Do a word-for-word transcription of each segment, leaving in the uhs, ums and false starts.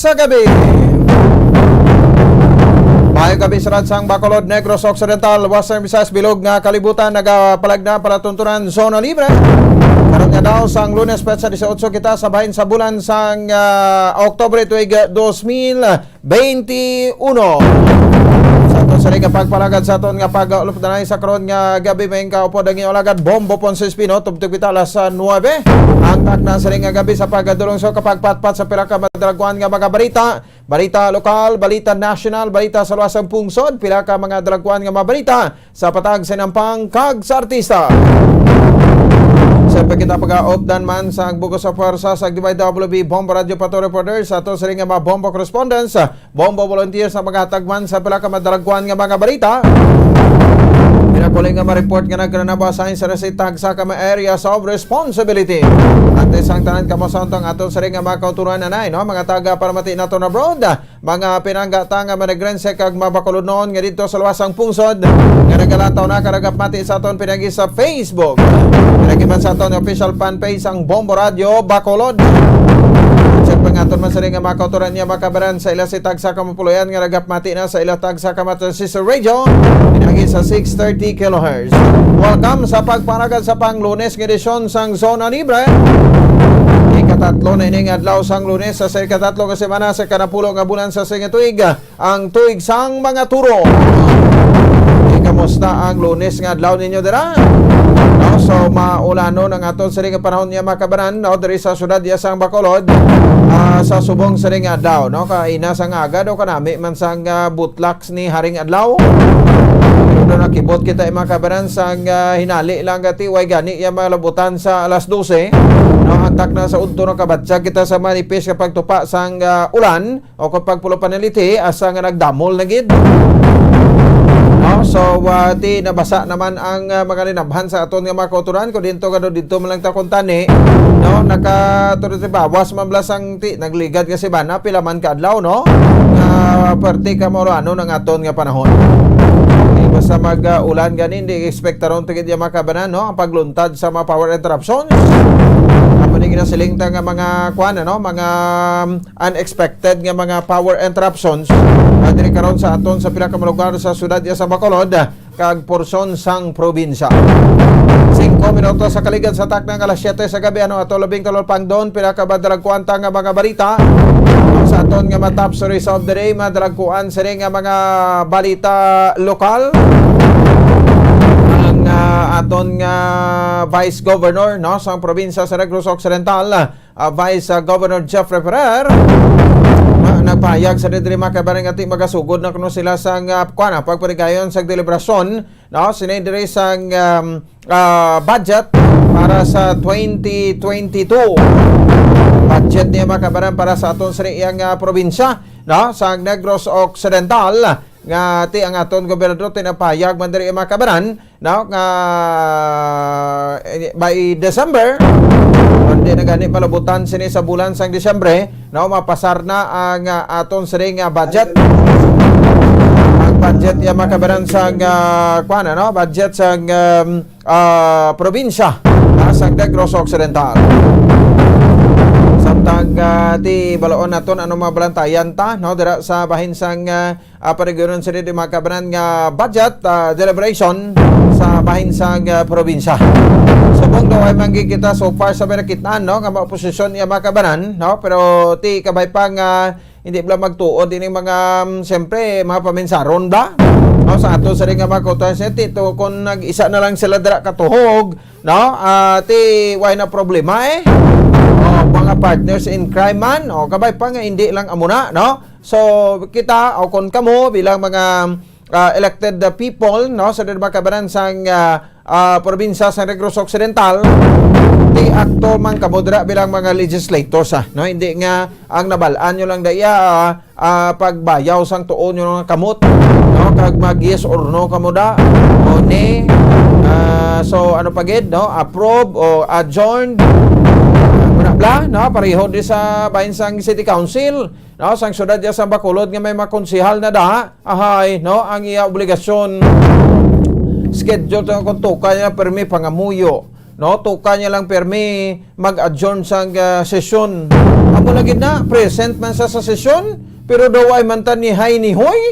kagabi. Maayong gabi sa lahat sang Bacolod, Negros Occidental, Western Visayas, bilog nga kalibutan, nagapalagna palatuntunan, zona libre. Karon nga daw sang Lunes, petsa dieciocho kita sa bahin sa bulan sang, ah, Oktubre, tuig dos mil twenty-uno. Sa aton sini nga pagpalagad sa aton nga pag-ulupdanay sa karon nga gabi, may kaupod ang inyong alagad, Bombo Ponce Espino, tubtub kita alas, ah, nuebe. Ang takna sini nga gabi sa pagdulong sa kapagpatpat sa pila ka madalagkuan nga mga balita. Balita lokal, balita nasyonal, balita sa luwas sang pungsod, pila ka mga dalagkuan nga mga balita sa patag sa nampang kag sa artista. Siyempre, kita pag-aupdan man sa bug-os sa pwersa sa D Y W B Bombo Radio Pato Reporter, sa ato sini nga mga Bombo correspondents, Bombo volunteers na maghatag man sa pila ka madalagkuan nga mga balita. Pinakuling nga ma-report nga nagkananabaw sa inseresi tagsa ka mga areas of responsibility. Antes ang tanan, kamo sa untang aton sini nga mga kauturan, anay, no? Mga taga paramati naton abroad, mga pinanggata nga managrense kag mabakulodnon nga dito sa luwas sang pungsod, nga nagalataw na karagap mati sa aton pinagi sa Facebook. Pinagi man sa aton official fan page ang Bombo Radio Bacolod. Check pa nga aton man sini nga mga kauturan niya makabaran sa ila si tagsa ka mapuloyan nga nagapmati na sa ila tagsa ka mata si Sir Radio. Pinagi sa six thirty kilohertz. Welcome sa pagpanagan sa pang Lunes nga edisyon sang Zona Libre. Ikatatlo na ining adlaw sang Lunes sa ikatatlo ka semana sa kanapulo nga bulan sa sing tuig, ang tuig sang mga turo. Eh, kamusta ang Lunes nga adlaw ninyo dira? No, so maulanon ang aton sini nga panahon niya makabanan, no, diri sa syudad ya sang Bacolod, ah, sa subong sini nga adlaw, no, kaina sang aga daw kanami man sang, ah, butlak ni Haring Adlaw. Pero nakibot kita, eh, mga kabaran, sang, ah, hinali lang gati, way gani ya malabutan sa alas dose. No, ang takna sa udto, nakabatyag kita sa manipis nga pagtupa sang, ah, ulan o kung pagpulo panaliti, asa nga nagdamol na gid. No, so, ah, ti nabasa naman ang, ah, mga linabhan sa aton nga mga kauturan, kung dito nga dito man lang ta kuntani, no, naka-, bawas man bala sang ti nagligad nga semana, pila man ka adlaw, no? Nga perti ka maulanon ang aton nga panahon. Di basta mag, ah, ulan gani, hindi ekspektaron ta gid ya makabanan, no? Ang pagluntad sa mga power interruptions. Amo ni ginasiling ta nga mga, kuan, ano, mga, um, unexpected nga mga power interruptions, ah, diri karon sa aton sa pila ka mga lugar sa syudad ya sa Bacolod, ah, kag porsyon sang probinsya. Singko minutos sa kaligad sa takna nga alas siyete sa gabi, ano ato labing kalulpangdon, pila ka madalagkuan ta nga mga balita. Sa aton nga ma-top stories of the day, madalagkuan sini nga mga balita lokal. Ang, ah, aton nga Vice Governor, no, sa probinsya sa Negros Occidental, ah, Vice, ah, Governor Jeffrey Ferrer, ah, nagpahayag sa diri mga kabaran nga ti magasugod na kuno sila sa, ah, kuan, ah, pagpaligayon sa deliberasyon, no, sini diri sa, um, ah, budget para sa twenty twenty-two. Budget niya mga kabaran para sa aton sini iyang, ah, probinsya, no, sa Negros Occidental, nga ti ang aton gobernador tinapahayag man diri mga kabaran, no, nga, eh, by December, kundi na gani malabutan sini sa bulan sang Disyembre, no, mapasar na ang, ah, aton sini nga budget. Ang budget ya makabaran sang, ah, kuan, ano, budget sang, um, ah, probinsya, ah, sang Negros Occidental. Samtang, ah, ti balaon naton ano mabalantayan ta, no, dira sa bahin sang, ah, ah, panigurong sini di mga kabanan nga budget, ah, deliberation sa bahin sang, ah, probinsya. Subong daw ay manggi kita so far sa may nakit-an, no, nga mga oposisyon iya mga kabanan, no, pero ti kabay pa nga hindi bala magtuod ining mga, mm, siyempre, mga paminsaron ba? No, sa ato sa rin nga mga kautuhan siya, ti, to, kung nag-isa na lang sila dira katuhog, no? Ah, ti, why na problema eh? Oh, mga partners in crime man, oh, kabay pa nga hindi lang amuna, no? So, kita, o kung kamo, bilang mga, ah, elected, ah, people, no, sa mga kabanan sang, ah, ah, probinsya sa Negros Occidental, ti akto man kamo dira bilang mga legislators, ah, no? Hindi nga ang nabalaan nyo lang daya, ah, ah, pagbayaw sang tuo nyo nga kamot, no? Kag mag yes or no kamo da, o ni, ah, so ano pa gid, no? Approve o adjourned, wala bla, no? Pareho di sa bahin sang City Council, no, sang siyudad ya sang Bacolod nga may mga konsehal na da, ahay, no, ang iya obligasyon, schedule to kung tuka niya, permi pangamuyo, No, tuka niya lang permi mag-adjourn sang, ah, sesyon. Amo lagi na, present man sa, sa sesyon, pero daw ay man ta ni hay ni hoy.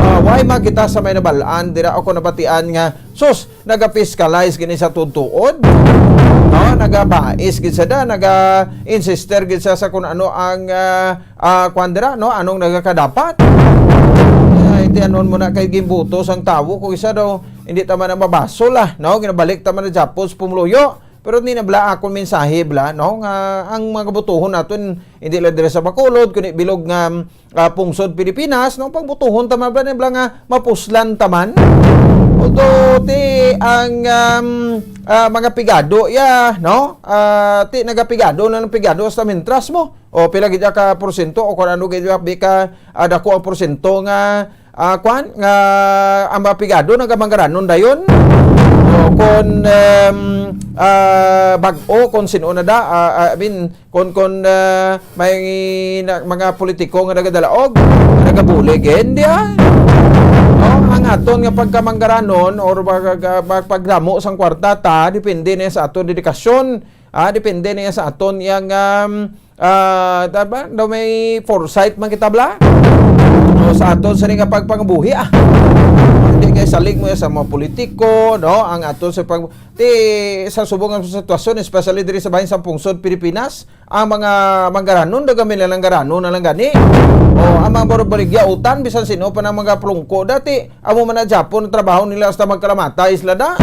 Ah, way makita sa may nabalaan, dira ako nabatian nga, sus, naga-fiscalize gini sa tuod-tuod. No, nagabais gid sa da, naga-insister gid sa, sa kung ano ang, ah, ah, kwan dira, no, anong nagakadapat. Ay, ti anon mo na kay gimbuto sang tawo, kung isa daw, hindi ta man na mabasol, ah, no? Ginabalik ta man na Japon sa pumuluyo. Pero ni na bala akong mensahe bala, no? Nga ang mga butuhon naton, hindi lang diri sa Bacolod, kundi bilog nga, ah, pungsod Pilipinas, no? Pagbutuhon ta man bala, ni bala nga mapuslan ta man. Although, ti ang, um, ah, mga pigado, ya, no? Ah, ti nagapigado na ng pigado hasta mintras mo. O pila gid ka porsyento o kung ano gid ka, ah, dako ang porsyento nga, ah, kwan, nga ang mga pigado nagamangaranon dayon. O kung, um, ah, bag-o, kung sino na da, ah, ah, I mean, kung, kung, ah, may na-, mga politiko nga nagadalaog, nagabulig, hindi, ah. No? Ang aton nga pagkamanggaranon or pag-, pag-, pagdamo sang kwarta ta, depende na sa aton dedikasyon, ah, depende na sa aton yang, um, ah, tama, daw may foresight man kita bala. O sa aton sa nga pagpangabuhi, ah. Hindi kay salig mo sa mga politiko, no? Ang aton sa pag-, ti, sa subong nga sitwasyon, especially diri sa bahin sa pungsod Pilipinas, ang mga manggaranon, daga may nalanggaranon na lang gani. O, ang mga baligya utan, bisan sino pa ng mga plungko dati, amo man na Japon ang trabaho nila hasta magkalamatay sila da.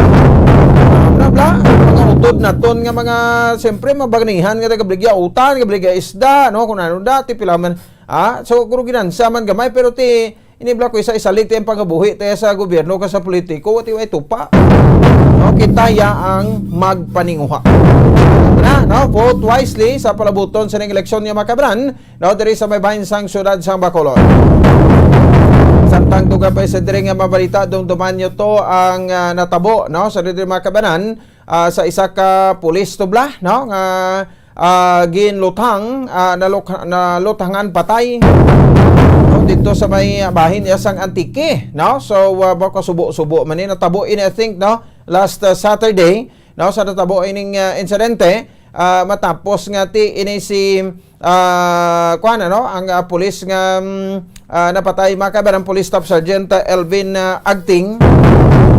Bla, bla. Mga utod naton nga mga, siyempre, mabaganihan nga nagabligya utan, nagabligya isda, no? Kung ano dati, pila man. Ah, so, kung ginansa man gamay, pero ti, ini bla ko isa isalig ti ang pangabuhi tayo sa gobyerno ka sa politiko, wati way tupa. No? Kita ya ang magpaninguha. Na, no? Vote wisely sa palabuton sa ning eleksyon nga makabaran, no, diri sa may bahin sang siyudad sang Bacolod. Samtang duga pa sa diri nga mabalita, dumduman nyo to ang, ah, natabo, no, sa diri mga kabanan, ah, sa isa ka pulis tubla, no, nga, ah, ginluthang, ah, naluk-, naluthangan patay, no, dito sa may bahin niya sang Antique, no. So, ah, baka subo-subo man ni natabo ini, I think, no, last, ah, Saturday, no, sa natabo ining, ah, insidente, ah, matapos nga ti ini si, ah, kuan, ano, ang, ah, pulis nga, mm, ah, napatay, mga kaibahan, Police Staff Sergeant, ah, Elvin, ah, Agting,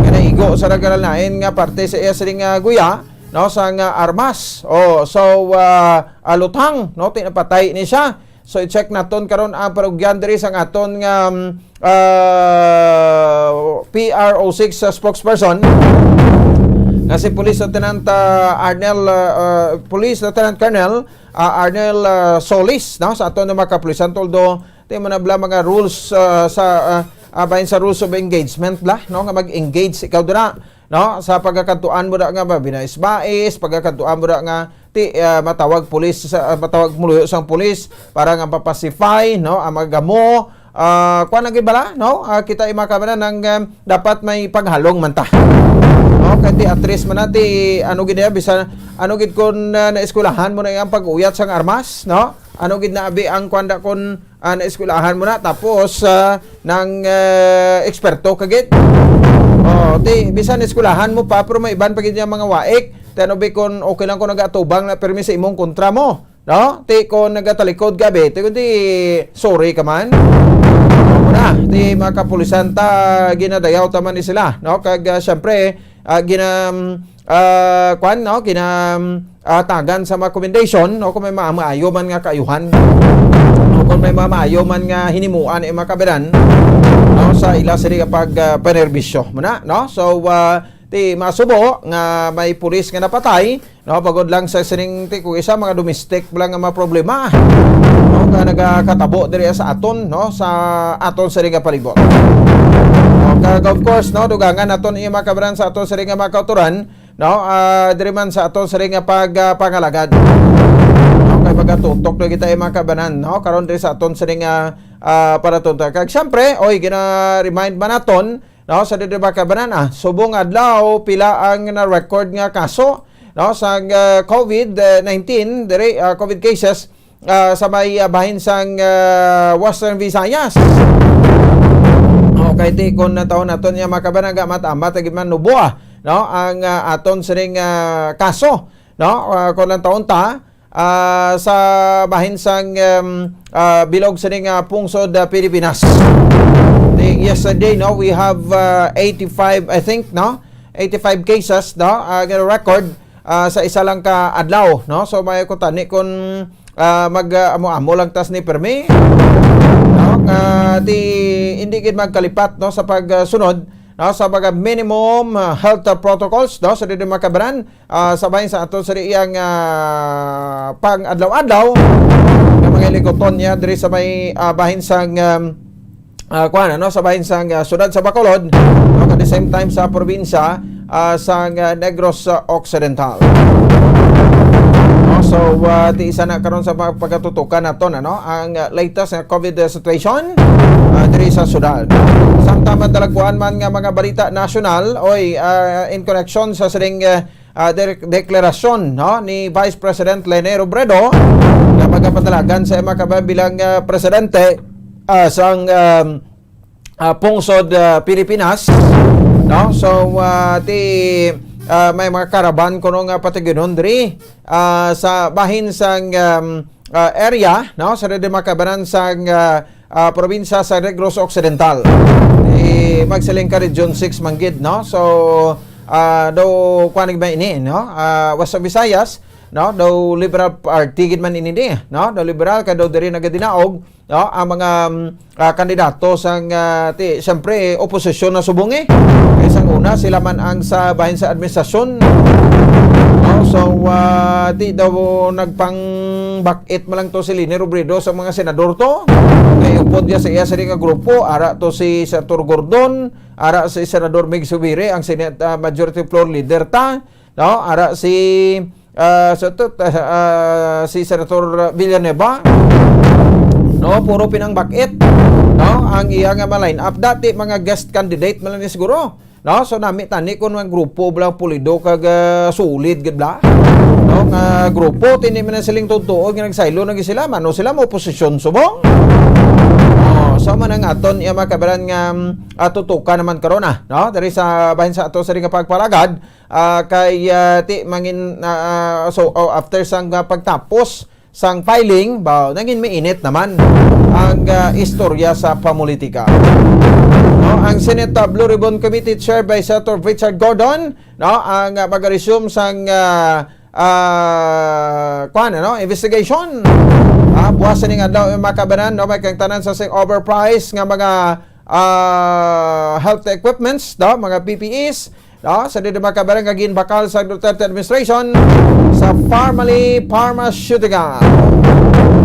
nga naigo sa nagkalain-lain nga parte sa iya sining, ah, guya, no, sa nga armas. Oh, so, ah, ah, luthang, no, ti napatay ni siya. So, i-check naton karon ang parugyan diri sang aton nga, mm, ah, P R O six spokesperson nga si Police Lieutenant, ah, Arnel, ah, ah, Police Lieutenant Colonel, ah, Arnel, ah, Solis, no, sa aton nga mga kapulisan, although ti man na bala mga rules, ah, sa, ah, ah, bahin sa rules of engagement bala, no, nga mag-engage ikaw dira, no, sa pagkakadtuan mo da nga mabinais-bais, pagkakadtuan mo da nga ti, ah, matawag pulis sa, ah, matawag muluyo sang pulis para nga papacify, no, ang mga gamo, ah, kuan lagi bala, no? Ah, kita yung mga kabanan ng, um, dapat may paghalong man ta. No? Kay ti at least man na, ti, ano gid niya, bisan, ano gid kun, ah, naeskwelahan mo na yung pag-uyat sang armas, no? Ano gid na abi ang kuan da kun, ah, naeskwelahan mo na, tapos, ah, nang, ah, eksperto ka gid. Oh, ti, bisan eskwelahan mo pa, pero may iban pa gid niya mga waik. Ti ano bi kun okay lang kung nagatubang na permi sa imong kontra mo. No? Ti kon nagatalikod ka, be, ti kundi sorry ka man. Una, ti mga kapulisan ta, ginadayaw ta man ni sila, no? Kag, ah, syempre, ah, gina-, ah, kwan, no? Gina-, ah, tagan sa mga commendation, no? Kung may mga maayo man nga kaayuhan, no? Kung may mga maayo man nga hinimuan, eh, mga kabanan, no? Sa ila sila pag, ah, panerbisyo. Muna, no? So, ah, ti masubo nga may pulis nga napatay, no, pagod lang sa sining ti kung isa mga domestic lang nga mga problema, no, nga nagakatabo diri sa aton, no, sa aton sini nga palibot. No, kag of course, no, dugangan naton iya mga kabanan sa aton sini nga mga kauturan, no, ah, diri man sa aton sini nga pag, ah, pangalagad. No, kay magatutok na kita iya mga kabanan, no, karon diri sa aton sini nga, ah, palatunta. Kag syempre, oy, gina-remind man naton, no, sa diri ba ka banana? Subong adlaw, pila ang na-record nga kaso, no, sa, ah, COVID nineteen, diri, ah, COVID cases, ah, sa may, ah, bahin sang, ah, Western Visayas. Okay, ti, kung natawon naton niya, mga kabanan, ga, matamat, lagi man nubo, ah. no, ang, ah, aton sining, ah, kaso, no, ah, kung lang taon ta, ah, sa bahin sang, um, ah, bilog sining, ah, pungsod, ah, Pilipinas. The, yesterday, no, we have, ah, eighty-five, I think, no, eighty-five cases, no, ah, record, ah, sa isa lang ka adlaw, no. So, may kutani kung, ah, mag, ah, amo-amo lang tas ni permi, no, nga di, hindi gid magkalipat, no, sa pagsunod, no, sa mga minimum, ah, health, ah, protocols, no, sa dili makabanan, ah, sa bahin sa ato sa iyang, ah, pang-adlaw-adlaw nga mga likuton niya diri sa may, ah, bahin sang, um, ah, kuwan, ano, sa bahin sang, ah, siyudad sa Bacolod, no, at the same time sa probinsya, ah, sang, ah, Negros, ah, Occidental. No, so, ah, ti isa na karon sa mga pagkatutukan naton, ano, ang, ah, latest nga COVID situation, ah, diri sa siyudad. Samtang madalagkuan man nga mga balita nasyonal, oy, ah, in connection sa sining, ah, ah, de-, deklarasyon, no, ni Vice President Leni Robredo nga magapadalagan sa iyang mga kabayan bilang, ah, presidente, ah, sang, um, ah, pungsod, ah, Pilipinas, no? So, ah, ti, ah, may mga karaban kuno nga patigyunon diri, ah, sa bahin sang, um, ah, area, no, sa diri makabanan sang, ah, ah, probinsya sa Negros Occidental. Eh, magsiling ka Region six man gid, no? So, ah, daw kuan gid man ini, no? Ah, Western Visayas, no? Daw Liberal Party gid man ini di, no? Daw Liberal kay daw diri nagadinaog, no? Ang mga, mm, ah, kandidato sang, ah, ti, siyempre, oposisyon na subong eh. Kay sang una, sila man ang sa bahin sa administrasyon. No? So, ah, ti daw nagpangbakit man lang to si Leni Robredo sa mga senador to. Kay upod niya sa iya sa nga grupo, ara to si Senator Gordon, ara si Senador Mig Zubiri, ang Senate, ah, Majority Floor Leader ta, no? Ara si, ah, sa to, ah, si Senator Villanueva, no? Puro pinangbakit, no? Ang iya nga ma-line up, dati mga guest candidate man lang ni siguro. No? So, nami tani kung ang grupo bala pulido kag, ah, solid gid bala. No? Nga grupo, tini man ang siling tutuo, nga nagsaylo na gid sila, mano sila mo posisyon subong. Oh, so, man ang aton, iya mga kabaran nga, mm, ah, tutukan naman karon, ah, no? Diri sa bahin sa ato sa ring pagpalagad, ah, kay, ah, ti mangin, ah, ah, so, oh, after sang, ah, pagtapos, sang filing, ba, nangin mainit naman ang, ah, istorya sa pamulitika. No, ang Senate, ah, Blue Ribbon Committee chaired by Senator Richard Gordon, no, ang, ah, mag-resume sang, ah, ah, kuwan, ano, investigation. Ah, buwas sining adlaw, eh, makabanan, no, may kang tanan sa sing overpriced nga mga, ah, health equipments, no, mga P P Es, no? Sa dili makabarang nga ginbakal sa Duterte administration sa Farmally Pharmaceutical.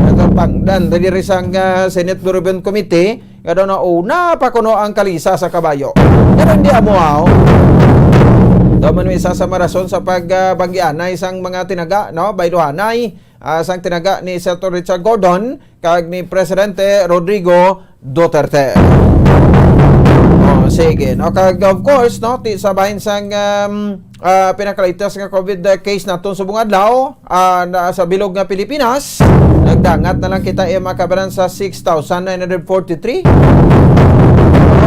Ito pagdan diri sang, ah, Senate Blue Ribbon Committee nga daw nauna pa kuno ang kalisa sa kabayo. Pero hindi amo, ah, oh. Daw man may isa sa marason sa pag, ah, banggianay sang mga tinaga, no? Bayluhanay, ah, sang tinaga ni Senator Richard Gordon kag ni Presidente Rodrigo Duterte. Oh, sige. No, kag of course, no, ti sa bahin sang, um, ah, pinakalitas nga COVID case naton subong adlaw, ah, na sa bilog nga Pilipinas, nagdangat na lang kita, eh, makabaran sa six thousand nine hundred forty-three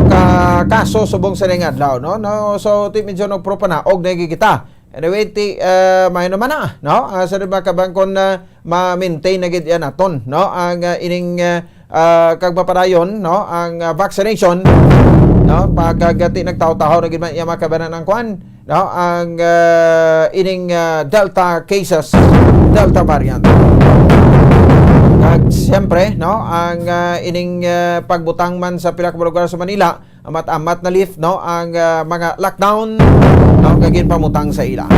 ka kaso subong sa ning adlaw, no? No, so, ti medyo nagpropanaog na gid kita. Anyway, ti, ah, may naman na, no? Ah, sa mga kabangkon na ma-maintain na gid yan naton, no? Ang, ah, ining, ah, ah, kag mapadayon, no? Ang, ah, vaccination, no? Pagkagati nagtaho-taho na gid man iya makabanan ang kwan, no? Ang, ah, ining, ah, Delta cases, Delta variant. Kag siyempre, no? Ang, ah, ining, ah, pagbutang man sa pila ka lugar sa Manila, amat-amat na lift, no, ang, ah, mga lockdown, no, nga ginpamutang sa ila.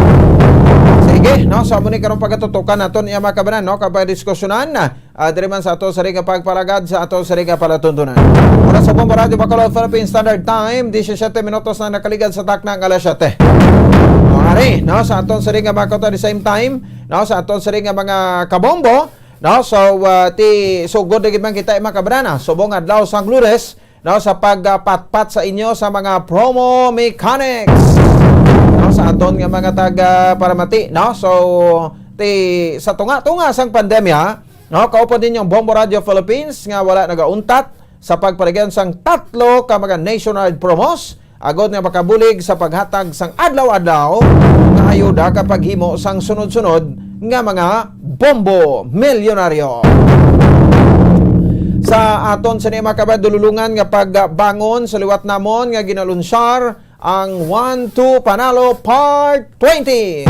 Sige, no, so amo ni karong pagatutukan naton iya makabanan, no, kag pagdiskusyonan, ah, diri man sa ato sa ring pagpalagad sa ato sa ring palatuntunan. Oras sa Bombo Radio Bacolod, Philippine Standard Time, disisyete minutos na nakaligad sa takna nga alas siyete. No, ari, no, sa aton sa ring mga kauta, the same time, no, sa aton sa ring mga kabombo, no, so, ah, ti sugod na gid man kita, mga kabanan, subong adlaw sang Lunes, no, sa pagpatpat sa inyo sa mga promo mechanics, no, sa aton nga mga taga Paramati, no? So, ti, sa tunga-tunga sang pandemya, no, kaupod ninyo ang Bombo Radio Philippines nga wala nagauntat sa pagpaligyan sang tatlo ka mga nationwide promos agod nga makabulig sa paghatag sang adlaw-adlaw nga ayuda ka paghimo sang sunod-sunod nga mga bombo milyonaryo. Sa aton sini, mga kabayan, dululungan nga pagbangon, sa liwat namon nga ginalunsyar ang One Two Panalo Part twenty.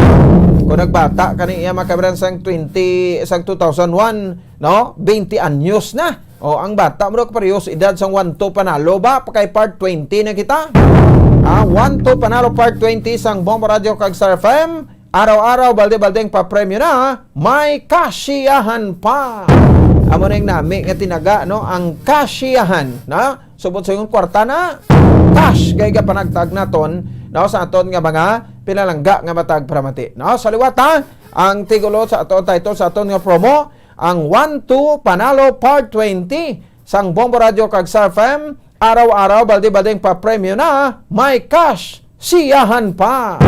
Kung nagbata ka ni iya, mga kabayan, sang twenty, sang two thousand one, no? Twenty anyos na. O, ang bata mo daw, kaparehos edad sang One Two Panalo ba? Pakay part twenty na kita. Ah, One Two Panalo Part twenty sang Bombo Radio kag Star F M. Araw-araw, balde-baldeng papremyo na, may kasiyahan pa. Amo na yung nami nga tinaga, no? Ang kasiyahan, no? Subot sa yung kwarta na, cash kay gapanagtag naton, no? Sa aton nga mga pinalangga nga matag paramati, no? Sa liwat, ha, ang tigulo sa aton title sa aton nga promo, ang One Two Panalo Part twenty sang Bombo Radio kag Star F M. Araw-araw, balde-baldeng papremyo na, may cash, siyahan pa.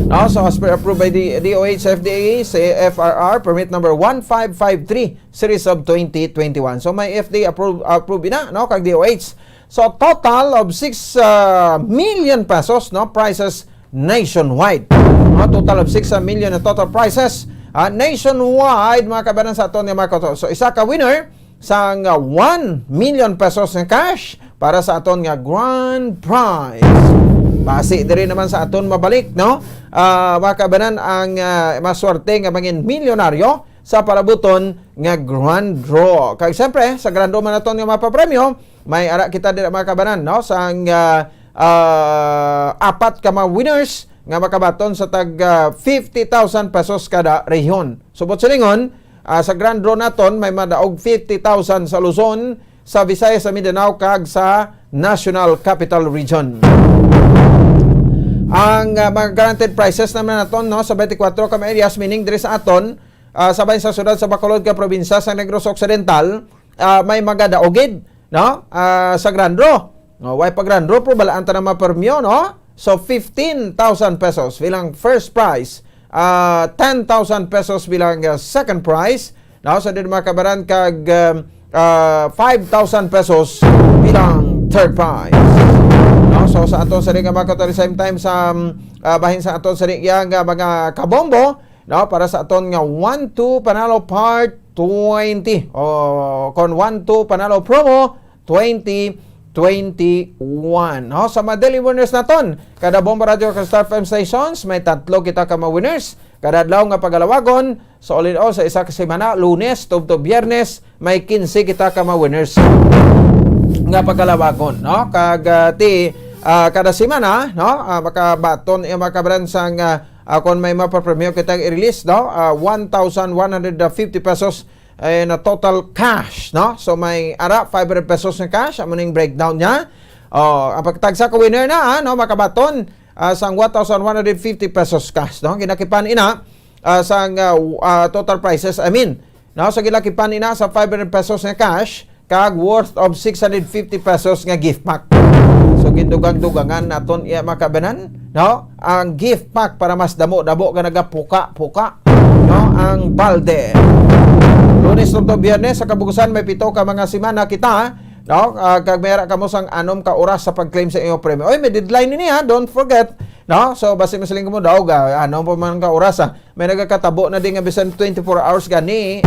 No, so as per approved by the D O H F D A, C F R R, permit number one five five three, series of twenty twenty-one. So may F D A approve, approve na, no, kag D O H. So total of six, uh, million pesos, no, prizes nationwide. No, total of six million na total prizes, ah, nationwide, mga kabayan, sa aton nga mga kauto. So isa ka winner sang, ah, one million pesos nga cash para sa aton nga grand prize. Basi diri naman sa aton mabalik, no? Ah, mga kabayan, ang, ah, maswerte nga mangin milyonaryo sa palabuton nga grand draw. Kag siyempre, sa grand draw man naton nga mapapremyo, may ara kita dira, mga kabayan, no? Sang, ah, ah, apat ka mga winners nga makabaton sa tag, ah, fifty thousand pesos kada rehiyon. Subot silingon, ah, sa grand draw naton, may madaog fifty thousand sa Luzon, sa Visayas, sa Mindanao, kag sa National Capital Region. Ang, ah, mga guaranteed prizes naman naton, no, sa twenty-four ka mga areas, meaning diri sa aton, ah, sa bahin sa siyudad sa Bacolod ka probinsya sa Negros Occidental, ah, may magadaog gid, no? Ah, sa grand draw. No, way pa grand draw, pero balaan ta na mapremyo, no? So, fifteen thousand pesos bilang first prize, ah, ten thousand pesos bilang, ah, second prize, no? So, din, mga kabayan, kag, um, ah, five thousand pesos bilang third prize. No? So, sa aton sa nga mga kauto, same time sa, um, ah, bahin sa aton sa nga mga kabombo, no? Para sa aton nga One Two Panalo Part twenty. O, kon One Two Panalo Promo twenty twenty-one. No? Sa mga daily winners naton, kada Bombo Radio kag Star F M stations, may tatlo kita ka mga winners kada adlaw nga pagalawagon. So, all in all, sa isa ka semana, Lunes tubtob Biyernes, may quince kita ka mga winners nga pagalawagon, no? Kag, ah, ti, ah, kada semana, no? Ah, makabaton, eh, mga kabayan, sang, ah, ah, kung may mapapremyo kita i-release, no? Ah, one thousand one hundred fifty pesos, eh, na total cash, no? So, may ara five hundred pesos nga cash, amo ning breakdown niya. Oh, ang pagtagsa ka winner na, ah, no? Makabaton, ah, sang one thousand one hundred fifty pesos cash, no? Ginakipan ina, ah, sang, ah, w-, ah, total prizes, I mean, no? So, ginakipan ina sa five hundred pesos nga cash, kag worth of six hundred fifty pesos nga gift pack. So, gindugang-dugangan naton iya, mga kabayan, no? Ang gift pack para mas damo-damo nga nagapuka-puka, no? Ang balde. Lunes tubtob Biyernes, sa kabugusan, may pito ka mga semana kita, no? Ah, kag may ara kamo sang anom ka oras sa pag-claim sa inyong premyo. Oy, may deadline ini, ha? Don't forget, no? So, basi masiling mo daw, ga, ano pa man ka oras, ha? May nagakatabo na din nga bisan twenty-four hours gani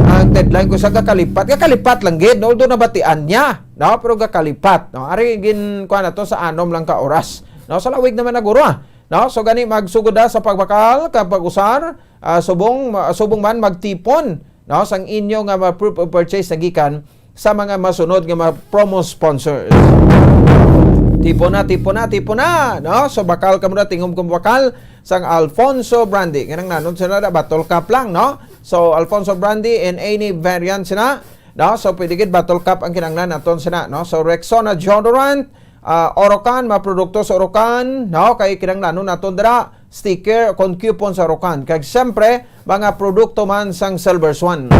ang deadline ko sa gakalipat. Gakalipat lang gid, no? Although nabatian niya, no? Pero gakalipat, no? Ari gin, kuha na to sa anom lang ka oras, no? Sa lawig naman na guro, ah. No? So gani magsugod na sa pagbakal kag pag-usar, ah, subong, ah, subong man magtipon, no? Sang inyo nga ma-, proof of purchase na gikan sa mga masunod nga mga promo sponsors. Tipon na, tipon na, tipon na, no? So, bakal ka muna, tingog kung bakal sang Alfonso Brandy. Nga nang nanon sila na, bottle cap lang, no? So, Alfonso Brandy in any variant sila, no? So, pwede gid bottle cap ang kinanglan naton sila, no? So, Rexona deodorant, ah, Orocan, mga produkto sa Orocan, no? Kay kinanglanon naton dira, sticker, kon coupon sa Orocan. Kag siyempre, mga produkto man sang Silver Swan.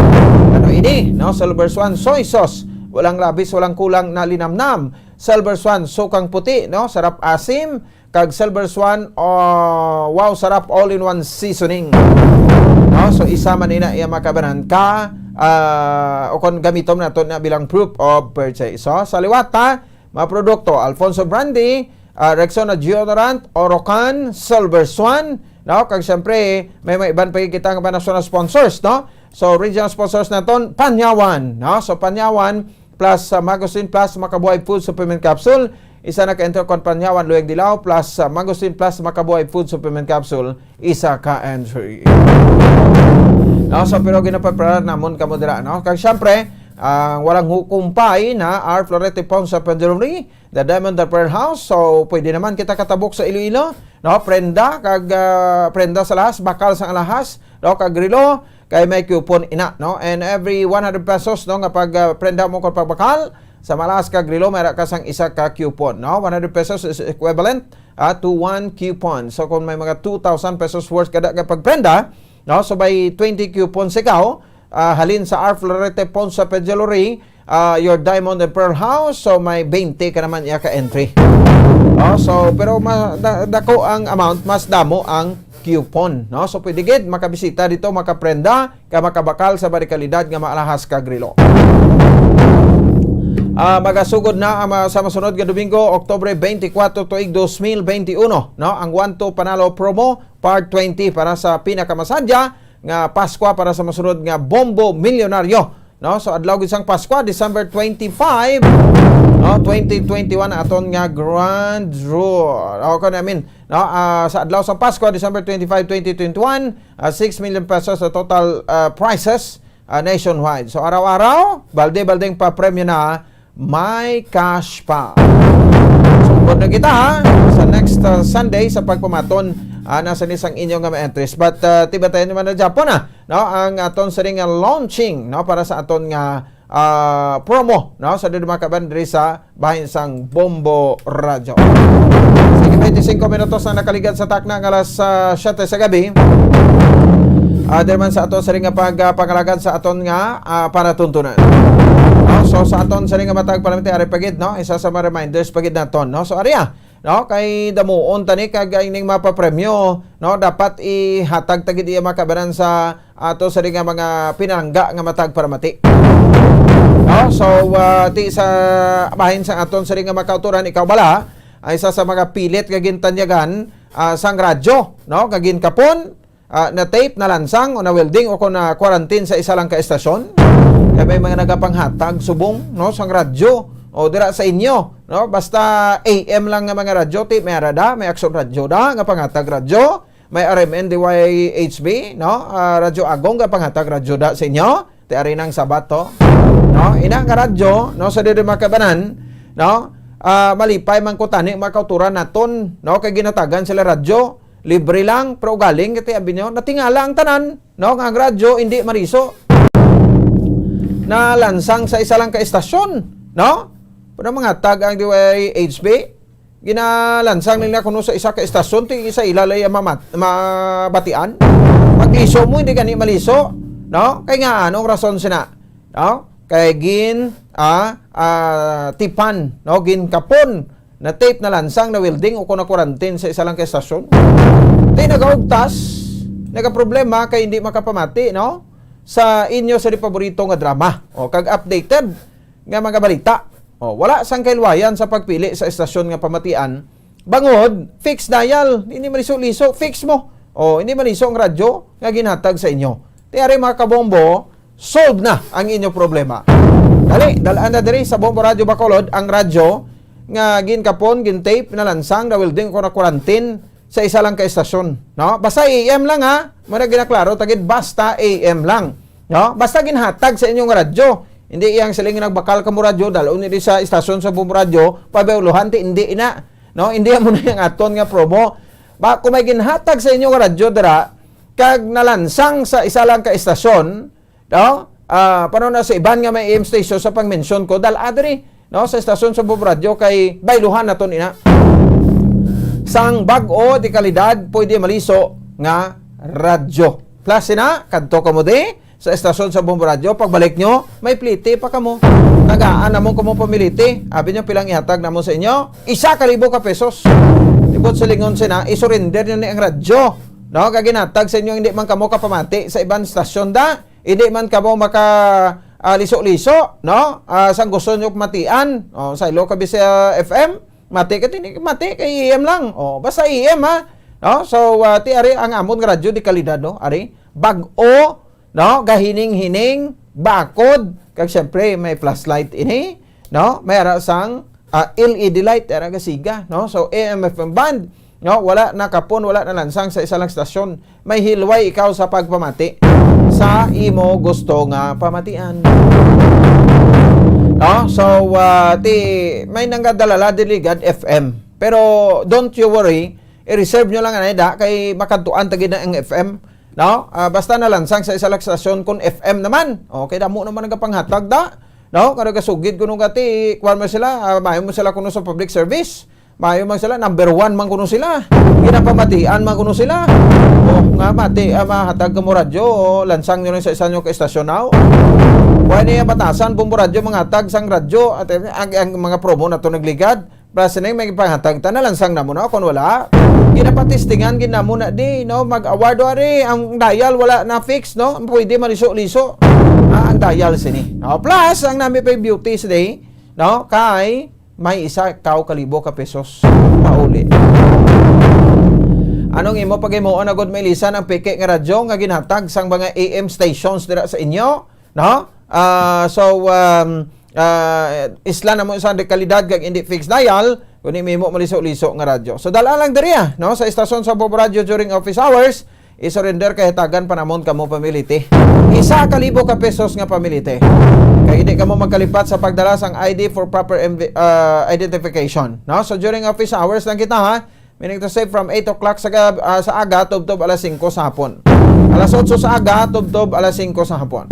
Ano ini, no? Silver Swan soy sauce. Walang labis, walang kulang na linamnam. Silver Swan sukang puti, no? Sarap asim. Kag Silver Swan, oh, wow, sarap all-in-one seasoning. No? So, isa man ina iya makabanan ka, ah, o kon gamiton nato na bilang proof of purchase. So, sa liwat, ha, mga produkto, Alfonso Brandy, ah, Rexona deodorant, Orocan, Silver Swan, no? Kag siyempre, may mga iban pa kita nga mga national sponsors, no? So, regional sponsors naton, Panyawan, no? So, Panyawan plus, ah, Magostin plus Makabuhay Food Supplement Capsule, isa na ka entry kon Panyawan, Luyag Dilaw plus, ah, Magostin plus Makabuhay Food Supplement Capsule, isa ka entry. No, so, pero ginapapreparar namon kamo dira, no? Kag siyempre, ang walang hukumpay na R Florete Ponsa Pendulari, The Diamond, The Pearl House. So, pwede naman kita katabok sa Iloilo, no? Prenda, kag, ah, prenda sa alahas, bakal sa alahas, no? Kag relo, kay may coupon ina, no? And every one hundred pesos, no, nga pag, ah, prenda mo kung pagbakal, sa malas kag relo, may ra ka sang isa ka coupon, no? One hundred pesos is equivalent, ah, to one coupon. So, kung may mga two thousand pesos worth kada nga pagprenda, no? So, may twenty coupons ikaw, ah, halin sa R Florete Ponsa Jewelry, ah, your Diamond and Pearl House, so may twenty ka naman iya ka entry. Oh, so, pero ma-, da-, dako ang amount, mas damo ang coupon, no? So, pwede gid makabisita dito, makaprenda, ka makabakal sa barikalidad nga maalahas kag relo. Ah, magasugod na ang, ah, sa masunod nga Domingo, Oktubre twenty-four, tuig dos mil twenty-one, no? Ang One to Panalo Promo Part twenty para sa pinakamasadya nga Paskwa para sa masunod nga Bombo Milyonaryo, no? So, adlaw gid sang Paskwa, December twenty-five, no, twenty twenty-one, aton nga Grand Draw. Okay, I mean, no, ah, sa adlaw sang Paskwa, December twenty-five, twenty twenty-one, ah, six million pesos sa total, ah, prizes, ah, nationwide. So, araw-araw, balde-baldeng papremyo na, may cash pa. So, upod na kita, ha, sa next, ah, Sunday sa pagpamaton, ah, na sa nisang inyo nga mga entries. But, ah, tibantayan naman na Japon, ah, no, ang aton sining nga launching, no, para sa aton nga, ah, promo, no, sa diri mga kaban diri sa bahin sang Bombo Radyo. Sige, twenty-five minutos na nakaligad sa takna nga alas, ah, siyete sa gabi. Ah, diri man sa aton sining nga pag, ah, pangalagad sa aton nga, ah, panatuntunan. No? So, sa aton sining nga matag palamti, ari pa gid, no? Isa sa mga reminders pa gid naton, no? So, ari, ah, no? Kay damuon tani kag ining mapapremyo, no? Dapat ihatag ta gid iya makabanan sa ato sining nga mga pinalangga nga matag palamati. No? So, ah, ti sa bahin sa aton sining nga makauturan, ikaw bala, ay isa sa mga pilit nga gintanyagan, ah, sang radyo, no? Nga ginkapon, ah, na-tape, nalansang, o na-welding, o kung na-quarantine sa isa lang ka estasyon. Kaya may mga nagapanghatag subong, no, sang radyo, o dira sa inyo, no? Basta A M lang nga mga radyo, ti may ara da, may Aksyon Radyo da, nga panghatag radyo, may R M N D Y H B, no? Ah, Radyo Agong, nga panghatag radyo da sa inyo. Ti ari nang sabat to. No? Ina nga radyo, no, sa diri makabanan, no? Ah, malipay man ko tani mga kauturan naton, no? Kay ginatagan sila radyo, libre lang, pero ugaling kay abi nyo, natingala ang tanan, no? Nga ang radyo hindi maliso. Nalansang sa isa lang ka estasyon, no? Pero mga tag ang D Y H B, ginalansang nila kuno sa isa ka estasyon, ti sa ila lay mamat-, mabatian. Magliso mo, hindi gani maliso, no? Kay nga, anong rason sina? No? Kay gin, ah, ah, tipan, no? Ginkapon, na-tape, nalansang, na-welding, o kung na-quarantine sa isa lang ka estasyon. Ti nagaugtas, nagaproblema kay hindi makapamati, no? Sa inyo sa di paborito nga drama. O, kag updated nga mga balita. O, wala sang kailwayan sa pagpili sa estasyon nga pamatian. Bangod, fixed dial. Hindi maliso-liso, fix mo. O, hindi maliso ang radyo nga ginhatag sa inyo. Ti ari mga kabombo, solve na ang inyo problema. Dali, dalaan na diri sa Bombo Radyo Bacolod ang radyo nga ginkapon, gintape, nalansang, na-welding o na-quarantine sa isa lang ka estasyon, no? Basta A M lang, ha. Muna ginaklaro, tagid basta A M lang, no? Basta ginhatag sa inyong radyo. Hindi iyang siling nagbakal ka mo radyo, dalon ni sa estasyon sa Bombo Radyo, pabayluhan ti hindi ina, no? Hindi mo na yung aton nga promo. Ba, kung may ginhatag sa inyong radyo dira, kag nalansang sa isa lang ka estasyon, no? Ah, paano na sa iban nga may A M station sa pang-mention ko, dal adri, no, sa estasyon sa Bombo Radyo kay bayluhan naton ina. Sang bag-o di kalidad, pwede maliso nga radyo. Plus sina, kadto ka mo di sa estasyon sa Bombo Radyo, pagbalik nyo, may pliti pa kamo. Tagaan namon kamo pamiliti. Abi nyo, pilang ihatag namon sa inyo? Isa ka libo ka pesos. Ibot sa lingon sina, isurrender nyo ni ang radyo. No, kaginatag sa inyo, hindi man kamo kapamati sa iban stasyon da. Hindi man kamo maka, ah, liso-liso, no? Ah, sang gusto nyo matian, oh, sa Ilocabis, ah, F M, mati ka tini, mati kay A M lang. Oh, basta A M, ha. No? So, ah, ti ari ang amon nga radyo de kalidad, no? Ari, bag-o, no? Gahining-hining, bakod, kag siyempre may flashlight ini, no? May ara sang, ah, L E D light, ara gasiga, no? So, A M F M band, no? Wala na kapon, wala na lansang sa isa lang stasyon. May hilway ikaw sa pagpamati sa imo gusto nga pamatian. No? So, ah, ti, may nanggadalala dili gad F M. Pero don't you worry, i-reserve nyo lang anay da kay makadtuan ta gid na ang F M. No? Ah, basta nalansang sa isa lang stasyon kun F M naman. Okay, damo naman nagapanghatag da. No? Kada kasugid kuno gati, kuwan mo sila, ah, maayo mo sila kuno sa public service. Maayo man sila, number one man kuno sila. Ginapamatian man kuno sila. Oh, nga mati, ah, mahatag ka mo radyo, oh, lansang nyo lang sa isa nyo ka estasyon, aw. Kuha niya batasan, Bombo Radyo, mga hatag sang radyo, at, eh, ang, ang mga promo na to nagligad. Plus, na may panghatag ta, nalansang na mo na, kung wala. Ginapatistingan, gid na mo na, di, no? Mag-award, ari, ang dial, wala na fix, no? Pwede maliso-liso. Ah, ang dial, sini. No? Plus, ang nami pa yung beauty today, no? Kay, may isa ka kalibo ka pesos. Pauli. Anong imo paghimuon, agod mailisan ang peke nga radyo nga ginhatag sang mga A M stations dira sa inyo? No? Ah, so, um, ah, isla na mo sa kalidad kag hindi fixed dial, kundi may mo maliso-liso nga radyo. So, dala lang diri, ah, no? Sa istasyon sa Bombo Radyo during office hours, i-surrender kay hatagan pa namon kamo pamiliti. Isa ka libo ka pesos nga pamiliti. Kay hindi kamo magkalipat sa pagdala sang I D for proper M V, ah, identification. No? So, during office hours lang kita, ha? Meaning to say, from eight o'clock sa gab-, ah, sa aga, tubtob alas singko sa hapon. Alas otso sa aga, tubtob alas singko sa hapon.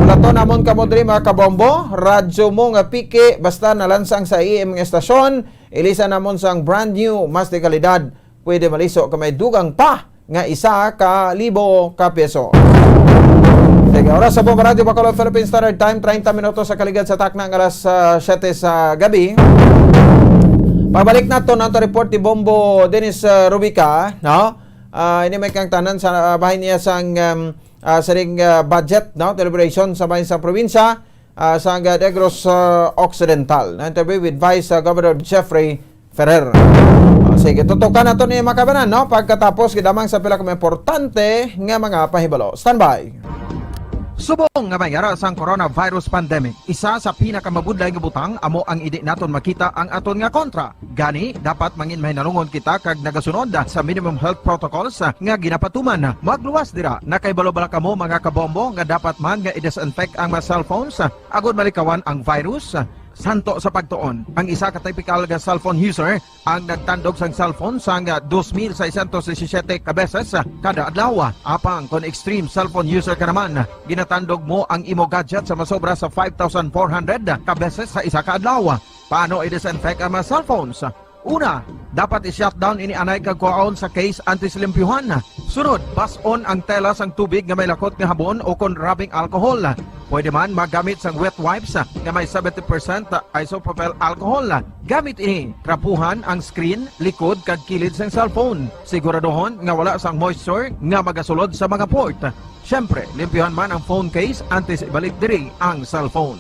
Ulaton namon kamo diri, mga kabombo, radyo mo nga piki, basta nalansang sa A M nga estasyon, ilisan namon sang brand new, mas de kalidad. Pwede maliso ka may dugang pa nga isa ka libo ka peso. Sige, oras sa Bombo Radyo Bacolod, Philippine Standard Time, treinta minutos sa kaligad sa takna nga alas, ah, siyete sa gabi. Pabalik nato na to report ni Bombo Dennis, ah, Rubica, no? Ah, ini may kang tanan sa, ah, bahin niya sang, um, ah, siring, ah, budget, no? Deliberation sa bahin sa probinsya, ah, sa, ah, Negros, ah, Occidental. Na interview with Vice, ah, Governor Jeffrey Ferrer. Ah, sige, tutukan nato ni makabanan, no? Pagkatapos, gidamang sa pila ka mga importante nga mga pahibalo. Standby. Subong nga may ara sang coronavirus pandemic, isa sa pinakamabudlay nga butang amo ang hindi naton makita ang aton nga kontra. Gani, dapat mangin mahinalungon kita kag nagasunod sa minimum health protocols nga ginapatuman. Magluwas dira, nakahibalo bala kamo, mga kabombo, nga dapat man nga i-disinfect ang mga cellphones agod malikawan ang virus? Santo sa pagtuon, ang isa ka typical nga cellphone user ang nagtandog sang cellphone sang dos mil seiscientos disisiete ka beses kada adlaw. Apang kon extreme cellphone user ka naman, ginatandog mo ang imo gadget sa masobra sa five thousand four hundred ka beses sa isa ka adlaw. Paano i-disinfect ang mga cellphones? Una, dapat i-shutdown ini anay kag kuhaon sa case antes limpyuhan. Sunod, bas-on ang tela sang tubig nga may lakot nga habon o kon rubbing alcohol. Pwede man magamit sang wet wipes nga may seventy percent isopropyl alcohol. Gamit ini, trapuhan ang screen, likod, kag kilid sang cellphone. Siguraduhon nga wala sang moisture nga magasulod sa mga port. Siyempre, limpyuhan man ang phone case antes ibalik diri ang cellphone.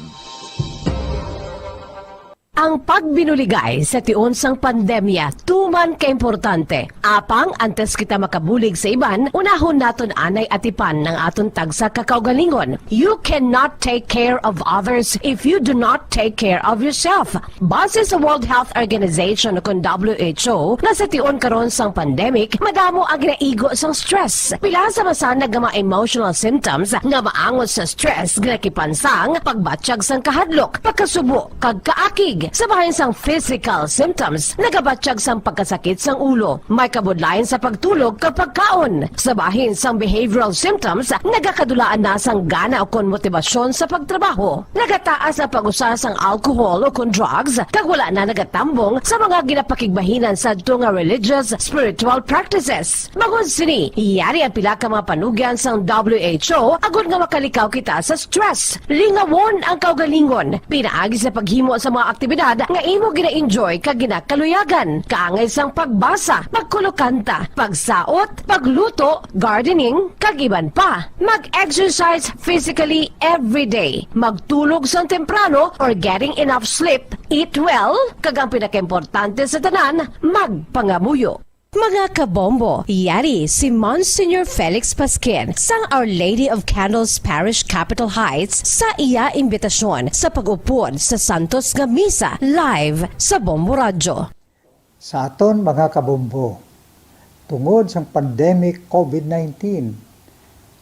Ang pagbinuligay sa tion sang pandemya tuman ka importante. Apang antes kita makabulig sa iban, unahon naton anay atipan ang aton tagsa ka kaugalingon. You cannot take care of others if you do not take care of yourself. Base sa World Health Organization, kon W H O, nga sa tion karon sang pandemic, madamo ang ginaigo sang stress. Pila sa masanag nga mga emotional symptoms nga maangot sa stress, ginakipan sang pagbatyag sang kahadlok, pagkasubo, kag kaakig. Sa bahin sang physical symptoms, nagabatyag sang pagkasakit sang ulo, may kabudlayan sa pagtulog kag pagkaon. Sa bahin sang behavioral symptoms, nagakadulaan na sang gana ukon motibasyon sa pagtrabaho. Nagataas ang pag-usa sang alcohol ukon drugs, kag wala na nagatambong sa mga ginapakigbahinan sadto nga religious, spiritual practices. Bangod sini, yari ang pila ka mga panugyan sang W H O agod nga makalikaw kita sa stress. Lingawon ang kaugalingon pinaagi sa paghimo sa mga aktibidad Ad nga imo gina-enjoy kag ginakaluyagan, kaangay sang pagbasa, pagkulokanta, pagsaot, pagluto, gardening, kag iban pa. Mag-exercise physically every day. Magtulog sang temprano or getting enough sleep. Eat well, kag ang pinakaimportante sa tanan, magpangamuyo. Mga kabombo, yari si Monsignor Felix Pasquin sang Our Lady of Candles Parish, Capitol Heights, sa iya imbitasyon sa pag-upod sa santos nga misa live sa Bombo Radyo. Sa aton mga kabombo, tungod sang pandemic COVID nineteen,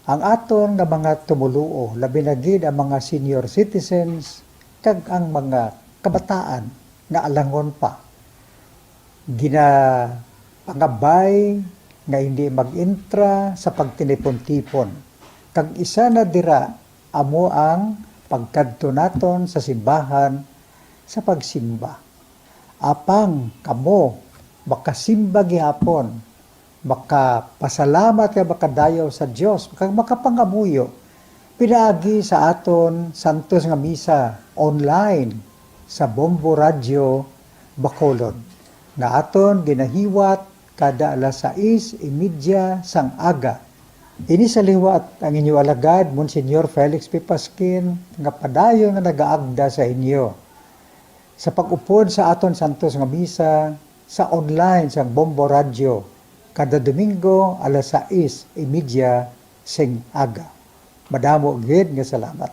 ang aton nga mga tumoluo, labi na gid ang mga senior citizens kag ang mga kabataan nga alangon pa, ginapangabay nga hindi mag-intra sa pagtinipon-tipon. Kag isa na dira amo ang pagkadto naton sa simbahan sa pagsimba. Apang kamo makasimba gihapon, makapasalamat kag makadayaw sa Dios, kag makapangamuyo pinaagi sa aton santos nga misa online sa Bombo Radyo Bacolod, nga aton ginahiwat kada alas sais y media sang aga. Ini sa liwat ang inyo alagad, Monsignor Felix P. Pasquin, nga padayon nga nagaagda sa inyo sa pag-upod sa aton santos nga misa sa online sang Bombo Radyo kada Domingo alas sais y media sing aga. Madamo gid nga salamat.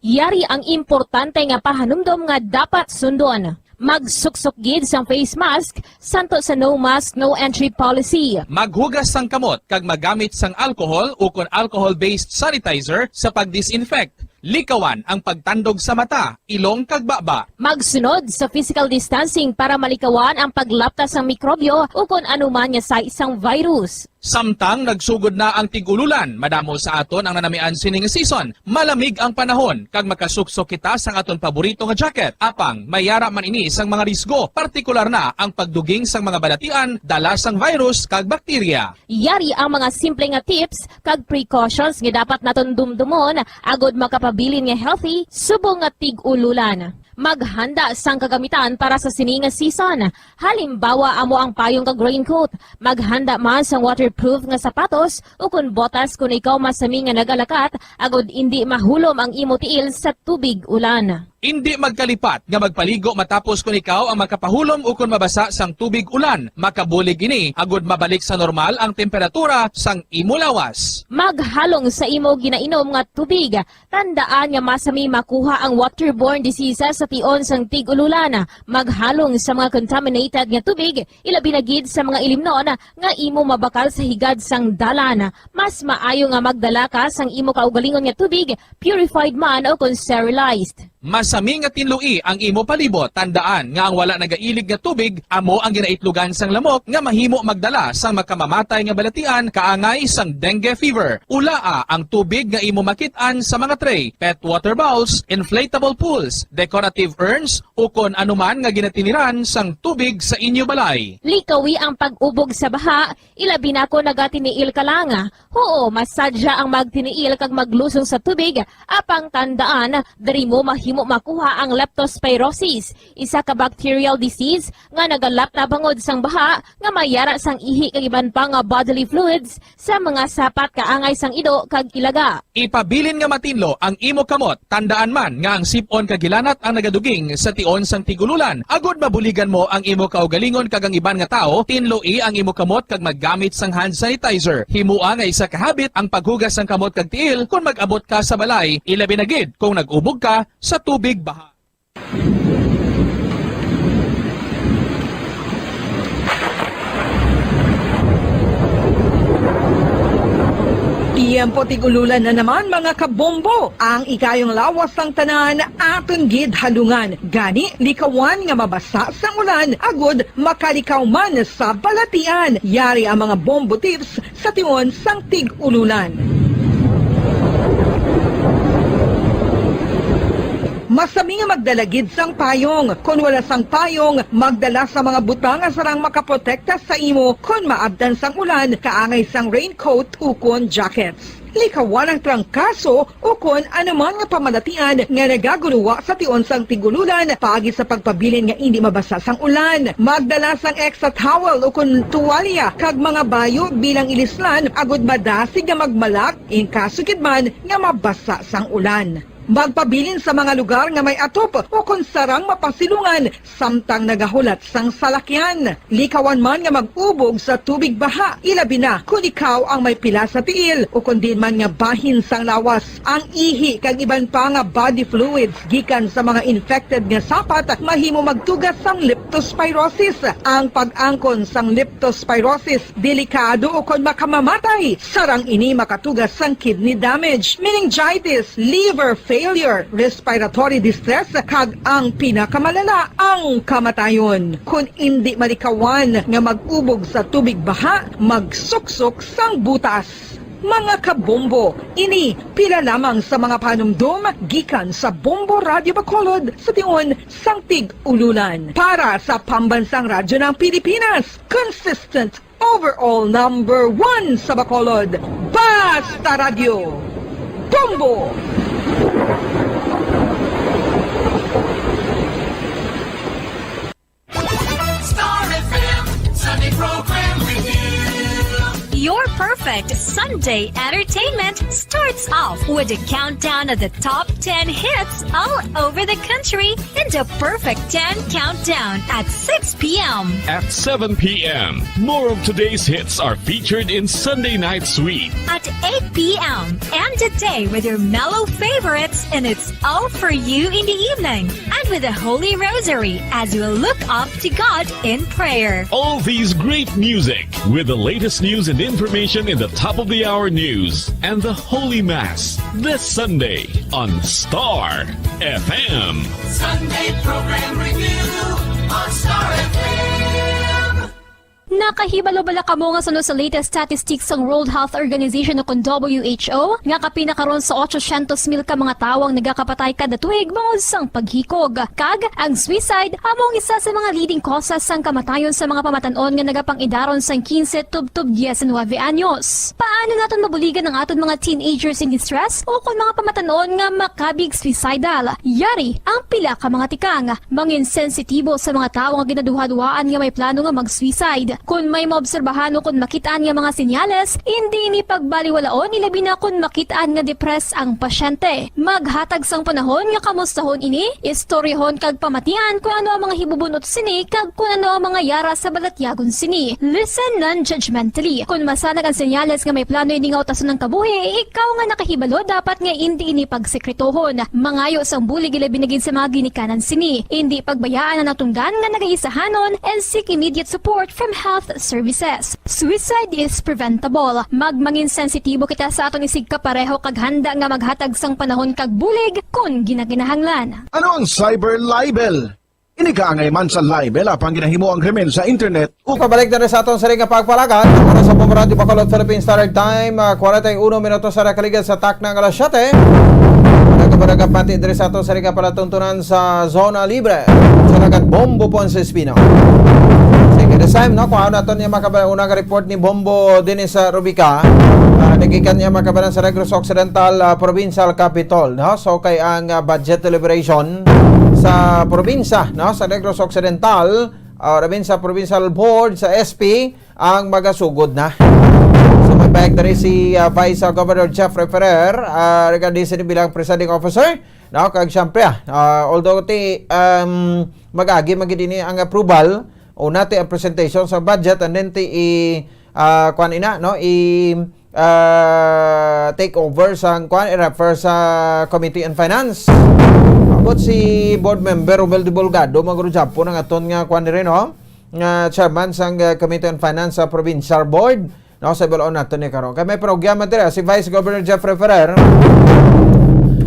Yari ang importante nga pahanumdom nga dapat sundon. Magsuksok gid sang face mask, santo sa no mask, no entry policy. Maghugas sang kamot kag magamit sang alcohol ukon alcohol-based sanitizer sa pag-disinfect. Likawan ang pagtandog sa mata, ilong kag baba. Magsunod sa physical distancing para malikawan ang paglapta sang mikrobyo ukon anuman nga sais sang virus. Samtang nagsugod na ang tig-ululan, madamo sa aton ang nanamian sini nga season. Malamig ang panahon, kag makasuksok kita sang aton paborito nga jacket. Apang, may yara man ini sang mga risgo, partikular na ang pagduging sang mga balatian, dala sang virus kag bakterya. Yari ang mga simple nga tips kag precautions nga dapat naton dumdumon agod makapabilin nga healthy subong nga tig-ululan. Maghanda sang kagamitan para sa sini nga season. Halimbawa, amo ang payong kag raincoat. Maghanda man sang waterproof nga sapatos ukon botas kon ikaw masami nga nagalakat agod indi mahulom ang imo tiil sa tubig ulan. Indi magkalipat nga magpaligo matapos kon ikaw ang makapahulom ukon mabasa sang tubig ulan. Makabulig ini agod mabalik sa normal ang temperatura sang imo lawas. Maghalong sa imo ginainom nga tubig. Tandaan nga masami makuha ang waterborne diseases sa tion sang tig-ululan. Maghalong sa mga contaminated nga tubig, ilabi na gid sa mga ilimnon nga imo mabakal sa higad sang dalan. Mas maayo nga magdala ka sang imo kaugalingon nga tubig, purified man o kon sterilized. Masami nga tinloi ang imo palibot. Tandaan nga ang wala nagailig nga tubig amo ang ginaitlogan sang lamok nga mahimo magdala sang makamamatay nga balatian kaangay sang dengue fever. Ulaa ang tubig nga imo makit-an sa mga tray, pet water bowls, inflatable pools, decorative urns, ukon anuman nga ginatiniran sang tubig sa inyo balay. Likawi ang pag-ubog sa baha, ilabi na kon nagatiniil ka lang. Huo, masadya ang magtiniil kag maglusong sa tubig, apang tandaan, diri mo mahimo makuha ang leptospirosis, isa ka bacterial disease nga nagalapta bangod sang baha nga may yara sang ihi kag iban pa nga bodily fluids sa mga sapat kaangay sang ido kag ilaga. Ipabilin nga matinlo ang imo kamot. Tandaan man nga ang sip-on kag hilanat ang nagaduging sa tion sang tig-ululan. Agod mabuligan mo ang imo kaugalingon kag ang iban nga tawo, tinloi ang imo kamot kag maggamit sang hand sanitizer. Himoa nga isa ka habit ang paghugas sang kamot kag tiil kon mag-abot ka sa balay, ilabi na gid kon nag-ubog ka sa tubig baha. Tiyempo tig-ululan na naman, mga kabombo. Ang ikayong lawas sang tanan aton gid halungan. Gani, likawan nga mabasa sang ulan agod makalikaw man sa balatian. Yari ang mga bombo tips sa tion sang tig-ululan. Masami nga magdala gid sang payong. Kon wala sang payong, magdala sa mga butang nga sarang makaprotekta sa imo kon maabtan sang ulan, kaangay sang raincoat ukon jackets. Likawan ang trangkaso ukon anuman nga pamalatian nga nagaguluwa sa tion sang tig-ululan paagi sa pagpabilin nga indi mabasa sang ulan. Magdala sang extra towel ukon tuwalya kag mga bayo bilang ilislan agud madasig nga magmalak in kaso gid man nga mabasa sang ulan. Magpabilin sa mga lugar nga may atop ukon sarang mapasilungan samtang nagahulat sang salakyan. Likawan man nga mag-ubog sa tubig baha, ilabi na kon ikaw ang may pila sa tiil ukon diin man nga bahin sang lawas. Ang ihi kag iban pa nga body fluids gikan sa mga infected nga sapat mahimo magtuga sang leptospirosis. Ang pag-angkon sang leptospirosis delikado ukon makamamatay. Sarang ini makatuga sang kidney damage, meningitis, liver failure, respiratory distress, kag ang pinakamalala, ang kamatayon. Kon indi malikawan nga mag-ubog sa tubig baha, magsuksok sang butas. Mga kabombo, ini pila lamang sa mga panumdom gikan sa Bombo Radyo Bacolod sa tion sang tig-ululan. Para sa Pambansang Radyo ng Pilipinas, consistent overall number one sa Bacolod. Basta Radyo, Bombo! Star F M Sunday Program Review. Your perfect Sunday entertainment starts off with a countdown of the top ten hits all over the country in the Perfect ten Countdown at six p.m. At seven p.m., more of today's hits are featured in Sunday Night Sweet. At eight p.m., end the day with your mellow favorites, and it's all for you in the evening and with the Holy Rosary as you look up to God in prayer. All these great music with the latest news and information in the top of the hour news and the Holy Mass this Sunday on Star F M. Sunday Program Review on Star F M. Nakahibalo bala kamo nga suno sa latest statistics sang World Health Organization o kon W H O nga kapin na karon sa otsosyentos mil ka mga tawo ang nagakapatay kada tuig bangod sang paghikog? Kag ang suicide amo ang isa sa mga leading causes sang kamatayon sa mga pamatan-on nga nagapang-idaron sang quince tubtob diecinuebe anyos. Paano naton mabuligan ang aton mga teenagers in distress o kon mga pamatan-on nga makabig suicidal? Yari ang pila ka mga tikang. Mangin sensitibo sa mga tawo nga ginaduhaduhaan nga may plano nga mag-suicide. Kon may maobserbahan o kon makit-an nga mga senyales, indi ini pagbaliwalaon, ilabi na kon makit-an nga depressed ang pasyente. Maghatag sang panahon nga kamustahon ini, istoryahon kag pamatian kon ano ang mga hibubun-ot sini kag kon ano ang mga yara sa balatyagon sini. Listen non-judgmentally. Kon masanag ang senyales nga may plano ini nga utason ang kabuhi, ikaw nga nakahibalo dapat nga indi ini pagsekretohon. Mangayo sang bulig ilabi na gid sa mga ginikanan sini. Indi pagbayaan ang natunggan nga nagaisahanon and seek immediate support from health services. Suicide is preventable. Magmangin sensitibo kita sa aton isigkapareho kag handa nga maghatag sang panahon kag bulig kon ginakinahanglan. Ano ang cyber libel? Ini kaangay man sa libel apang ginahimo ang krimen sa internet. Pabalik na rin sa aton sa ring pagpalagan. Para sa Bombo Radio Bacolod Philippine Standard Time, ah, forty-one minutos sa nakaligad sa takna nga alas siyete. Nagkabaragap mati diri sa aton sa ring palatuntunan sa Zona Libre. Sa Lagat Bombo po ang Espino. Sige, this time, no, kung ano naton niya makabala, unang report ni Bombo din sa Rubica. Ah, nagikan niya makabalan sa Negros Occidental ah, Provincial Capitol, no? So, kay ang ah, budget deliberation sa probinsya, no? Sa Negros Occidental, ah, Provincial Provincial Board sa S P ang magasugod na. So, may pahayag diri si ah, Vice ah, Governor Jeffrey Ferrer, ah, regarding sini bilang presiding officer, no? Kag siyempre, ah, ah, although ti um, mag-agi man gid ini ang approval, una ti ang presentation sa budget and then ti i ah, kuan ina, no? I ah, take over sang kuan, i-refer sa Committee on Finance. Abot si Board Member Romel de Bolgado, maguro Japon ang aton nga kuan diri, no? Nga chairman sang ah, Committee on Finance sa Provincial Board, no? Sa ibalaon nato ni karon. Kay may parogya man diri, si Vice Governor Jeffrey Ferrer.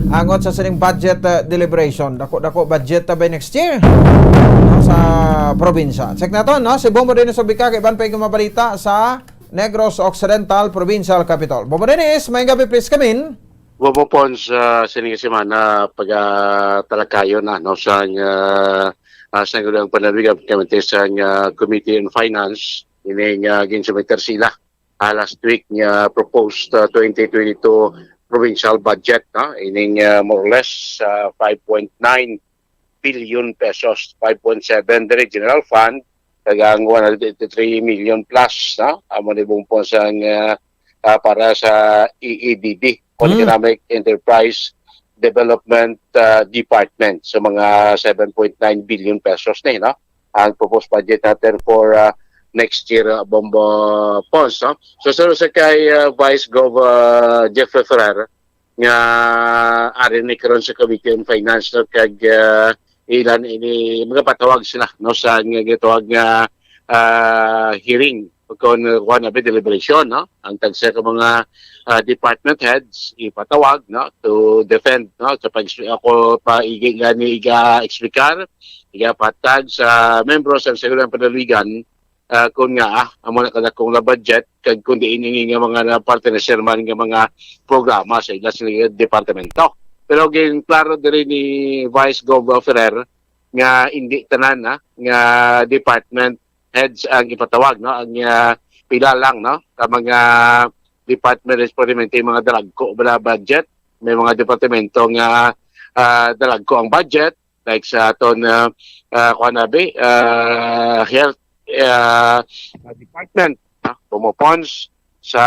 Angot sa sining budget ah, deliberation. Dako-dako budget ta by next year, no? Sa probinsya. Check naton, no? Si Bombo din sa Bika, kay iban pa yung mabalita sa Negros Occidental Provincial Capitol. Bombo Dennis, may gabi please kamin. Bombo Pons, ah, sining semana pagatalakayon na, no, sang ah, ah, sang ang panaligan kami sa ah, Committee on Finance, ining ah, ginsumiter sila ah, last week nga proposed, ah, twenty twenty-two provincial budget, no? Ining, ah, more or less, ah, five point nine billion pesos, five point seven diri general fund, kag ang one hundred eighty-three million plus, no? Amo ni bumpon sang, ah, ah, para sa E E D D, Hmm. Economic Enterprise Development, ah, Department. So, mga seven point nine billion pesos ni, no? Ang proposed budget natin for, ah, next year, ah, Bombo Pons, no? So, sa, sa kay, ah, Vice Gov, ah, Jeffrey Ferrer, nga ari ni karon sa Committee on Finance, no? Kag, ah, ilan ini, magapatawag sila, no, sa nga gitawag nga, ah, hearing, kung, uh, kuwan na ba, deliberation, no? Ang tagsa ka mga, ah, department heads ipatawag, no, to defend, no, sa pag ako pa igi gani iga explicar, iga patag sa membro sa Seguridad Panaligan, ah, kun nga, ah, amo na kadakong na budget, kag kun diin ini nga mga na parte na chairman nga mga programa sa ila sila departamento. Pero gin klaro diri ni Vice Gov Ferrer nga hindi tanan, ah, nga department heads ang ipatawag, no? Ang, ah, pila lang, no? Ang mga department responsibility, mga dalagko bala budget, may mga departamento nga, ah, dalagko ang budget, like sa aton, ah, ah, kuwan na bi, ah, health, ah, department, ah, pumupons sa,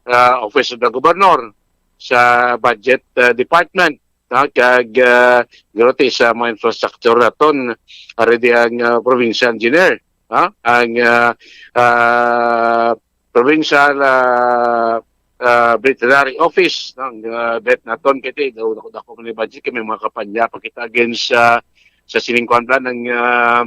ah, Office of the Governor, sa budget, ah, department, no? Kag, ah, guro ti sa mga infrastructure naton, ari di ang, ah, provincial engineer, no? Ang, ah, ah, provincial, ah, ah, veterinary office, no? Ang, ah, vet naton kay ti daw dako, dako man ni budget kay may mga kampanya pa kita against, ah, sa sining kuwan bala ng, ah,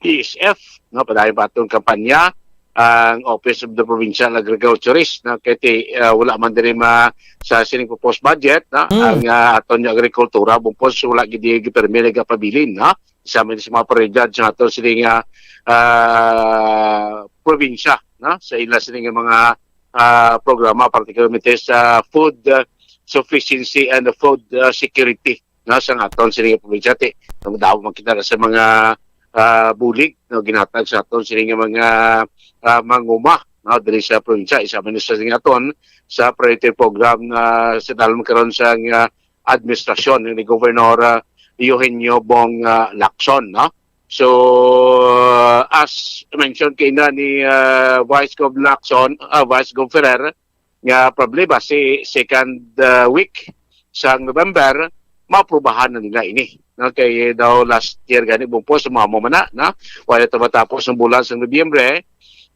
P S F, no? Padayon pa atong kampanya ang Office of the Provincial Agriculturist, no? Kay ti, ah, wala man diri ma sa sining proposed budget, no? Hmm. Ang, ah, aton nga agrikultura, bumpos wala gid gipirmi nagapabilin, no? Isa man sa mga prioridad sa aton sini nga, ah, probinsya, no? Sa ila sini nga mga, ah, programa, particularmente sa food, ah, sufficiency and food, ah, security, no, sa aton sini nga probinsya. Ti, ang daw makita na sa mga, ah, bulig, no, ginatag sa aton sini nga mga, ah, manguma, no, diri sa probinsya. Isa man sa sini aton sa priority program na sa dalom karon sa nga administrasyon ni Governor, ah, Eugenio Bong, ah, Lacson, no? So, ah, as mentioned kay na ni, ah, Vice Gov Lacson, ah, Vice Gov Ferrer, nga probably ba si second, ah, week sa November, maaprubahan na nila ini. No? Kay daw last year gani bumpos, sumamo man na, no? Wala to matapos ang bulan sa Nobyembre,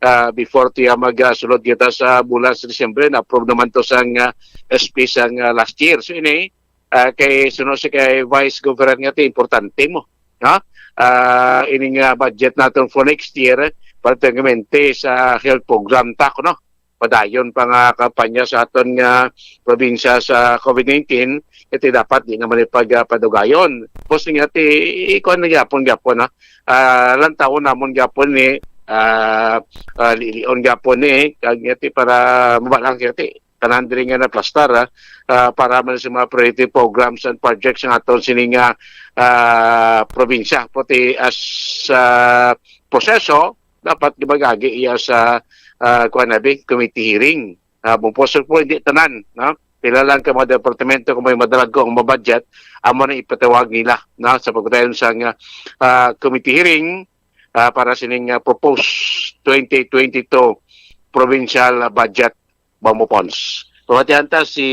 ah, before to ya mag, ah, sulod kita sa bulan sa Disyembre, na-approve naman to sang, ah, S P sang, ah, last year. So ini, ah, kay suno si kay Vice Governor nga ti importante mo, no? Ah, ini nga budget naton for next year, particularmente sa health program ta, no? Padayon pa nga kampanya sa aton nga probinsya sa COVID nineteen, iti dapat di naman ipag, ah, padugayon. Tapos nga ti, ikuan na gyapon, gyapon, ha? Ah, lantawon namon gyapon ni, ah, ah, lilion gyapon ni, kag nga ti para mabalang nga ti tanan diri nga naplastar, ah, ah, para man sa mga priority programs and projects nga aton sini nga, ah, probinsya. Pati as, ah, proseso, dapat gibagagi iya sa, ah, kuwan na bi, committee hearing. Ah, bumpos po, hindi tanan, no? Pila lang ka mga departamento kung may madalagko ang mga budget, amo na ipatawag nila, no? Sa pagpadayon sa nga, ah, committee hearing, ah, para sining, ah, proposed twenty twenty-two provincial budget, Bombo Pons. Pamatihan ta si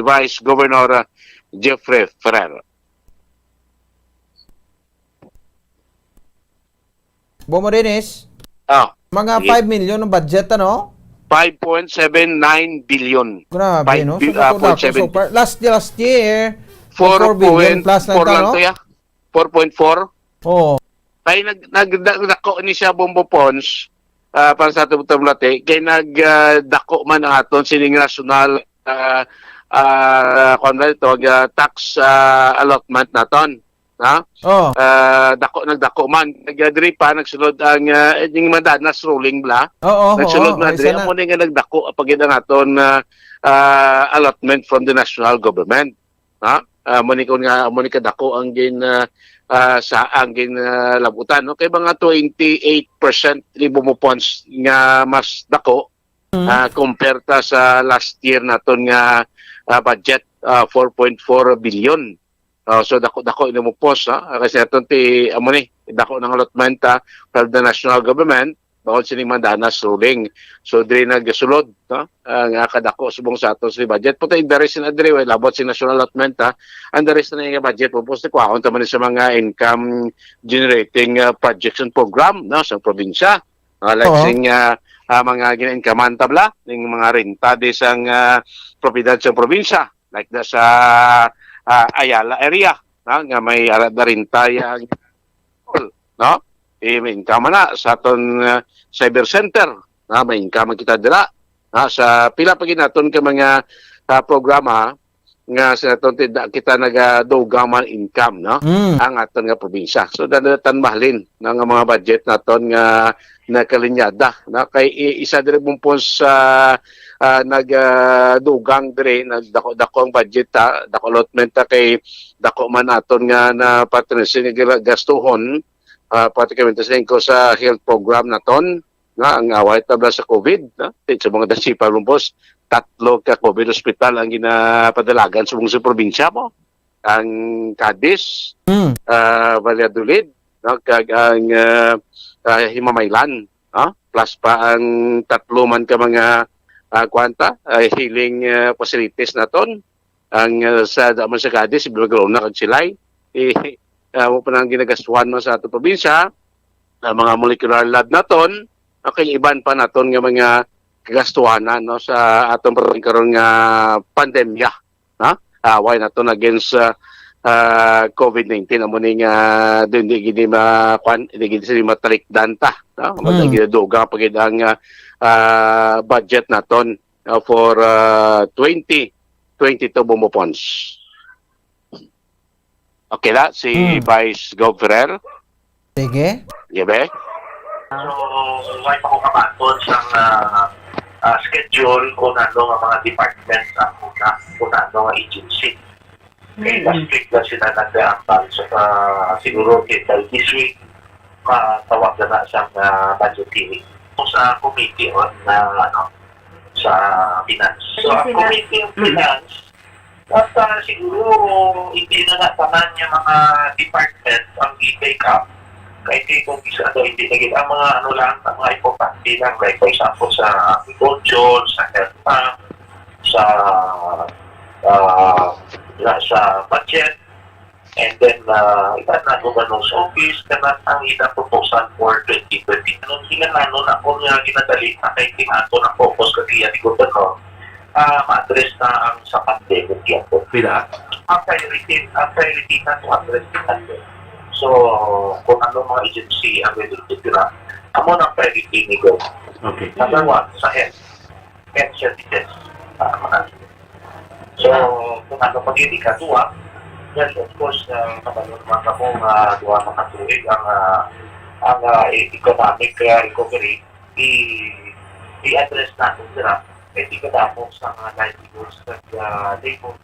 Vice Governor, ah, Jeffrey Ferrer. Bombo Dennis, Ah, mga sige. Five million ang budget, ano? Five point seven nine billion. Grabe, Five no? bi-, So, ah, dako, dako. So, point seven. Par-, last, last year, four billion plus lang four ta, lang no? To, ya. Four point four. Oo. Kay nag-, nag-, nagdako ni siya, Bombo Pons, ah, para sa atong tabulate, kay nag, ah, dako man ang aton sining national, ah, ah, kuwan ba ito, ah, tax, ah, allotment naton. Ha? Oh. Ah, dako, nagdako man. Nag-, diri pa, nagsulod ang, ah, yung madanas ruling bla. Oo, Nagsulod oo, na isa diri. Na. Amo ni nga nagdako, pag ang aton, ah, ah, allotment from the national government. Ha? Ah, amo ni kun nga, amo ni kadako ang gin, ah, ah, sa, ang gin, ah, labutan, no? Kay mga twenty-eight percent ni Bombo Pons nga mas dako, Mm. Ah, compare ta sa last year naton nga, ah, budget, ah, four point four billion. Ah, so dako-dako ini mo post, ha? Kasi naton ti, amo ni, dako ng allotment, ah, from the national government, bawod sining mandanas ruling. So diri nagasulod, no? Ah, nga kadako subong sa aton sa budget. Puta, indaris na diri, way labot si national allotment, ha? Ang daris na nga budget, pupos ni kwaon ta man sa mga income generating, ah, projects and program, no? Sa probinsya. Ah, like Oo. sing, ah, ah, mga gina-incomean tabla, ning mga renta di sang, ah, propiedad sa probinsya, like na sa, ah, Ayala area, no? Nga may ara na renta yang, no? Eh, may income na sa aton, ah, cyber center, no? May income kita dira, no? Sa pila pa ginaton ka mga, ah, programa, nga sa naton ti-, da-, kita nagadugang man income, no? Mm. Ang aton nga probinsya. So, danatan mahalin na nga mga budget naton nga nakalinyada, no? Kay i-, isa diri bumpon sa, ah, nagadugang diri, nagdako-dako ang budget, ha? Dako allotment, ha? Kay dako man aton nga na partners nga gila-, gastuhon, ah, particularmente sa, sa health program naton, nga ang away tabla sa COVID, no? Sa mga dasipa, lumpos, tatlo ka COVID hospital ang ginapadalagan subong sa probinsya mo. Ang Cadiz, Mm. ah, Valladolid, no? Kag ang, ah, ah, Himamaylan, no? Plus pa ang tatlo man ka mga, ah, kwanta, ah, healing, ah, facilities naton. Ang, ah, sa, da man sa Cadiz, si Villagrona kag Silay. Eh, ah, mo pa nang ginagastuhan man sa ato probinsya, ang mga molecular lab naton, o kay iban pa naton nga mga kagastuhanan, no, sa aton pagkaron nga pandemya, no? Away naton against, ah, ah, COVID nineteen, amo ni nga di, di gid ma-, kwan, di gid sila matalikdan ta, no? Hmm. Magdugang pa gid ang, ah, ah, budget naton, ah, for, ah, twenty twenty-two Bombo Pons. Okay na, si Hmm. Vice Gov Ferrer. Sige. Sige, be. So, way pa ko kabaton sa, ah, ah, schedule kung ano nga mga department ang una, kung ano nga agency. Kay Mm. last week lang sila nag-aambal. So, ah, siguro, okay, by this week, matawag na na sa, ah, budget hearing. Kung sa committee on, ah, ano, sa finance. So, Yes, ang sila. Committee on Mm. Finance, at, ah, siguro, hindi na nga tanan yung mga department ang i-take up. Kaya kay kung isa daw, hindi na gid. Ang mga ano lang, ang mga importante lang, like for example, sa agriculture, sa health, ah, sa, ah, na, sa budget, and then, ah, iba na governor's office, kana ang ila proposal for twenty twenty. Anong sila na, ano na, kung nga ginadali na kay tinato na focus kasi yan ni Governor, ah, ma-address na ang sa pandemic yan po. Pila? Ang priority, ang priority na to address the pandemic. So, kung ano mga agency ang willing to tira, amo na ang priority ni Gov. Okay. Number one, sa health. Health services. Ah, mga. So, kung ano pag yun, ikaduha, well, of course, ah, kabalo naman ako nga duha na ka tuig ang, ah, ang, ah, e-, economic, ah, recovery, i-, i-address natin sila. Kaya di kadamo sa mga livelihoods at, ah, labor,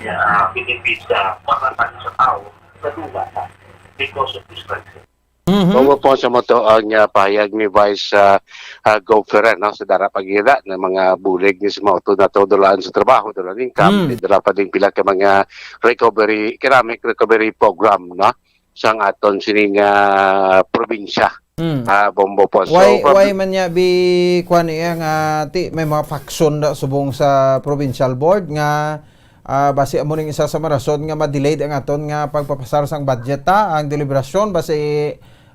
ah, benefits, ah, para sa tao, nadula na because of this crisis. Mhm. Kung po sa mo to ang, ah, pahayag ni Vice, ah, ah, Gov Ferrer, no, sa dara pagila ng mga bulig ni sa mga utod na to, dulaan sa trabaho, dulaan income, Mm. dala pa din pila ka mga recovery, economic recovery program, no, sang aton sining, ah, probinsya, Mm. ah, Bombo po. So, Why, prob- why man niya bi-, kuwan iya nga, ti, may mga faction da subong sa provincial board nga, ah, basi amo ning isa sa mga rason nga ma-delayed ang aton nga pagpapasar sang budget, ta, ang deliberasyon, basi,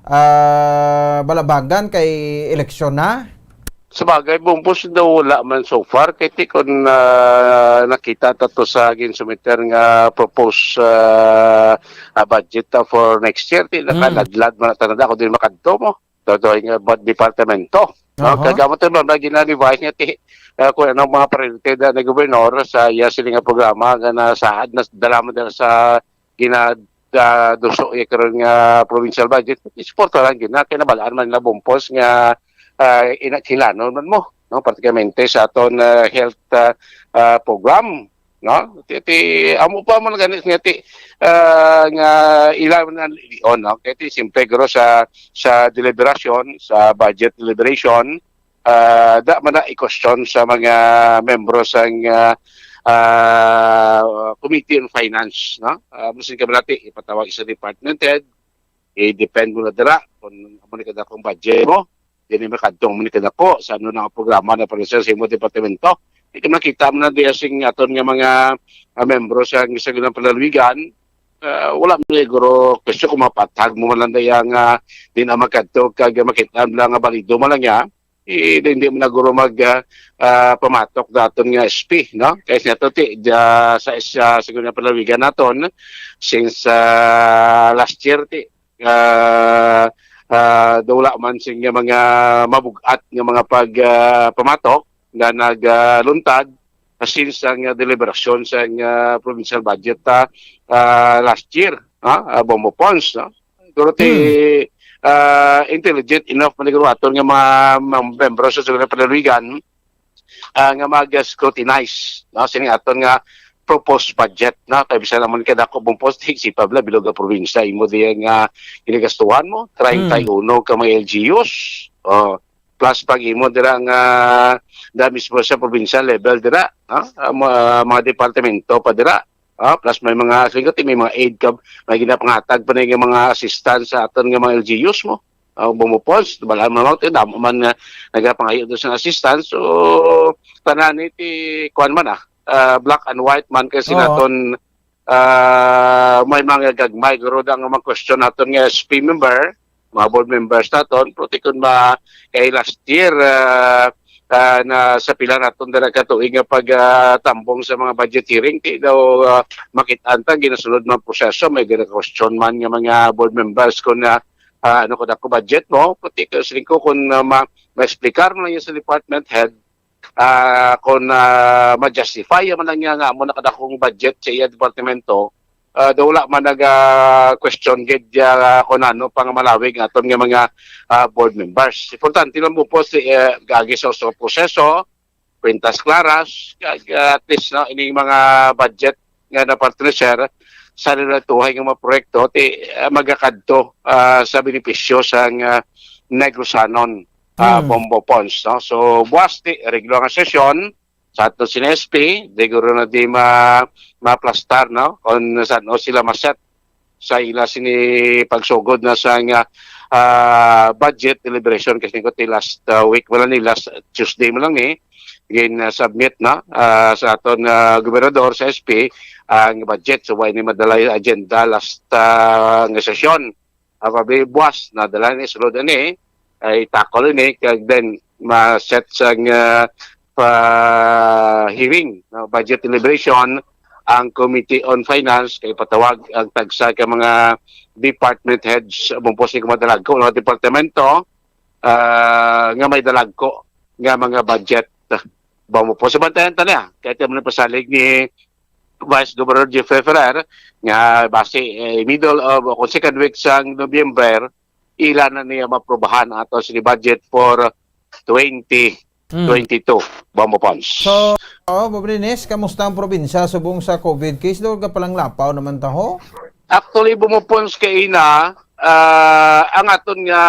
ah, balabagan kay eleksyon na? Sabagay, bumpos daw wala man so far. Kay ti kon, ah, nakita ta to sa ginsumiter nga proposed, ah, ah, budget, ah, for next year, ti Hmm. nakaladlad man ta na ako din makadto mo. Totoo nga ba-, departamento. No? Aha. Kag amo to, ma'am, lagi na ni Vice nga ti, ah, kung anong mga priority na ni Gobernador sa iya sila nga programa nga nasaad na dala mo dala sa gina-, ah, duso iya karon nga provincial budget, isuporta lang gina kay nabalaan man nila bumpos nga, ah, ina-, kinahanglan man mo, no, particularmente sa aton, ah, health, ah, ah, program, no? Ti, ti, amo pa mo gani nga ti, ah, nga ila na lion, no? Kay ti, siyempre, guro sa, sa deliberation, sa budget deliberation, ah, da man na i-question sa mga membro sang, ah, ah, Committee on Finance, no? Ah, bisan ka malati, ipatawag sa department head, i-depend mo na dira kung amo ni kadakong budget mo, dili makadto mo ni kadako sa ano na ang programa na para sa imo departamento. Di ka makita mo na diya sing aton nga mga, ah, membro sa, sa Sangguniang Panlalawigan, ah, wala mo siguro question kung mapatag mo man lang diya nga di na makadto kag makita mo lang nga balido man lang niya. I-, hindi mo na guro mag, ah, ah, pamatok daton nga S P, no? Kay sa to ti, da, sa, sa Sangguniang Panlalawigan naton, since, ah, last year ti, ah, ah, daw wala man sing mga mabugat nga mga pag, ah, pamatok nga nag, ah, luntad, ah, since ang, ah, deliberasyon sa, ah, provincial budget, ah, ah, last year, ah, ah, Bombo Pons, no? Pero ti, Hmm. ah, intelligent enough man siguro aton nga mga, mga membro sa Sangguniang Panlalawigan, ah, nga mag-scrutinize, no, sining aton nga proposed budget, no? Kay bisan naman kay dako mong post, si Pabla, bilog ang probinsya, imo diya nga ginigastuhan mo, Hmm. treinta y uno ka mga L G Us, oh, plus pag imo dira nga, da mismo sa probinsya level dira, no? Ang mga, mga departamento pa dira, ah, plus may mga, sige, may mga aid ka, may ginapangatag pa na yung mga assistance sa aton nga mga L G Us mo. Ah, bumupos, wala man lang, damo man nga nagapangayo doon sa assistance. So, tanan ni ti, kuwan man ah, ah, black and white man kasi Oo. naton, ah, may mga gagmay, guro da nga mga question naton nga S P member, mga board members naton, pero ti kun ba, kay last year, ah, ah, na sa pila naton dira ka tuig nga pag, ah, tambong sa mga budget hearing, ti daw, ah, makit-an ta, ginasulod man proseso, may gina-question man nga mga board members kung, ah, ah, ano ko dako budget mo, pati ka siling ko kung, ah, ma-, ma-explicar mo lang yun sa department head, ah, kung, ah, ma-justify man lang niya nga amo nakadakong budget sa iya departamento, ah, daw wala man naga-question gid, ah, kung ano pang malawig aton nga mga, ah, board members. Importante lang mo po si, eh, gagi sa usa ka proseso, kwintas klaras, kag, ah, at least, no, ining mga budget nga napartner sa nilatuhay nga mga proyekto, ti, ah, magakadto, ah, sa benepisyo sang, ah, Negros-anon, ah, Hmm. Bombo Pons, no? So, buwas ti, reglo nga sesyon, sa ato sini S P, di guro na di ma-, maplastar, no? Kung saan o sila maset sa ila sini pagsugod na sa nga, ah, budget deliberation kasi ko ti last, ah, week mo lang ni, last Tuesday mo lang ni, gin, ah, submit na, ah, sa aton, ah, gobernador sa S P ang budget. So, wa ini madala yung agenda last, ah, nga sesyon. Ang pabibuas na dala ni sulod ani, ay tackle ini, kag then ma-set sa nga pa hearing, no, budget deliberation ang Committee on Finance kay patawag ang tagsa ka mga department heads, mong posting mga dalagko, mga departamento, ah, nga may dalagko nga mga budget. Ba mo po sa bantayan ta niya, kahit yung mga pasalig ni Vice Governor Jeffrey Ferrer, nga base, eh, middle of, o kung second week sang Nobyembre, ila na niya maprobahan ato sa budget for twenty twenty-two, Bombo Pons. So, oh, Bob Rines, kamusta ang probinsya subong sa COVID case? Doon ka palang lapaw naman taho? Actually, Bombo Pons, kaina, ah, ang aton nga,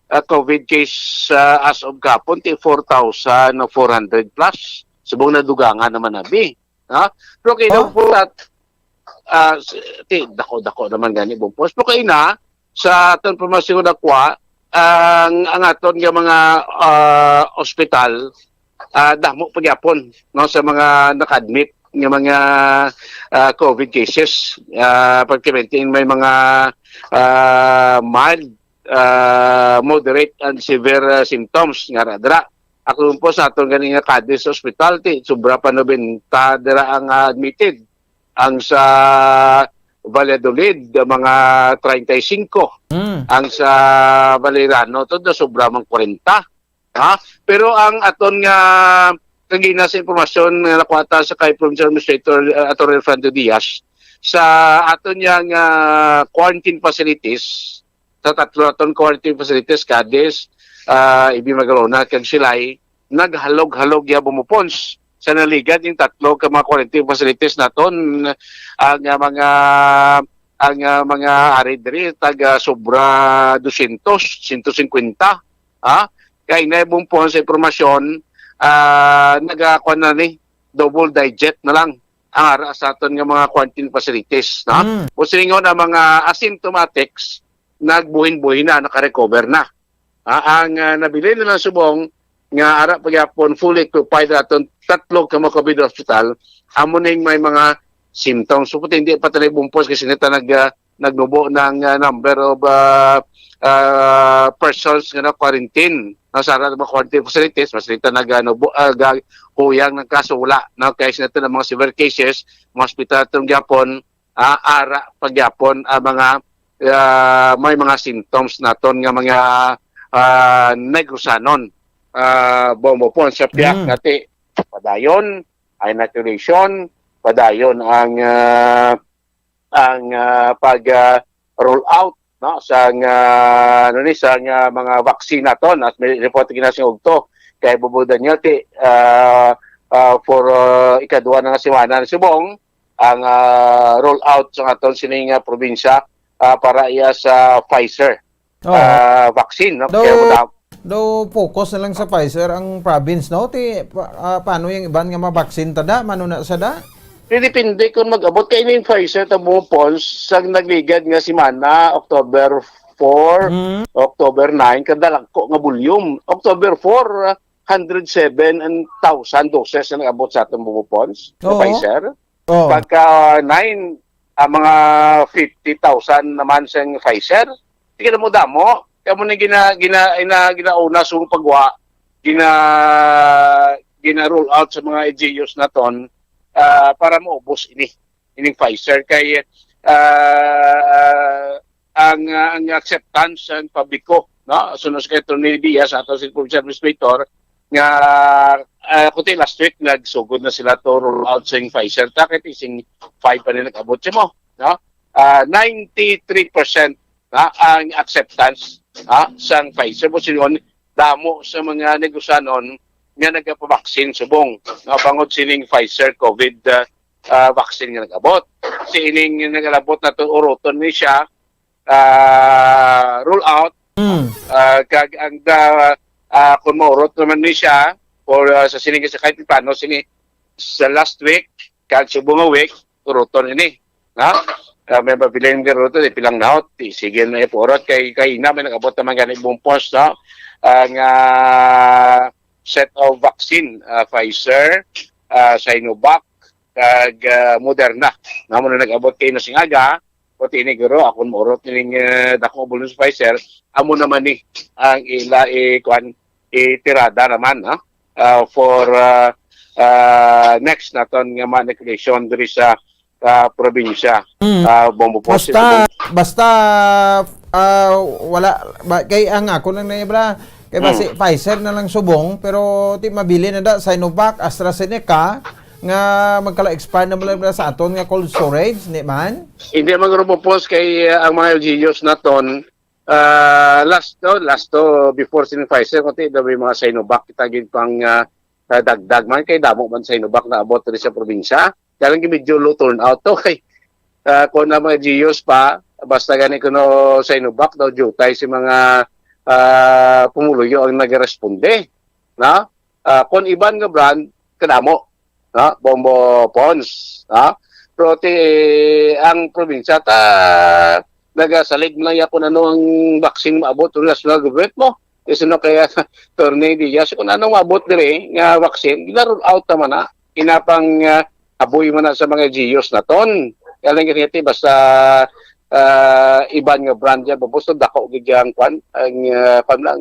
ah, COVID case, ah, as of kapon, ti four thousand four hundred plus. Subong nadugangan naman abi. Ha? Pero kay Huh? daw po at, ah, s-, ti, dako-dako naman gani, Bombo Pons. Pero kaina, sa aton information na kuha, ang, ang aton nga mga, ah, ospital, ah, damo pagyapon, no, sa mga naka-admit nga mga, ah, COVID cases. Ah, pagkamentin may mga, ah, mild, ah, moderate and severe, ah, symptoms nga ra-, dira. Ako po sa aton gani nga kadi sa ospital, ti, sobra pa nobenta dira ang, ah, admitted. Ang sa Valladolid, mga treinta y cinco. Mm. Ang sa Valeriano, to, na sobra mang kwarenta. Ha? Pero ang aton nga kagina sa impormasyon nga nakuha ta sa kay Provincial Administrator, uh, Attorney Alfredo Diaz, sa aton nga, uh, quarantine facilities, sa tatlo naton quarantine facilities, Cadiz, uh, Ibi Magalona, kag Silay, naghalog-halog ya Bombo Pons. Sa naligad yung tatlo ka mga quarantine facilities naton, ang, uh, mga, ang, uh, mga ari diri, taga sobra dosyentos, sento singkwenta, ha? Kay na, Bong Pons, sa impormasyon, ah, nagakuan na ni, double digit na lang ang ara sa aton nga mga quarantine facilities, no? Mm. Kung silingon ang mga asymptomatics, nagbuhin-buhin na, nakarecover na. Ah, ang, ah, nabilin na lang subong nga ara pa gyapon fully occupied aton tatlo ka mga COVID hospital, amo ning may mga symptoms. So, pati hindi pa tayo, Bong Pons, kasi nita nag, ah, nagnubo ng, ah, number of, ah, ah, persons nga na-quarantine. No, sa ara mga quarantine facilities, mas nita nag, ah, nubo, ah, ga-, huyang ng kaso, wala. No, kaya sila ang mga severe cases, mga hospital itong gyapon, ah, ara pagyapon ang mga, ah, may mga symptoms naton nga mga, ah, Negrosanon. Ah, Bong Pons, sa piyak Mm. nati, padayon, inoculation, padayon ang, ah, ang, ah, pag, ah, roll out, no, sa nga, ano ni, sa nga mga vaccine naton, as may report gina sa ugto kay Bobo Daniel, ti, ah, ah, for, ah, ikadua na nga semana na subong ang, ah, roll out sa aton sining, ah, probinsya, ah, para iya sa Pfizer, Oo. ah, vaccine, no? Daw, Kaya mo na daw focus na lang sa Pfizer ang province, no? Ti, pa-, ah, paano yung iban nga mabaksin tada? Mano na sa da? Depende kung mag-abot kay ning Pfizer ta, Bong Pons, sa nagligad nga semana, October four, Mm. October nine, kadalagko nga volume. October four, hundred seven thousand doses ang nag-abot sa atong, Bong Pons, sa Oo. Pfizer. Oo. Pagka nine, ang mga fifty thousand naman sa Pfizer. Sige na mo damo. Kaya mo na gina, gina, ina, ginauna sa pagwa, gina, gina-roll out sa mga L G Us naton, ah, para maubos ini, ining Pfizer. Kay, ah, ang, ah, ang acceptance sa publiko, no? Sunod sa kay Attorney Diaz, ato si Provincial Administrator, nga, ah, kuti last week, nagsugod na sila to roll out sing Pfizer. Ta, kay sing five pa rin nag-abot siya mo, no? Ah, ninety-three percent na ang acceptance, ha, sang Pfizer. Mo sinon, damo sa mga Negrosanon nga nagapabaksin subong, no, bangod sining Pfizer COVID, ah, ah, vaccine nga nag-abot. Si ining nag-abot na to, uruton ni siya, ah, roll out, Mm. ah, kag ang da, ah, kung maurot naman ni siya, or, ah, sa sining sa kahit plano, sini sa last week, kag subong nga week, uruton ini. Ha? Ah, may mabilin nga uruton, di pilang naot, di, sige na ipurot. Kay, kay na, may nag-abot naman gani, Bong Pons, no? Ang, ah, set of vaccine, ah, Pfizer, ah, Sinovac, kag, ah, Moderna. Nga mo na nag-abot kay na sing aga, o tiniguro, akong maurot ning, ah, dako nga bulong sa Pfizer, amo naman ni ang ila, eh, kuan, eh, tirada naman, no? Ah, for, ah, ah, next naton nga mga inoculation diri sa, ah, probinsya. Mm. Ah, Bong Pons, Basta, basta, ah, wala, ba, kay ang ako lang na ibra, kay basi Mm. Pfizer na lang subong, pero ti mabili na da, Sinovac, AstraZeneca, nga magkala-expire na mo lang sa aton nga cold storage, ni man? Hindi man, Bong Pons, kay, ah, ang mga L G Us naton, ah, last to, last to, before sin Pfizer, kunti daw may mga Sinovac, kita gid pang, ah, ah, dagdag man, kay damo man Sinovac na abot diri sa probinsya. Kaya lang medyo low turnout to, kay, ah, kung ang mga L G Us pa, basta gani kuno Sinovac daw, jutay si mga, ah, pumuluyo ang nagresponde, no? Ah, kung iban nga brand, kadamo, no? Bong Pons, no? Pero ti, ang probinsya ta, nagasalig man lang ya kung ano ang vaccine maabot sa national government mo. Kasi no, kaya Attorney Diaz, kung ano maabot diri nga vaccine, gina-roll out naman na. Inapang, ah, aboy man na sa mga L G Us naton. Kaya lang ganito, basta, ah, iban nga brand yan, Bong Pons, dako gid ang kwan, ang, ah, kwan lang,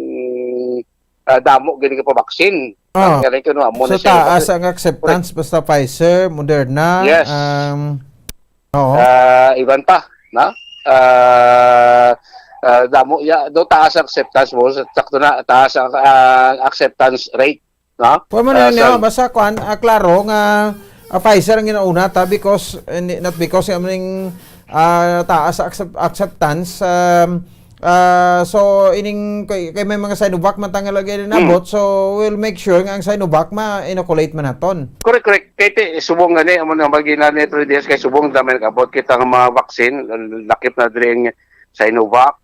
ah, damo gid nga pabaksin. Ah. Kaya lang kuno, amo So, na siya. taas ang acceptance basta Pfizer, Moderna, Yes. um, oo. Ah, iban pa, no? Ah, ah, damo, ya, do taas ang acceptance mo, sakto na, taas ang, ah, acceptance rate, no? Kuwan mo na Ah, yun, sa no? Basta kuwan, ah, klaro nga, ah, Pfizer ang ginauna ta because, eh, ni-, not because, yung aming, ah, taas ang accept-, acceptance, um, ah, so, ining, kay, kay may mga Sinovac man tanga lagi rin Hmm. abot, so we'll make sure nga ang Sinovac ma-inoculate man naton. Correct, correct. Kay ti, subong gani, amo na, magina ni Attorney Diaz, kay subong dami nag-abot kita nga mga vaccine, lakip na diri ang Sinovac,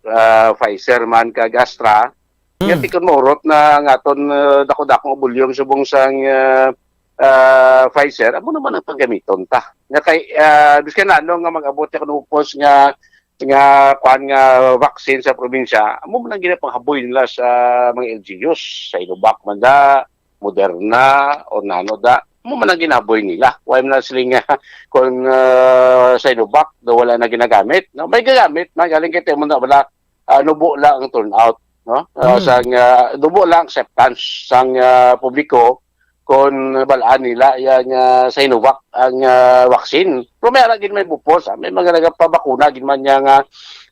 ah, Pfizer man, kag Astra, Nga Mm. tikon maurot na ang aton, ah, dako-dakong bulyong subong sang, ah, ah, Pfizer, amo naman ang paggamiton ta. Nga kay, ah, biskan ano nga mag-abot ya kuno upos nga, nga kuan nga vaccine sa probinsya, amo man ang ginapanghaboy nila sa mga L G Us, sa Sinovac man da, Moderna, o nano da, amo man ang ginaboy nila. Wala man sila nga kung, ah, sa Sinovac, daw wala na ginagamit, no? May gagamit, may galing kay temo na wala, ah, nubo lang ang turnout, no? Ah, Mm. sang, ah, nubo lang acceptance sang, ah, publiko kung balaan nila yang, ah, Sinovac ang, ah, vaccine. Pero may ara gid may bupos, ah. May mga nagapabakuna gid man niya nga,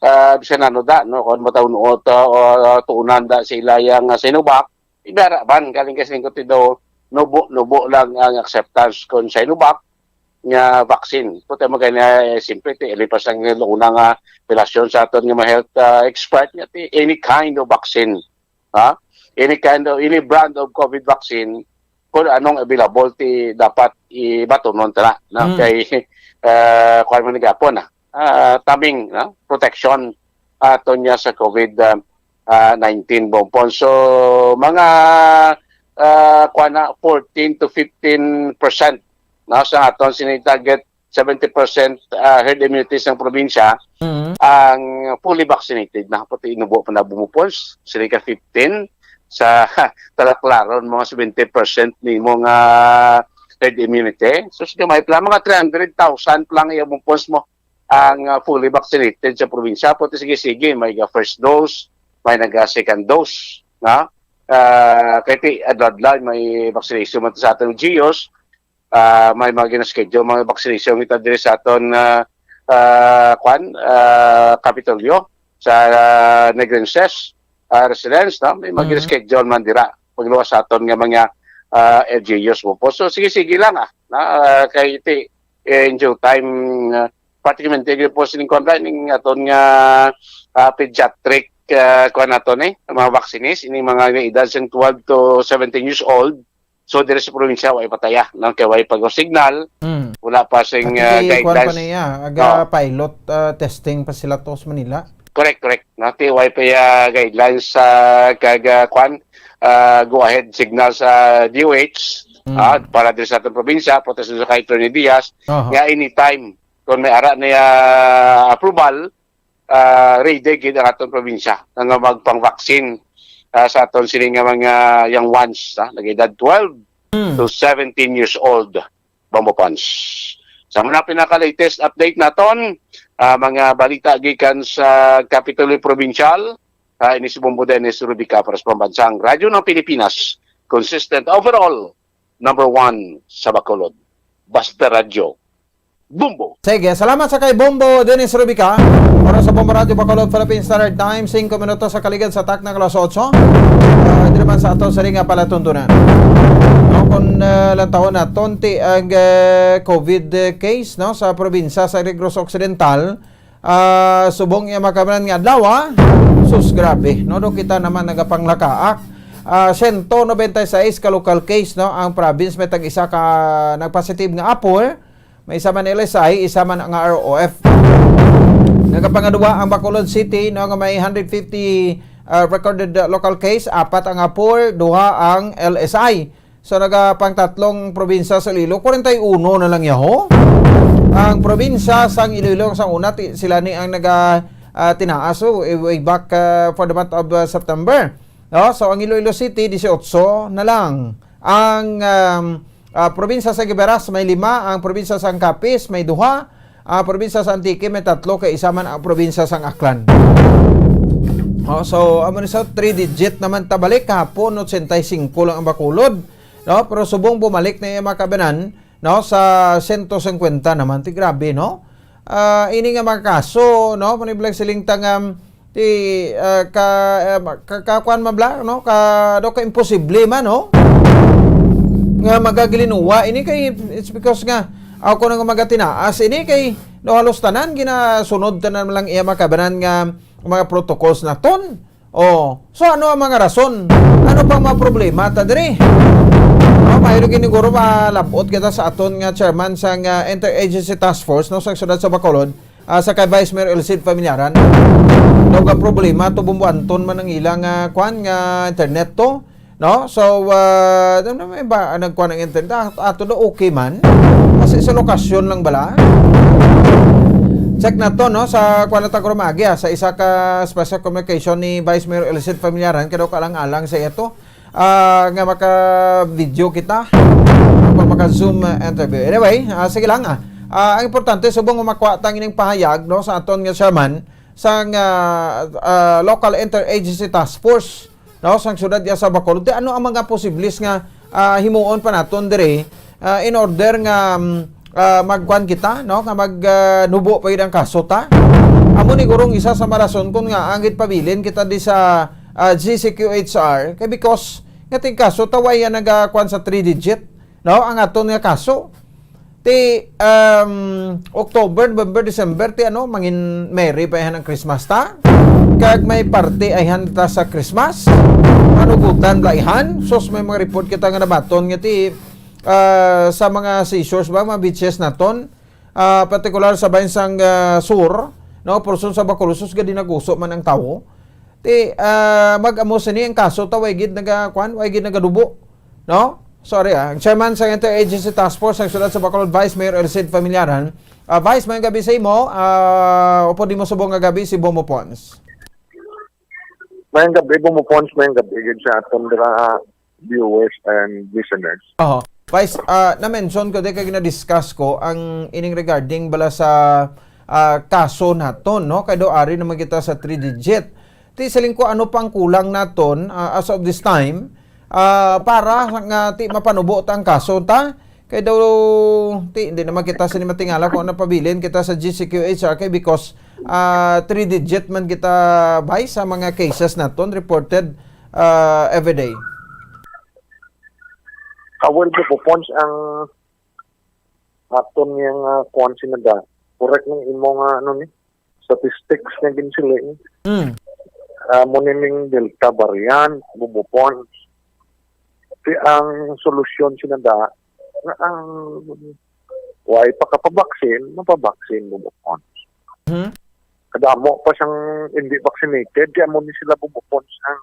ah, bisan ano da, no? Kung mataon-ot, ah, o, ah, tuunan da sila yang, ah, Sinovac, ibara man, galing kasi ko daw, nubo-nubo lang ang acceptance kung Sinovac nga vaccine. Puti mo kaya na, eh, simple, ti, ilipas ang una nga relasyon sa aton nga mga health, ah, expert nga ti, any kind of vaccine, ha? Any kind of, any brand of COVID vaccine, kung anong available, ti dapat ibatunon tana, no? Mm. Kay, ah, kuwan mo ni gapon, ah. Ah, taming, no? Protection ato niya sa COVID, ah, ah, nineteen, Bompon. So, mga, ah, kuwan na, fourteen to fifteen percent, no, sa aton sini target seventy percent, ah, herd immunity sang probinsya, Mm. ang fully vaccinated na, pati inubo pa na bumupon, sila ka fifteen, sa talaklaron, mga seventy percent nimo nga herd immunity. So, sige, may pala, mga three hundred thousand pa lang iya bumupons mo ang, ah, fully vaccinated sa probinsya. Pati sige-sige, may ga first dose, may naga second dose, na? Ah, kay ti, adlaw-adlaw, may vaccination man sa aton L G Us, ah, may mga gina-schedule, mga vaccination kita diri sa aton, ah, ah, kwan, ah, Kapitolyo, sa, ah, Negrenses, ah, residence, no? May mga Mhm. gina-schedule man dira, pagluwas sa aton nga mga, ah, L G Us mo po. So, sige-sige lang, ah, na, ah, kay ti, eh, in due time, ah, particularmente, po sining kwan ra, ning aton nga, ah, pediatric, ah, kwan naton, eh, mga vaccines, ining mga edad sang twelve to seventeen years old, so, diri sa probinsya, way pataya, no? Kay way pa signal, Mm. wala pa sing, Pati ah, kay kuwan pa guidelines. niya, aga Oh. pilot, ah, testing pa sila to sa Manila. Correct, correct. Nati, way pa ya guidelines sa kag, ah, kuwan, ah, go ahead signal sa D O H, Mm. ah, para diri sa atong probinsya, protest sa kay Attorney Diaz, Aha. nga anytime, kung may ara na ya approval, ah, ready gid ang atong probinsya nga magpang-vaccine, ah, sa aton sini nga mga young ones, ah, nag-edad twelve Mm. to seventeen years old, Bombo Pons. Sa mga pinaka-latest update naton, ah, mga balita gikan sa Kapitolyo Provincial, ah, ini si Bombo Dennis Rubica para sa Pambansang Radyo ng Pilipinas, consistent overall, number one sa Bacolod. Basta Radyo, Bombo. Sige, salamat sa kay Bombo Dennis Rubica. Oras sa Bombo Radyo Bacolod, Philippine Standard Time, singko minutos sa kaligad sa takna nga alas otso. Ah, diri man sa ato sa ring nga palatuntunan. No, kung, ah, lantawon naton ti ang, ah, COVID case, no, sa probinsya sa Negros Occidental, ah, subong iya makabanan nga adlaw, ah. Sus, grabe, no, do kita naman nagapanglakaak. Ah, sento noventa y seis ka local case, no, ang province may tag-isa ka nagpositive nga apple. May isa man L S I, isa man nga R O F. Nagapangadua ang Bacolod City, no, nga may hundred fifty, ah, recorded, ah, local case, apat ang apple, duha ang L S I. So, nagapangtatlong probinsya sa Iloilo, kwarenta y uno na lang yaho. Ang probinsya sang Iloilo, sa una, ti-, sila ni ang naga, ah, tinaas, oh, eh, way back, ah, for the month of, ah, September. No? So, ang Iloilo City, dieciocho na lang. Ang, um, ah, probinsya sa Guimaras may lima, ang probinsya sa Capiz may duha, ang probinsya sa Antique may tatlo, kay isa man ang probinsya sa Aklan. Oh, so, amo ni sa three digit naman tabalik kahapon, ochenta y cinco lang ang Bacolod. No? Pero subong bumalik na yung mga kabanan, no, sa sento singkwenta naman. Ti grabe, no? Ah, ini nga mga kaso, no, maniblag siling tangam, ti, ah, ka, ah, ka, ka, kuwan man bla, no? Ka, do ka imposible man, no? Nga magagilinuwa. Ini kay, it's because nga, ako nang magatinaas. Ini kay, no, halos tanan, ginasunod tanan lang iya mga kabanan nga mga protocols naton. Oh, so ano ang mga rason? Ano pang mga problema ta diri? No, mahilo gid siguro malab-ot kita sa aton nga chairman sa nga Interagency Task Force, no, sa siyudad sa Bacolod, ah, sa kay Vice Mayor El Cid Familiaran. Daw ga problema to, Bombo Anton, man ang ilang, ah, kwan nga internet to, no? So, ah, ano na may ba, ah, nagkuan ang internet? Ah, ato daw okay man. Kasi sa lokasyon lang bala. Check na to, no? Sa kwan na ta karon maaga, ah, sa isa ka special communication ni Vice Mayor Elicid Familiaran, kay daw kaalang-alang sa iya to, ah, nga maka-video kita, pag maka-Zoom, ah, interview. Anyway, ah, sige lang, ah. Ah, ang importante, subong nga makuha ta ang ining pahayag, no, sa aton nga chairman, sang, ah, ah, Local Interagency Task Force, no, sang siyudad diya sa Bacolod. Ti ano ang mga posibles nga, ah, himuon pa naton diri, ah, in order nga, mm, ah, magkuan kita, no, nga mag, ah, nubo pa gid ang kaso ta? Amo ni gurong isa sa marason kung nga ang gitpabilin kita di sa, ah, G C Q H R, kay because nga ting kaso ta way naga kuan sa three digit, no, ang aton nga kaso. Ti, um, October, November, December, ti ano, mangin merry pa ihan ang Christmas ta. Kag may party ayhan ta sa Christmas. Manugutan bala ihan. Sus, may mga report kita nga nabaton nga ti, ah, sa mga seashores ba, mga beaches naton, ah, partikular sa bahin sang, ah, sur, no, portion sa Bacolod, sus, gadi naguso man ang tawo. Ti, ah, mag-amo sini ang kaso ta, way gid naga, kwan, way gid nagadubo. No? Sorry, ah. Ang chairman sa Interagency Task Force sa siyudad sa Bacolod, Vice Mayor Elicid Familiaran. Ah, Vice, mayong gabi sa imo. Ah, upod nimo subong nga gabi si Bombo Pons. Mayong gabi, Bombo Pons, mayong gabi gid sa aton dira, ah, viewers and listeners. Oho. Vice, ah, na-mention ko di kay na-discuss ko ang ining regarding bala sa, ah, kaso naton, no? Kay daw ari naman kita sa three digit. Ti siling ko, ano pang kulang naton, ah, as of this time, ah, para nga ti mapanubo ta ang kaso ta? Kay daw, ti, hindi naman kita sini matingala kung ano pabilin kita sa G C Q H R kay because, ah, three digit man kita, bay, sa mga cases naton reported, ah, everyday. Ah, well, Bombo Pons, ang aton nga, ah, kuwan sinada, correct ng imo nga, ano ni, statistics nga ginsiling. Mm. Ah, mo ni ning Delta variant, Bombo Pons. Ti ang solusyon sinada, nga ang way pa kapabaksin, mapabaksin, Bombo Pons. Mhm. Kadamo pa siyang hindi vaccinated, kaya mo ni sila, Bombo Pons, ang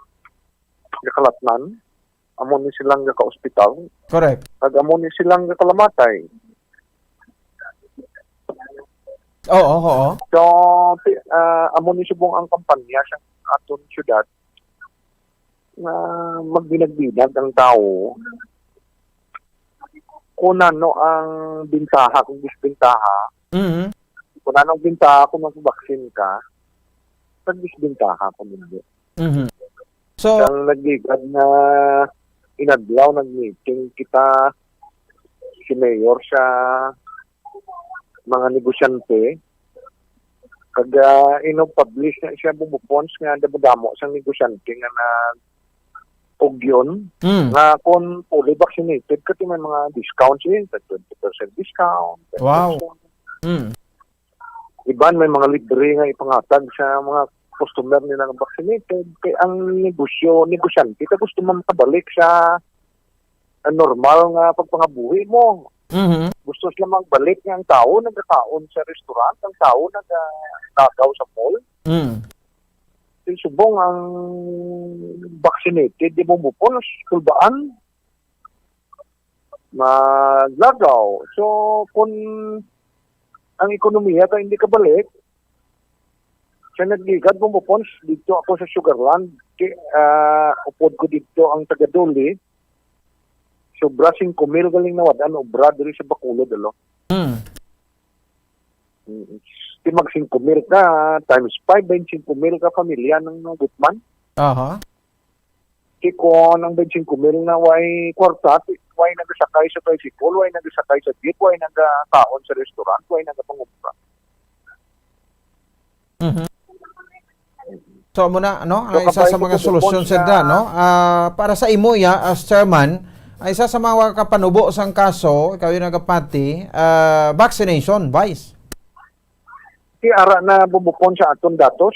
gakalatnan, amo ni silang gaka-ospital, Correct. Kag amo ni silang gakalamatay. Oo, oo. So, ti-, ah, amo ni subong ang kampanya sa aton syudad nga magbinag-binag ang tawo kung ano ang bintaha, kung disbintaha. Mhm. Kung ano ang bintaha kung magpabaksin ka, kag disbintaha kung hindi. Mhm. So, Ang nagligad na inadlaw, nag-meeting kita, si Mayor sa mga negosyante. Kag, ah, ino-publish na siya, Bombo Pons, nga damo-damo sang negosyante nga nag-ugyon Mm. nga kung fully vaccinated ka, ti may mga discounts, eh, tag twenty percent discount, Wow. ten percent. Mm. Iban may mga libre nga ipangatag sa mga customer nila nga vaccinated. Kay ang negosyo, negosyante ka gusto man makabalik sa, ah, normal nga pagpangabuhi mo. Mhm. Gusto sila magbalik nga ang tao nagakaon sa restaurant, ang tao nagalagaw sa mall. Mm. Kay subong ang vaccinated, di mo mupon, kulbaan. Maglagaw. So, kung ang ekonomiya ta hindi kabalik, sa nagligad mo, Bombo Pons, dito ako sa Sugarland. Ki-, ah, upod ko dito ang taga Duli. Sobra singko mil galing nawad-an obra diri sa Bacolod, alo. Hmm. Mm. Di mag singko mil ka, times five, bain singko mil ka pamilya ng Gutman. Aha. Kay kon ang bain singko mil na way kwarta, way nagasakay sa tricycle, way nagasakay sa jeep, way nagakaon sa restaurant, way nagapangobra. Mhm. So, amo na, ano, So, ang isa sa mga solusyon, sir, da, no? Ah, para sa imo, ya, as chairman, ang isa sa mga kapanubo sang kaso, ikaw yung nagapati, ah, vaccination, Vice. Ti ara na bubukon sa aton datos.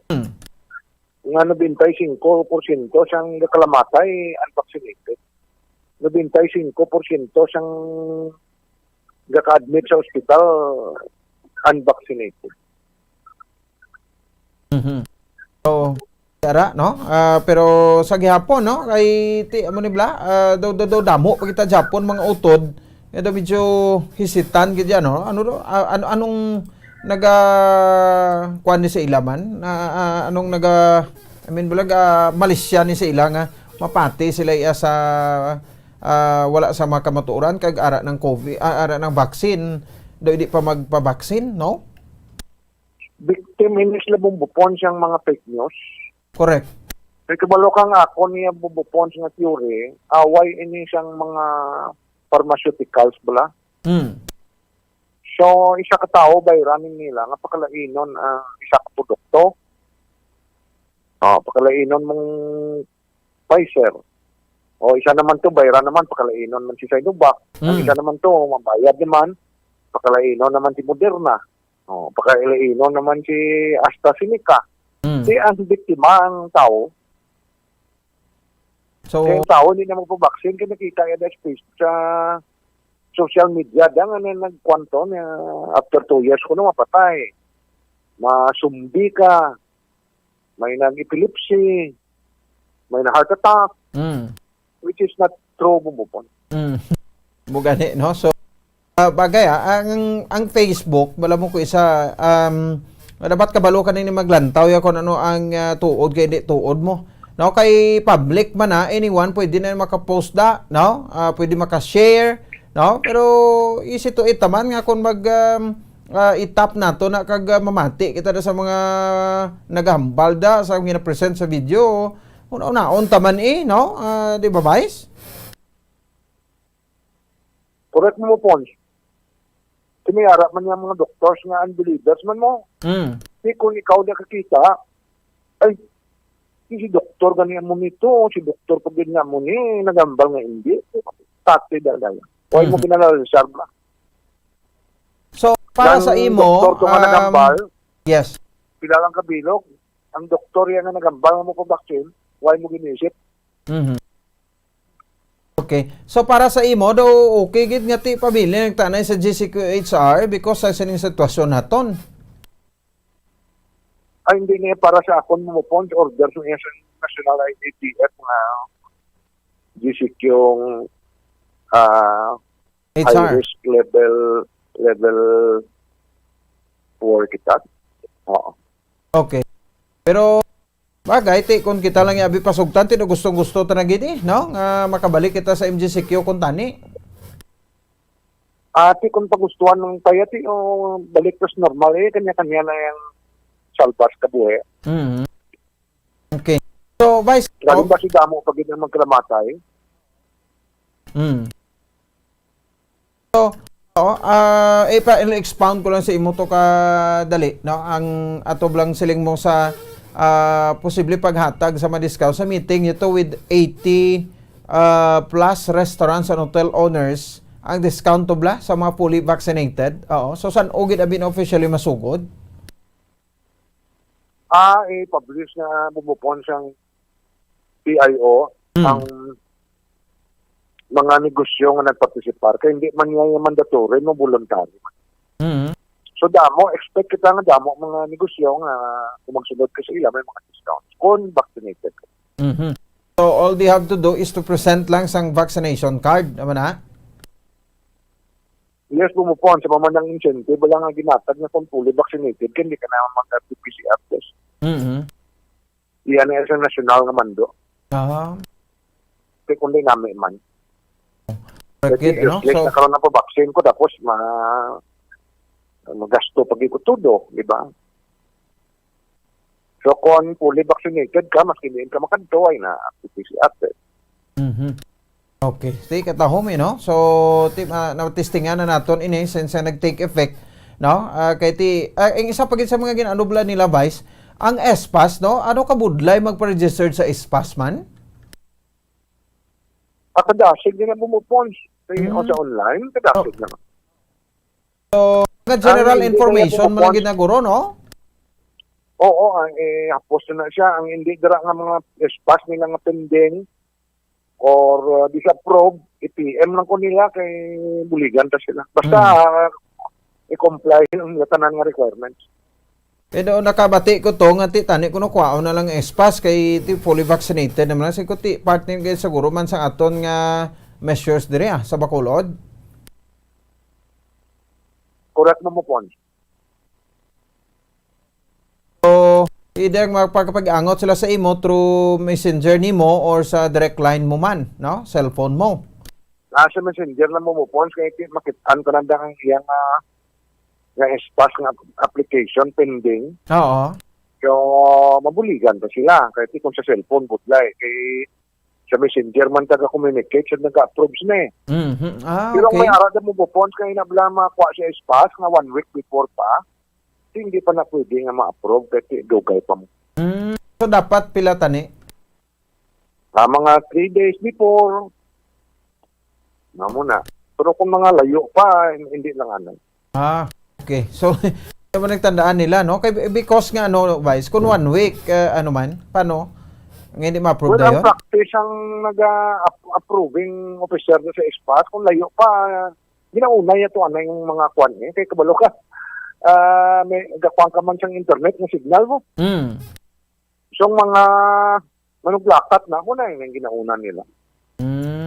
Hmm. Nga nobenta y singko porsyento sang gakalamatay unvaccinated. Nobenta y singko porsyento sang gaka-admit sa ospital unvaccinated. Mhm. Ara, no? Ah, pero sa gihapon, no? Kay ti amo ni bla, ah, daw, daw, daw damo pa kita gihapon mga utod. Nga daw medyo hisitan gid yan, no? Ano daw? Ah, ano, anong naga kuan ni sa ila man? Ah, ah, anong naga, I mean, bulag, ah, malisya ni sa ila nga mapati sila iya sa, ah, wala sa mga kamatuoran kag ara ng COVID, ah, ara ng vaccine, daw hindi pa magpa-vaccine, no? Victim ini sila, Bumbupon, siyang mga fake news. Correct. May kabalo ka nga ako niya, Bumbupon, nga theory, away ini siyang mga pharmaceuticals bala. Mm. So, isa ka tawo, bayranin nila nga pakalainon ang isa ka produkto. Oh, pakalainon mong Pfizer. O, isa naman to, bayran naman, pakalainon man si Sinovac. Ang Mm. isa naman to, mabayad naman, pakalainon naman si Moderna. O, pakalainon naman si AstraZeneca. Mm. Di ang biktima ang tao. So, kaya ang tao hindi na magpabaksin, kaya nakita yan sa space, sa social media, da nga na nagkwanto na after two years ko na mapatay. Masumbi ka, may nag-epilepsy, may na-heart attack, Mm. which is not true, Bumbupon. Mm. Mo gani, no? So, ah, bagay, ah, ang, ang Facebook, wala mo ko isa, um, dapat kabalo ka na ni maglantaw ya kung ano ang, ah, tuod kay hindi tuod mo. No, kay public man na, anyone pwede na maka-post da, no? Ah, pwede maka-share, no? Pero easy to it naman nga kung mag, um, ah, i-tap nato na kag, ah, mamati kita na sa mga nagahambal da sa ginapresent sa video. Una-unaon ta man eh, no? Ah, di ba, Vice? Correct mo, Pons. Kini ara man yung mga doctors nga unbelievers man mo. Mm. Di kung ikaw nakakita, ay, si, si doktor gani mo nito, si doktor pa gid nga mo ni, nagambal nga hindi. Tate da, da. Why mo Mhm. kinalalisar ba? So, para sa Nang imo, doktor ko nga um, nagambal, yes. Pila lang kabilog, ang doktor yan nga nagambal nga mo pa vaccine, why mo ginisip? Mhm. Okay. So, para sa imo, daw okay gid nga ti pabilin ang tanay sa G C Q H R because sa sining sitwasyon naton? Ay, hindi niya para sa akon mo po, order sa iya sa national I A T F nga G C Q, ah, H R. High risk level, level four kita. Oo. Okay. Pero, bagay, ti, kung kita lang yung abi pasugtan, ti, gustong-gusto ta na gid, eh, no? Nga makabalik kita sa M G C Q kung tani. Ati, kung pagustuhan ng payati, o balik tas normal, eh, kanya-kanya na yung salbas kabuhi. Mhm. Okay. So, Vice, Lalo oh, ba si damo pag yun ang magkalamatay? Mm. So, oh, ah, ipa-, i-expound ko lang sa imo to ka dali, no? Ang ato lang siling mo sa, ah, posible paghatag sa mga discount sa meeting ito with eighty, ah, plus restaurants and hotel owners ang discount to bla sa mga fully vaccinated. Oo. So, san-o gid abi na officially masugod? Ah, i-publish na bumupon sang P I O Hmm. ang mga negosyo nga nagpartisipar, kay hindi man niya yung mandatory, mo voluntary man. Hmm. So, damo, expect kita nga damo mga negosyo nga kung magsulod ka sa ila, may mga discounts kung vaccinated ka. Mhm. So, all they have to do is to present lang sang vaccination card, naman, ha? Yes, bumupon sa mamanang incentive, wala nga ginatag nga kung fully vaccinated, kay hindi ka na mag-R T P C R test. Mhm. Iyan na isang nasyonal nga mando. Ah. Kay kundi nami man. Kay Bakit, ano? Useless So, na karon ang pabaksin ko, tapos ma-, magasto pag ko todo, di ba? So, kung fully vaccinated ka, maski diin ka makadto, ay na, P C R test. Mhm. Okay. Stay katahom, eh, no? So, ti-, ah, natistingan na naton ini since, ah, nag-take effect, no? Ah, kay ti-, ah, ang isa pa gid sa mga gin-anubla nila, Vice, ang S pass, no? Ano kabudlay magpa-register sa S pass man? Ah, kadasig nila bumupon. Kay Mm. sa online, kadasig Oh. na. So, mga Ang general hindi information na man lang bumupon. Gid na, guro, no? Oo, ang, eh, hapos na siya. Ang hindi dira nga mga S pass nila nga pending or, uh, disapprove, i-P M lang ko nila kay buligan ta sila. Basta, Mm. uh, i-comply ang nila tanan nga requirements. Pero nakabati ko to nga ti tani kuno kuhaon na lang S-Pass kay ti fully vaccinated naman. Sa ko ti partner kay siguro man sa aton nga measures diri, ah, sa Bacolod. Correct mo mo, Pons. So, either magpakapag-angot sila sa imo through messenger nimo or sa direct line mo man, no? Cellphone mo. Nasa messenger na mo mo, Pons, kay ti- makit-an ko nanda ang iyang ah, nga S-Pass nga ap- application pending. Oo. So, mabuligan pa sila. Kay ti kung sa cellphone, budlay. Kay sa messenger man taga-communicate, sa nag-approve sila eh. Mhm. Ah, Pero ang may okay. arada mo po, Pons, kay nabla makuha sa S-Pass nga one week before pa, hindi pa na pwede nga ma-approve kasi dugay pa mo. Mm. So, dapat pila tani? Ah, mga three days before, na muna. Pero kung mga layo pa, hin- hindi lang ano. Ah, okay. So, ano ba nagtandaan nila, no? Kay, because nga, ano, Vice, kung one week, uh, ano man, paano? Nga hindi ma-approve Well, na ang yun? Practice ang nag-approving officer na sa S-Pass, kung layo pa, ginaunay ito ano yung mga kwan eh. Kay kabalo ka, ah, may gakuan ka man siyang internet ng signal mo. Mm. So, ang mga manuglakat na, muna yung ginauna nila. Mm.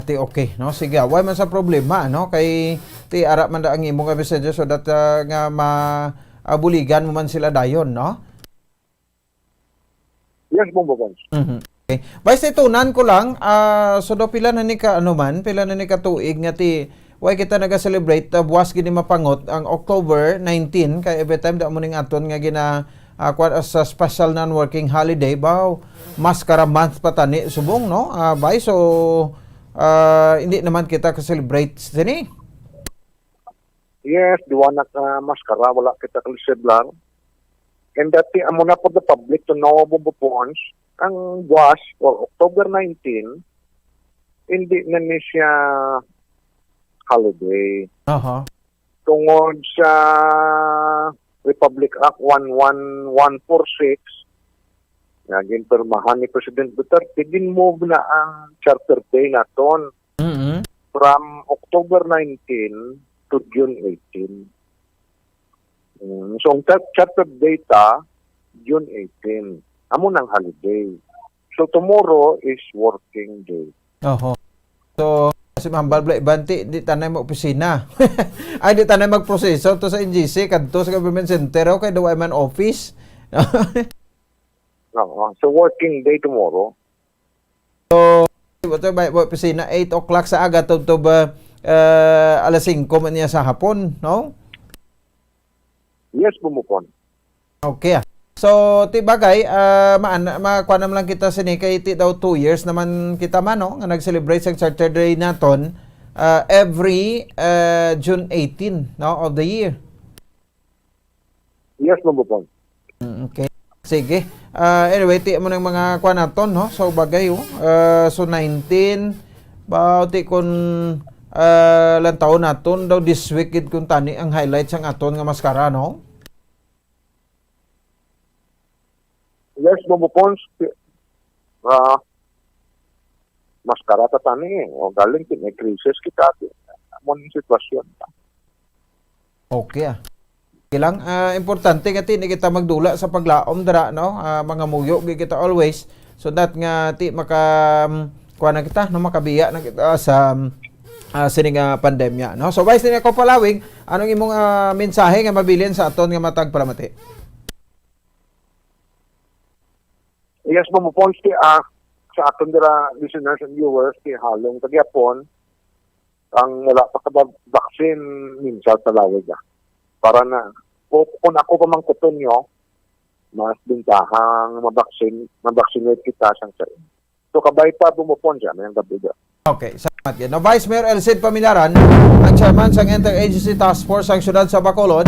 Ti okay, no? Sige, wala man sa problema, no? Kay ti ara man da ang imong messenger so that uh, nga maabuligan mo man sila dayon, no? Yes, Bombo Pons. Mhm. Okay. Vice, tunan ko lang, ah, so do pila na ni ka, ano man, pila na ni ka tuig nga ti, why kita naga-celebrate, ah, buwas gini mapangot ang October nineteen, kay every time da mo ning aton nga gina, ah, kuwan, as a special non-working holiday, baw, maskara month pa tani subong, no? Ah, Vice, so, ah, hindi naman kita ka-celebrate sini. Yes, duwa na ka maskara, wala kita kalsiblar. And that amo na for the public to know, Bombo Pons, ang buwas for October nineteen, hindi na ni siya holiday. Aha. Tungod sa Republic Act one one one four six, nga ginpirmahan ni President Duterte, gin-move na ang Charter Day naton Mhm. from October nineteen to June eighteen. Mm, so, ang Char- Charter Day ta, June eighteen. Amo nang holiday. So, tomorrow is working day. Oho. So, si Mambal Bla Ibanti, di tanay mo opisina. Ay, di tanay magproseso to sa N G C, kadto sa government center, okay, daw ay man office. Oo. So, working day tomorrow. So, di ba to, may, may opisina, eight o'clock sa aga, to, to ba, eh, alas singko man niya sa hapon, no? Yes, Bombo Pons. Okay, ah. So, ti bagay, ah, maan, makuha naman lang kita sini kay ti daw two years naman kita man, no, nga nag-celebrate sa Charter Day naton, ah, every, ah, June eighteen, no, of the year. Yes, Bombo Pons. Mm, okay. Sige. Ah, anyway, ti mo nang mga kuha naton, no? So, bagay, oh. Ah, so, nineteen, ba, ti kun, ah, lang taon naton, daw this week gid kun tani ang highlights ang aton nga maskara, no? Yes, Bombo Pons. Ah, maskara ta tani eh. O galing ti may crisis kita. Amo ni sitwasyon. Okay, ah. Okay lang. Ah, importante nga ti, hindi kita magdula sa paglaom dira, no? Ah, mga muyo gid kita always. So that nga ti maka, um, kuha na kita, no? Makabiya na kita sa, um, ah, sini nga pandemya, no? So, Vice, din ako palawig, anong imong, ah, mensahe nga mabilin sa aton nga matag palamati? Yes, Bombo Pons, ti, ah, sa aton dira listeners and viewers, ti halong kagyapon, ang wala pa ka vaccine, minsan talawig, ah. Para na, kung, kung ako pamangkuton nyo, mas bintahang mabaksin, mabaksinate kita sang sa inyo. So, kabay pa, Bombo Pons, yan, yung gabi. Okay, salamat gid. No, Vice Mayor Elcid Paminaran, ang chairman sang Interagency Task Force sang siyudad sa Bacolod.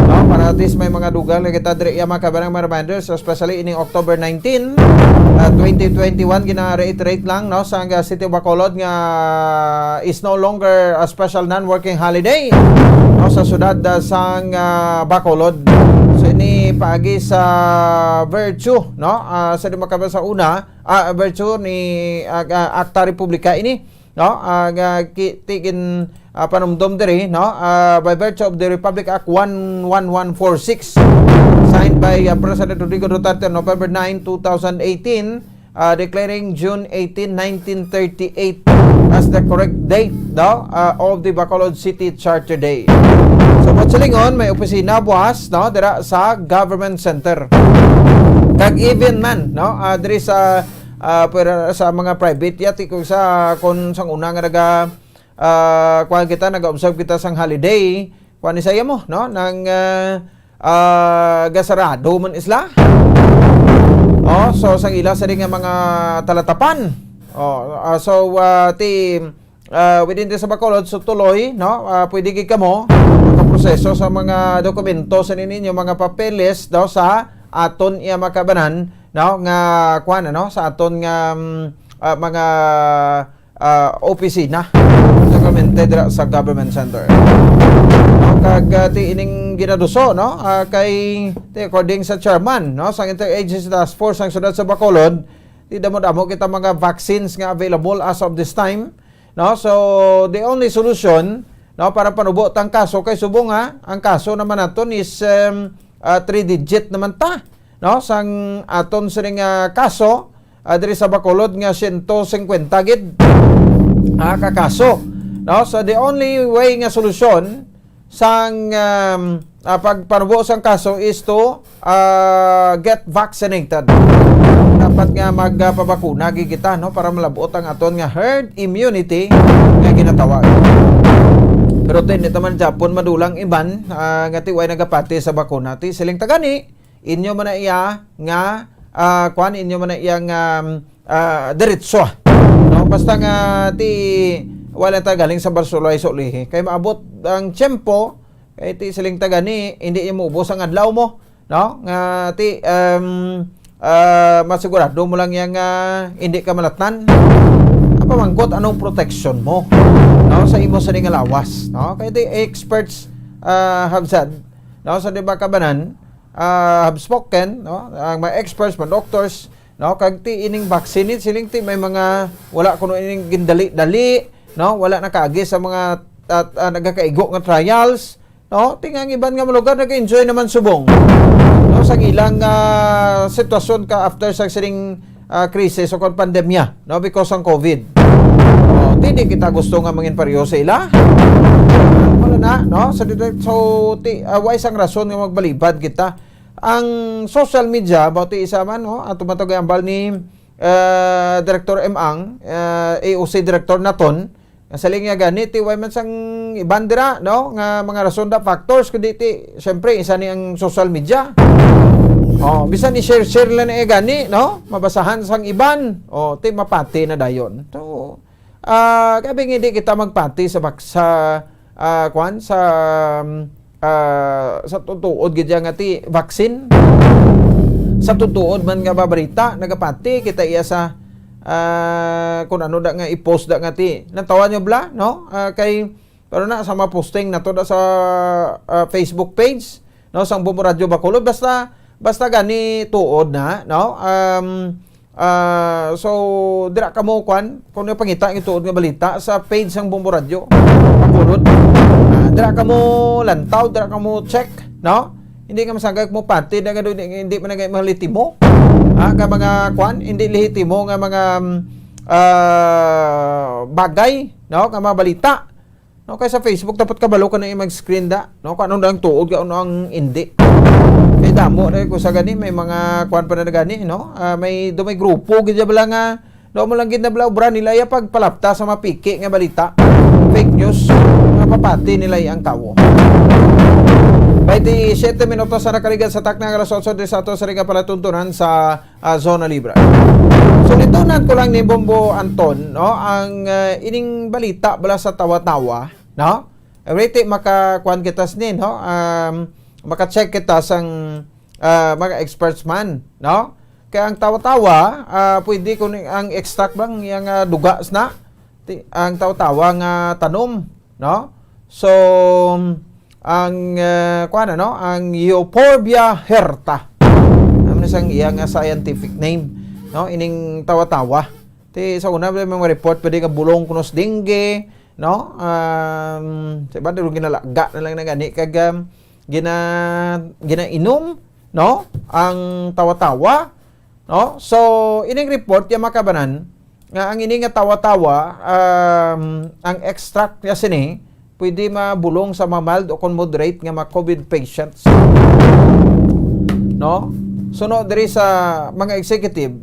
No, para at least may mga dugang na kita diri iya mga kabarang mga reminders, especially ining October nineteen, uh, twenty twenty-one, gina-reiterate lang, no, sa ang, uh, City of Bacolod nga is no longer a special non-working holiday, no, sa siyudad, uh, sang, uh, Bacolod. So ini paagi sa virtue, no, uh, sa di makaba sa una, ah, virtue ni, ah, ah, Akta Republika ini, no? Ah, nga ki-, ti gin, ah, panumdom diri, no? Ah, by virtue of the Republic Act one one one four six, by, uh, President Rodrigo Duterte on November nine, two thousand eighteen, uh, declaring June eighteen, nineteen thirty-eight as the correct date, no, uh, of the Bacolod City Charter Day. So, mo silingon, may opisina buwas, no, dira sa Government Center. Kag even man, no, uh, diri sa, uh, pwera sa mga private yati, kung sa, kung sang una nga naga, ah, kuwan kita, nag-observe kita sang holiday, kuwan ni saya mo, no? Nang, ah, ah, gasarado man isla. Oh, so sang ila sa nga mga talatapan. Oh, ah, so, ah, ti, ah, within this sa Bacolod, so tuloy, no? Ah, pwede gid kamo makaproseso sa mga dokumento sa ninyo, mga papeles daw sa aton iya makabanan, no? Nga kuwan, ano? Sa aton nga, mm, ah, mga ah, opisina sa Clemente dira sa Government Center. No, kag, ah, ti ining ginaduso, no, ah, kay, ti, according sa chairman, no, sa Interagency Task Force sang Syudad sa Bacolod, ti damo-damo kita mga vaccines nga available as of this time, no. So, the only solution, no, para panubo tang kaso kay subong nga ang kaso naman naton is, um, ah, three digit naman ta, no, sang aton sining, ah, kaso, ah, diri sa Bacolod nga siyento singkwenta gid, ah, ka kaso, no? So, the only way nga solusyon sang, um, ah, pagpanubo sang kaso is to, ah, get vaccinated. Dapat nga magpabakuna gid kita, no, para malab-ot ang aton nga herd immunity nga ginatawag. Pero ti, hindi naman Japon madulang iban, ah, nga ti way nagapati sa bakuna. Ti siling ta gani, inyo man na iya nga, ah, kuan, inyo man na iya nga, um, ah, diretso. No? Basta nga ti wala ta galing sa Barsolay Solihi. Kay maabot ang tiyempo, kay ti siling ta gani, hindi niya maubos ang adlaw mo, no? Nga ti, um, ah, masigurado mo lang yang, ah, hindi ka malatnan. Pamangkot anong protection mo, no? Sa imo sa nga lawas, no? Kay ti experts, ah, have said, no? Sa di ba kabanan, ah, have spoken, no? Ang mga experts, mga doctors, no? Kag ti ining vaccine, siling ti may mga wala kuno ining gindali-dali, no? Wala nakaagi sa mga, at, ah, nagakaigo nga trials, no? Ti nga ang iban nga mga lugar nag-enjoy naman subong, no? Sa ilang, ah, sitwasyon ka after sa sining, ah, krisis o kon pandemya, no? Because ang covid. Oh, ti di kita gusto nga mangin pareho sa ila. Wala na, no? So, dito, so, ti, ah, why sang rason nga magbalibad kita? Ang social media, about ti isa man, no? Ato matag ambal ni, ah, Director M Ang, ah, A O C Director naton, nga siling niya gani, ti way man sang iban dira, no? Nga mga rason da factors, kundi ti, siyempre, isa ni ang social media. Oh, bisan i-share-share lang na gani, no? Mabasahan sang iban. Oh, ti mapati na dayon. So, ah, kaya hindi kita magpati sa bak-, sa, ah, kwan, sa, um, ah, sa tutuod gid nga ti vaccine. Sa tutuod man nga babarita, nagapati kita iya sa, ah, kung ano da nga i-post da nga ti. Natawan nyo bla, no? Ah, kay, pero na sa mga posting na to da sa, ah, Facebook page, no, sang Bombo Radyo Bacolod, basta, basta gani tuod na, no? Um, ah, so, dira kamo, kwan, kung yung pangita ang tuod nga balita sa page sang Bombo Radyo Bacolod. Ah, dira kamo lantaw, dira kamo check, no? Hindi ka masagay mo pati na gano'n, hindi, hindi man nga mahalitimo. Ah, ka mga, kwan, hindi lehitimo nga mga, um, ah, bagay, no? Nga mga balita. No, kay sa Facebook, dapat kabalo ka na yung mag-screen da. No, kung anong dang tuod, kung ano ang hindi. Kay damo na ko sa gani, may mga kwan pa na gani, no? Ah, may, do may grupo, gid bala nga, do mo lang gid na bala, obra nila, ya pagpalapta sa mga piki nga balita. Fake news, nga papati nila ang tawo. Baynte siyete minutos sa nakaligan sa takna nga alas otso, diri sa ato sa ring palatuntunan sa ah, zona libre. So, litunan ko lang ni Bombo Anton, no? Ang, ah, ining balita bala sa tawa-tawa, no? Rete maka-, kuwan kita sini, no? Um, maka-check kita sang, ah, mga experts man, no? Kaya ang tawa-tawa, ah, pwede ko ni-, ang extract bang yang, ah, duga sna? Ti-, ang tawa-tawa nga tanom, no? So, ang, eh, kuwan, ano, ang Euphorbia hirta. Ano na sang iya nga scientific name, no? Ining tawa-tawa. Ti, sa una, may mga report pwede nga bulong kuno sa dengue, no? Um, sa iba, pero ginalaga na lang na gani. Kag, um, gina-, ginainom, no? Ang tawa-tawa, no? So, ining report, ya, mga kabanan, nga ang ini nga tawa-tawa, um, ang extract niya sini, pwede mabulong sa mga mild o kon moderate nga mga COVID patients. No? Suno diri sa mga executive,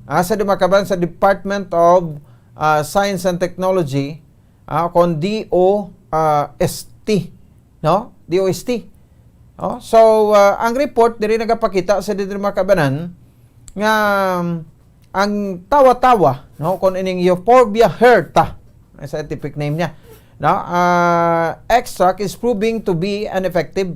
ah, sa di, mga kabanan, sa Department of, ah, Science and Technology, ah, kon D O, ah, S T, no? D O S T. Oh, so, ah, ang report diri nagapakita sa diri, mga kabanan, nga, um, ang tawa-tawa, no, kon ining Euphorbia hirta, ang scientific name niya, no, ah, extract is proving to be an effective,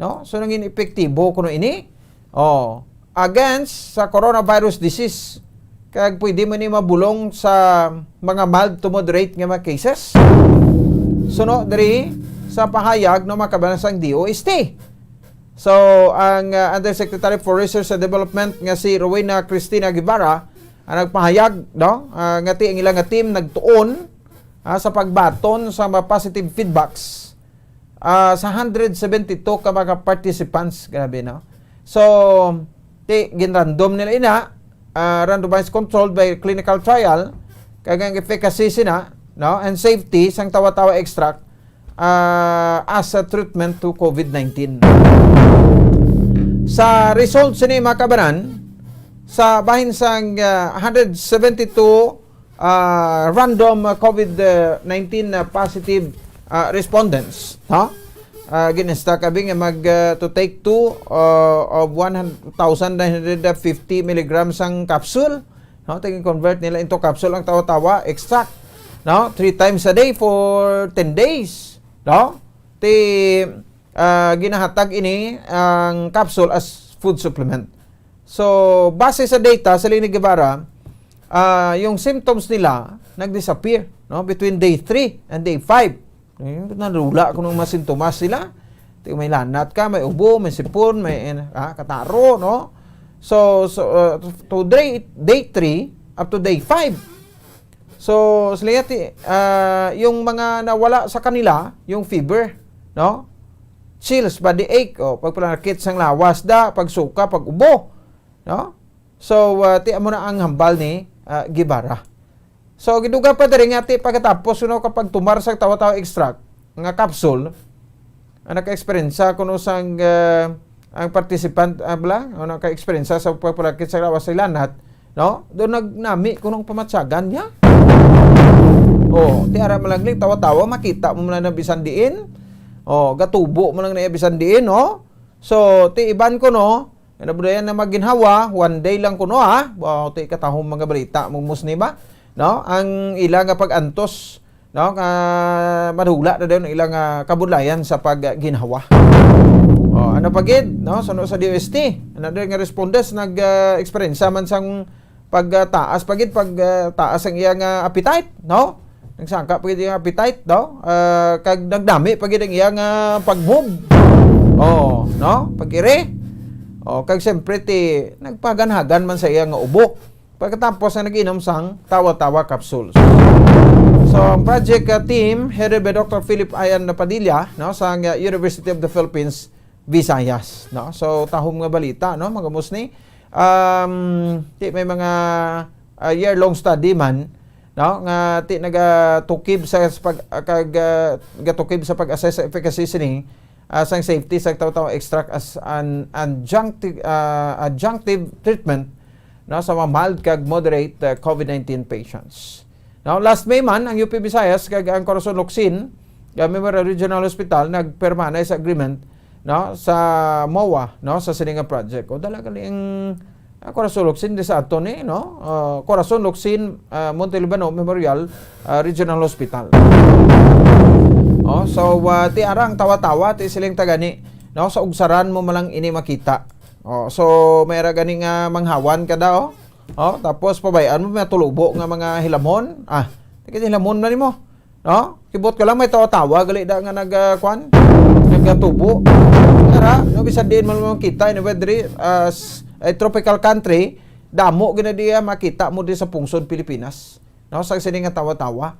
no? So, nangin epektibo kuno ini, oh, against sa coronavirus disease, kag pwede man ni mabulong sa mga mild to moderate nga mga cases. Suno diri sa pahayag, no, mga kabanan, sang D O S T. So, ang, ah, Undersecretary for Research and Development nga si Rowena Cristina Guevara ang nagpahayag, no, ah, nga ti ang ila nga team nagtuon, ah, sa pagbaton sa mga positive feedbacks, ah, sa hundred seventy-two ka mga participants. Grabe, no? So, ti, ginrandom nila ina, ah, randomized controlled by clinical trial, kag ang efficacy sina, no, and safety sang tawa-tawa extract, ah, as a treatment to COVID nineteen. Sa result sini, mga kabanan, sa bahin sang, ah, hundred seventy-two, ah, random, ah, COVID nineteen na positive, ah, respondents, no? Ah, gin-instruct abi nga mag, ah, to take two, ah, of one thousand nine hundred fifty milligrams ang capsule, no? Ti gin-convert nila into capsule ang tawa-tawa extract, no? Three times a day for ten days, no? Ti, ah, ginahatag ini ang capsule as food supplement. So, base sa data sa Lini Guevara, ah, yung symptoms nila nag-disappear, no, between day three and day five. Eh, nalula ko nung masintomas sila. Ti may lanat ka, may ubo, may sipon, may, ah, kataro, no? So, so, uh, to day, day three up to day five. So, sila ti, ah, yung mga nawala sa kanila, yung fever, no? Chills, body ache, o pagpanakit sang lawas da, pagsuka, pag-ubo, no? So, ah, ti amo na ang hambal ni, ah, Guevara. So, giduga pa diri nga ti pagkatapos, no, kapag tumar sa tawa-tawa extract nga capsule, ang naka-eksperyensya kuno sang, ah, ang participant, ah, bala, o naka-eksperyensya sa pagpanakit sa lawas sa lanat, no? Doon nagnami kuno ang pamatyagan niya. Oh, ti ara malangling tawa-tawa, makita mo man na bisan diin. Oh, gatubo mo lang na bisan diin, no? So, ti iban ko, no? Nga nabudayan na maginhawa, one day lang kuno, ha? Wow, ti katahom mga balita, mong musni ba? No? Ang ila nga pag-antos, no? Nga madula na dayon ang ila nga kabudlayan sa pagginhawa. Oh, ano pa gid, no? Suno sa D O S T, another nga respondents nag, ah, eksperyensya man sang pag, ah, taas pa gid, pag, ah, taas ang iyang, ah, appetite, no? Nagsangka pa gid ang appetite, no? Ah, kag nagdami pa gid ang iyang, ah, pag-move. Oh, no? Pag-iri. Oh, kag siyempre ti nagpaganhagan man sa iyang ubo. Pagkatapos na nag-inom sang tawa-tawa capsules. So, ang project, ah, team headed by Doctor Philip Ian Padilla, no, sa, ah, University of the Philippines, Visayas, no? So, tahom nga balita, no, mga musni. Um, ti may mga, ah, year-long study man, no, nga ti nagatukib sa, sa pag, ah, kag, ah, gatukib sa pag-assess sa efficacy sini, ah, sang safety sa taw-taw extract as an adjunctive, ah, adjunctive treatment, no, sa mga mild kag moderate, ah, COVID nineteen patients. Now, last May man, ang U P Visayas kag ang Corazon Locsin, ah, Memorial Regional Hospital, nagpirma na sa agreement, no, sa MOA, no, sa sini nga project. O, dala gali ang, ah, Corazon Locsin di sa ato ni, no? Ah, Corazon Locsin, ah, Monte Libano Memorial, ah, Regional Hospital. Oh, so, ah, ti arang tawa-tawa, ti siling tagani, no? Sa ugsaran mo malang ini makita. Oh, so, may ra gani nga manghawan ka daw. Oh, tapos pabay-an mo may tulubo nga mga hilamon. Ah, ti hilamon na nimo. No? Kibot ka lang, may tawa-tawa gali da nga nag, ah, kwan? Nagatubo. Tara, no, bisan diin man mo kita, anyway, diri, ah, s-, ay tropical country, damo gina diya makita mo di sa pungsod Pilipinas. No? Sa sini nga tawa-tawa.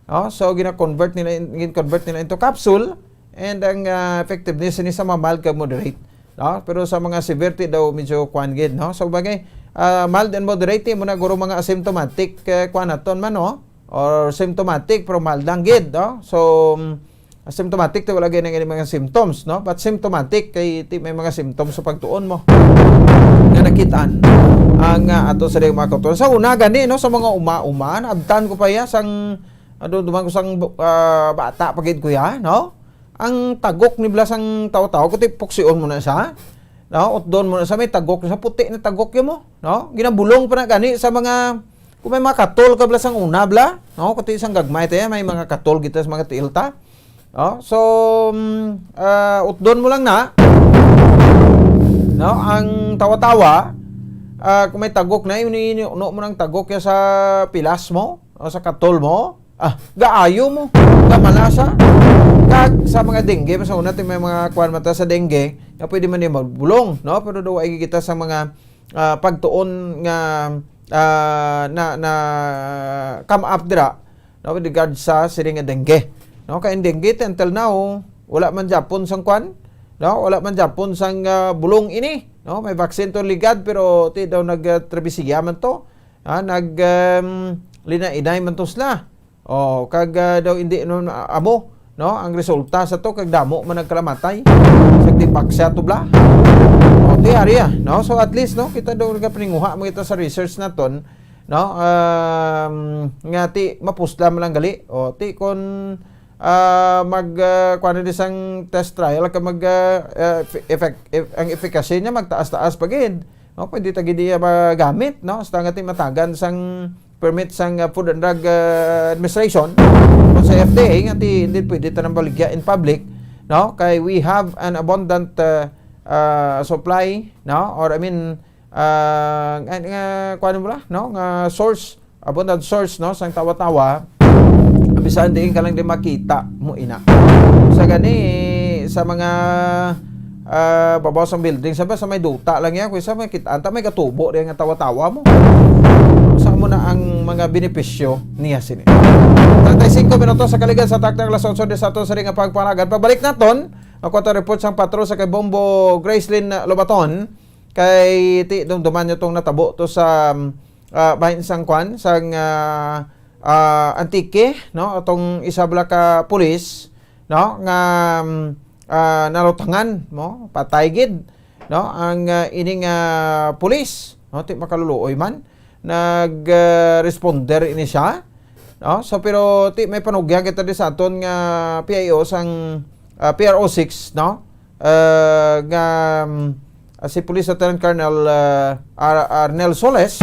No? So, gina-convert nila in-, gin-convert nila into capsule, and ang, ah, effectiveness ni sa mga mild kag moderate. No? Pero sa mga severe, ti daw medyo kuan gid, no? So, bagay, ah, mild and moderate, mo na guro mga asymptomatic, eh, kuan naton man, no? Or symptomatic, pero mild lang gid, no? So, mm, asymptomatic, ti wala gid nang mga symptoms, no? But symptomatic, kay ti may mga symptoms sa pagtuon mo nga nakitaan ang, ah, ato sa mga kauturan. Sa una, gani, no? Sa mga uma-uma, naabtan ko pa iya, sang, ano, duman ko sang, ah, bata pa gid ko iya, no? Ang tagok ni bala sang tawa-tawa, kuti puksion mo na sa, no? Utdon mo na sa may tagok, sa puti na tagok yun mo, no? Ginabulong pa na gani sa mga, kung may mga katol ka bala sang una bala, no? Kuti sang gagmay tayo, may mga katol kita sa mga tiil ta. No? So, mm, ah, utdon mo lang na, no? Ang tawa-tawa, ah, kung may tagok na, yun, yun, no, mo nang tagok ya sa pilas mo, o sa katol mo, ah, gaayo mo, gamalasa. Kag sa mga dengue, mas una, ti may mga kuwan mata sa dengue, nga pwede man yung magbulong, no? Pero daw ay kita sa mga, ah, pagtuon nga, ah, na, na come up dira, no? With regard sa sini nga dengue. No? Kay ang dengue, ti until now, wala man japon sang kuwan, no? Wala man japon sang, ah, bulong ini, no? May vaccine to ligad, pero ti daw nag, ah, trabisiya man to. Ah, nag, um, linainay man to sila. Oh, kag, ah, daw hindi naman amo, no? Ang resulta sa to, kag damo man nagkalamatay. Sa tipak siya to bla. Oh, ti ari, ah, no? So at least, no, kita daw nagapaninguha mo kita sa research naton, no? Um, nga ti mapusla man lang gali. Oh, ti kon, ah, mag, ah, kuwan na di sang test trial ka mag, ah, ah, eff-, effect, eff-, ang efficacy niya magtaas-taas pa gid. No, pwede ta gid iya magamit, no? Sa nga ti matagan sang permit sang, uh, Food and Drug, uh, Administration o sa F D A nga ti hindi pwede ta nang baligya in public, no? Kay we have an abundant, uh, uh, supply, no? Or I mean, uh, nga, nga kuwan mo la, no? Nga source, abundant source, no? Sang tawa-tawa, bisan diin ka lang di makita mo ina. Sa gani, sa mga, ah, babaw sang building, sa, sa may duta lang yan, kung sa may kitaan ta, may katubo diyan nga tawa-tawa mo. Sa mo na ang mga benepisyo niya sini. Treinta y cinco minutos sa kaligan sa taktak alas otso di sa ato sa ring nga pagpanagan. Pagbalik naton, ang kwata report sang patro sa kay Bombo Gracelyn Lobaton, kay ti dumduman nyo tong natabo to sa, ah, bahin sang kwan, sang, ah, ah, Antique, no? Atong isa bala ka pulis, no? Nga, mm, ah, nalutangan, no? Patay gid, no? Ang, ah, ining, ah, pulis, no? Ti makaluluoy man, nag, ah, responder ini siya, no? So, pero ti may panugyan kita di sa aton nga P I O sang, ah, P R O six, no? Ah, nga, mm, ah, si Police Lieutenant Colonel, ah, Ar-, Arnel Soles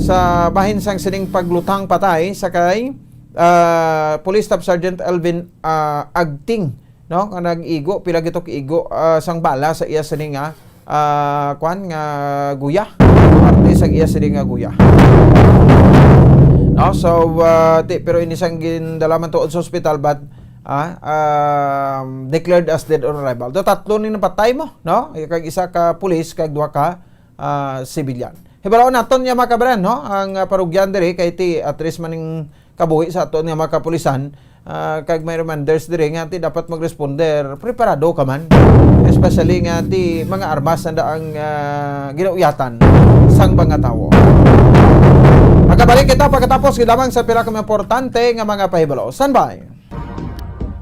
sa bahin sang sining paglutang patay sa kay, ah, Police Staff Sergeant Elvin, ah, Agting, no? Nga nag-igo, pila gito ka igo, ah, sang bala sa iya sini nga, ah, kwan nga guya. Parte sang iya sini nga guya. No? So, ah, ti, pero ini sang gindala man tuod sa ospital, but ah, um, declared as dead on arrival. Do tatlo ni napatay mo, no? Kag isa ka pulis, kag duha ka, ah, civilian. Hibalaon naton niya, mga kabran, no? Ang, ah, parugyan diri kay ti at least maning kabuhi sa aton nga mga kapulisan, ah, kag may reminders diri nga ti dapat mag-responder, preparado ka man. Especially nga ti mga armas na ang, ah, ginauyatan sang mga tawo. Magabalik kita pagkatapos gid lamang sa pila ka mga importante nga mga pahibalo. Standby.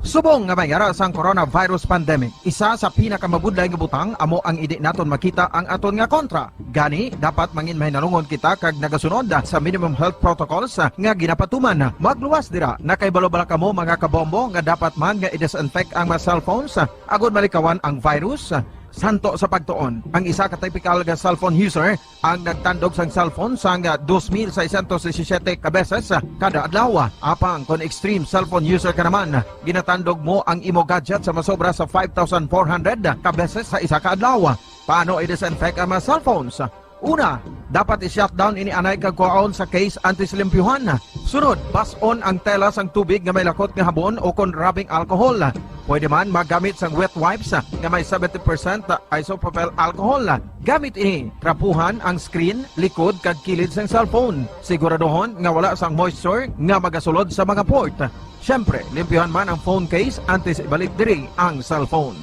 Subong nga may ara sang coronavirus pandemic, isa sa pinakamabudlay nga butang amo ang hindi naton makita ang aton nga kontra. Gani, dapat mangin mahinalungon kita kag nagasunod sa minimum health protocols nga ginapatuman. Magluwas dira, nakahibalo bala kamo, mga kabombo, nga dapat man nga i-disinfect ang mga cellphones agud malikawan ang virus? Santo sa pagtuon, ang isa ka typical nga cellphone user ang nagtandog sang cellphone sang dos mil seiscientos disisiete ka beses kada adlaw. Apang kon extreme cellphone user ka naman, ginatandog mo ang imo gadget sa masobra sa five thousand four hundred ka beses sa isa ka adlaw. Paano i-disinfect ang mga cellphones? Una, dapat i-shutdown ini anay kag kuhaon sa case antes limpyuhan. Sunod, bas-on ang tela sang tubig nga may lakot nga habon o kon rubbing alcohol. Pwede man magamit sang wet wipes nga may seventy percent isopropyl alcohol. Gamit ini, trapuhan ang screen, likod, kag kilid sang cellphone. Siguraduhon nga wala sang moisture nga magasulod sa mga port. Siyempre, limpyuhan man ang phone case antes ibalik diri ang cellphone.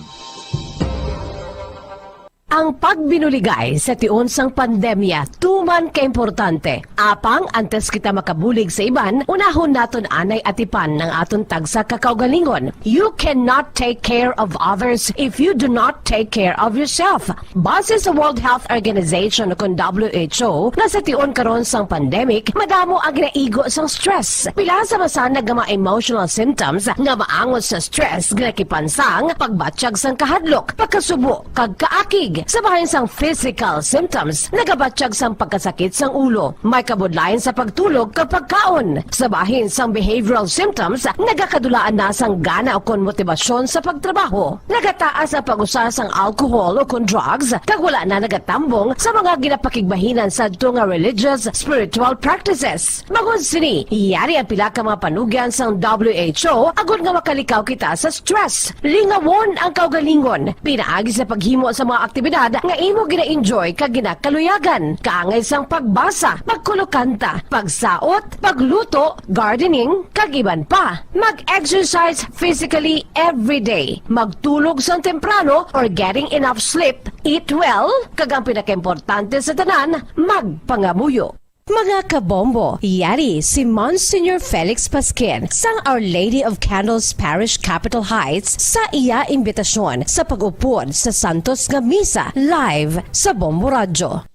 Ang pagbinuligay sa tion sang pandemya tuman ka importante. Apang antes kita makabulig sa iban, unahon naton anay atipan ang aton tagsa ka kaugalingon. You cannot take care of others if you do not take care of yourself. Base sa World Health Organization, kon W H O, nga sa tion karon sang pandemic, madamo ang ginaigo sang stress. Pila sa masanag nga mga emotional symptoms nga maangot sa stress ginakipan sang pagbatyag sang kahadlok, pagkasubo, kag kaakig. Sa bahin sang physical symptoms, nagabatyag sang pagkasakit sang ulo, may kabudlayan sa pagtulog kag pagkaon. Sa bahin sang behavioral symptoms, nagakadulaan na sang gana ukon motibasyon sa pagtrabaho. Nagataas ang pag-usa sang alcohol ukon drugs, kag wala na nagatambong sa mga ginapakigbahinan sadto nga religious, spiritual practices. Bangod sini, yari ang pila ka mga panugyan sang W H O agod nga makalikaw kita sa stress. Lingawon ang kaugalingon pinaagi sa paghimo sa mga aktibidad nga imo gina-enjoy kag ginakaluyagan, kaangay sang pagbasa, pagkulokanta, pagsaot, pagluto, gardening, kag iban pa. Mag-exercise physically every day. Magtulog sang temprano or getting enough sleep. Eat well, kag ang pinakaimportante sa tanan, magpangamuyo. Mga kabombo, yari si Monsignor Felix Pasquin sang Our Lady of Candles Parish, Capitol Heights, sa iya imbitasyon sa pag-upod sa santos nga misa live sa Bombo Radyo.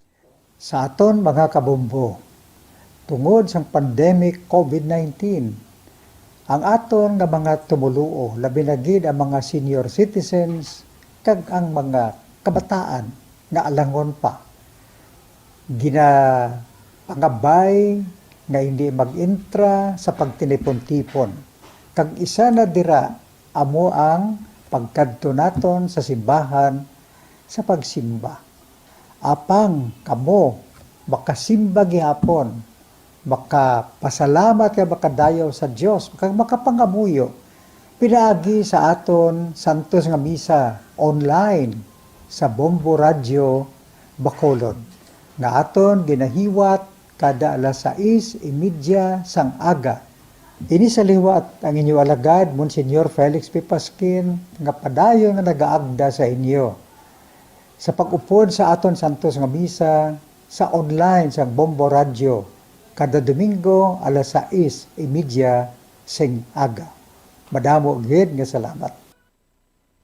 Sa aton mga kabombo, tungod sang pandemic covid nineteen, ang aton nga mga tumoluo, labi na gid ang mga senior citizens kag ang mga kabataan nga alangon pa, ginapangabay nga hindi mag-intra sa pagtinipon-tipon. Kag isa na dira amo ang pagkadto naton sa simbahan sa pagsimba. Apang kamo makasimba gihapon, makapasalamat kag makadayaw sa Dios, kag makapangamuyo pinaagi sa aton santos nga misa online sa Bombo Radyo Bacolod, nga aton ginahiwat kada alas sais y media sang aga. Ini sa liwat ang inyo alagad, Monsignor Felix P. Pasquin, nga padayon nga nagaagda sa inyo sa pag-upod sa aton santos nga misa sa online sang Bombo Radyo kada Domingo alas sais y media sing aga. Madamo gid nga salamat.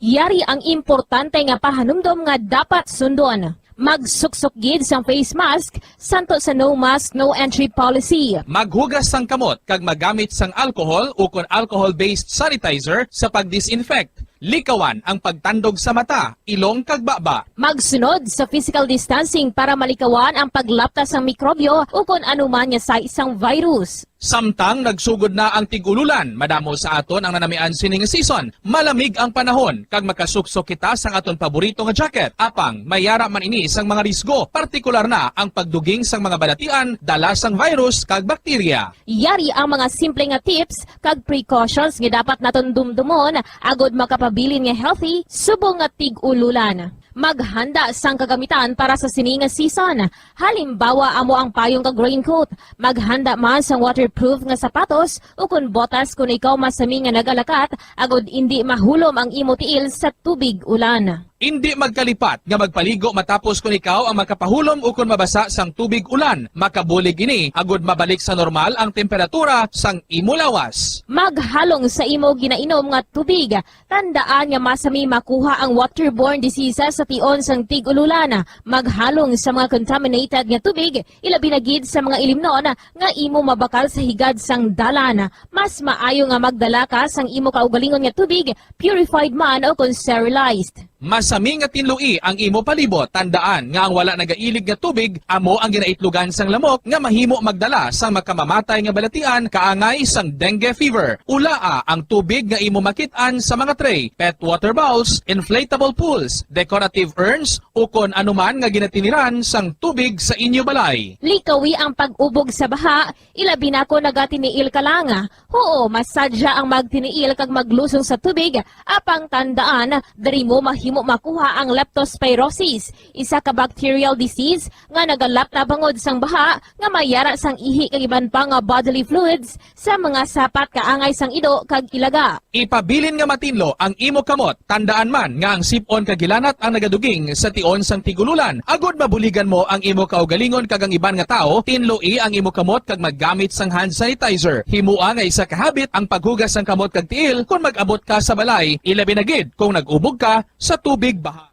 Yari ang importante nga pahanumdom nga dapat sundon. Magsuksok gid sang face mask, santo sa no mask, no entry policy. Maghugas sang kamot kag magamit sang alcohol ukon alcohol-based sanitizer sa pag-disinfect. Likawan ang pagtandog sa mata, ilong kag baba. Magsunod sa physical distancing para malikawan ang paglapta sang mikrobyo ukon anuman nga sahi sang virus. Samtang nagsugod na ang tig-ululan, madamo sa aton ang nanamian sining season. Malamig ang panahon, kag makasuksok kita sang aton paborito nga jacket. Apang, may yara man ini sang mga risgo, partikular na ang pagduging sang mga balatian, dala sang virus kag bakterya. Yari ang mga simple nga tips kag precautions nga dapat naton dumdumon agod makapabilin nga healthy subong nga tig-ululan. Maghanda sang kagamitan para sa sini nga season. Halimbawa, amo ang payong kag raincoat. Maghanda man sang waterproof nga sapatos ukon botas kon ikaw masami nga nagalakat, agod indi mahulom ang imo tiil sa tubig ulan. Indi magkalipat nga magpaligo matapos kon ikaw ang makapahulom ukon mabasa sang tubig ulan. Makabulig ini agod mabalik sa normal ang temperatura sang imo lawas. Maghalong sa imo ginainom nga tubig. Tandaan nga masami makuha ang waterborne diseases sa tion sang tig-ululan. Maghalong sa mga contaminated nga tubig, ilabi na gid sa mga ilimnon nga imo mabakal sa higad sang dalan. Mas maayo nga magdala ka sang imo kaugalingon nga tubig, purified man o kon sterilized. Masami nga tinloi ang imo palibot. Tandaan nga ang wala nagailig nga tubig amo ang ginaitlogan sang lamok nga mahimo magdala sang makamamatay nga balatian kaangay sang dengue fever. Ulaa ang tubig nga imo makit-an sa mga tray, pet water bowls, inflatable pools, decorative urns, ukon anuman nga ginatiniran sang tubig sa inyo balay. Likawi ang pag-ubog sa baha, ilabi na kon nagatiniil ka lang. Huo, masadya ang magtiniil kag maglusong sa tubig, apang tandaan, diri mo mahimo mo makuha ang leptospirosis, isa ka bacterial disease nga nagalap na bangod sang baha nga may yara sang ihi kag iban pa nga bodily fluids sa mga sapat kaangay sang ido kag ilaga. Ipabilin nga matinlo ang imo kamot. Tandaan man nga ang sip-on kag hilanat ang nagaduging sa tion sang tig-ululan. Agod mabuligan mo ang imo kaugalingon kag ang iban nga tawo, tinloi ang imo kamot kag maggamit sang hand sanitizer. Himoa nga isa ka habit ang paghugas sang kamot kag tiil kon mag-abot ka sa balay, ilabi na gid kung nag-ubog ka sa tubig baha.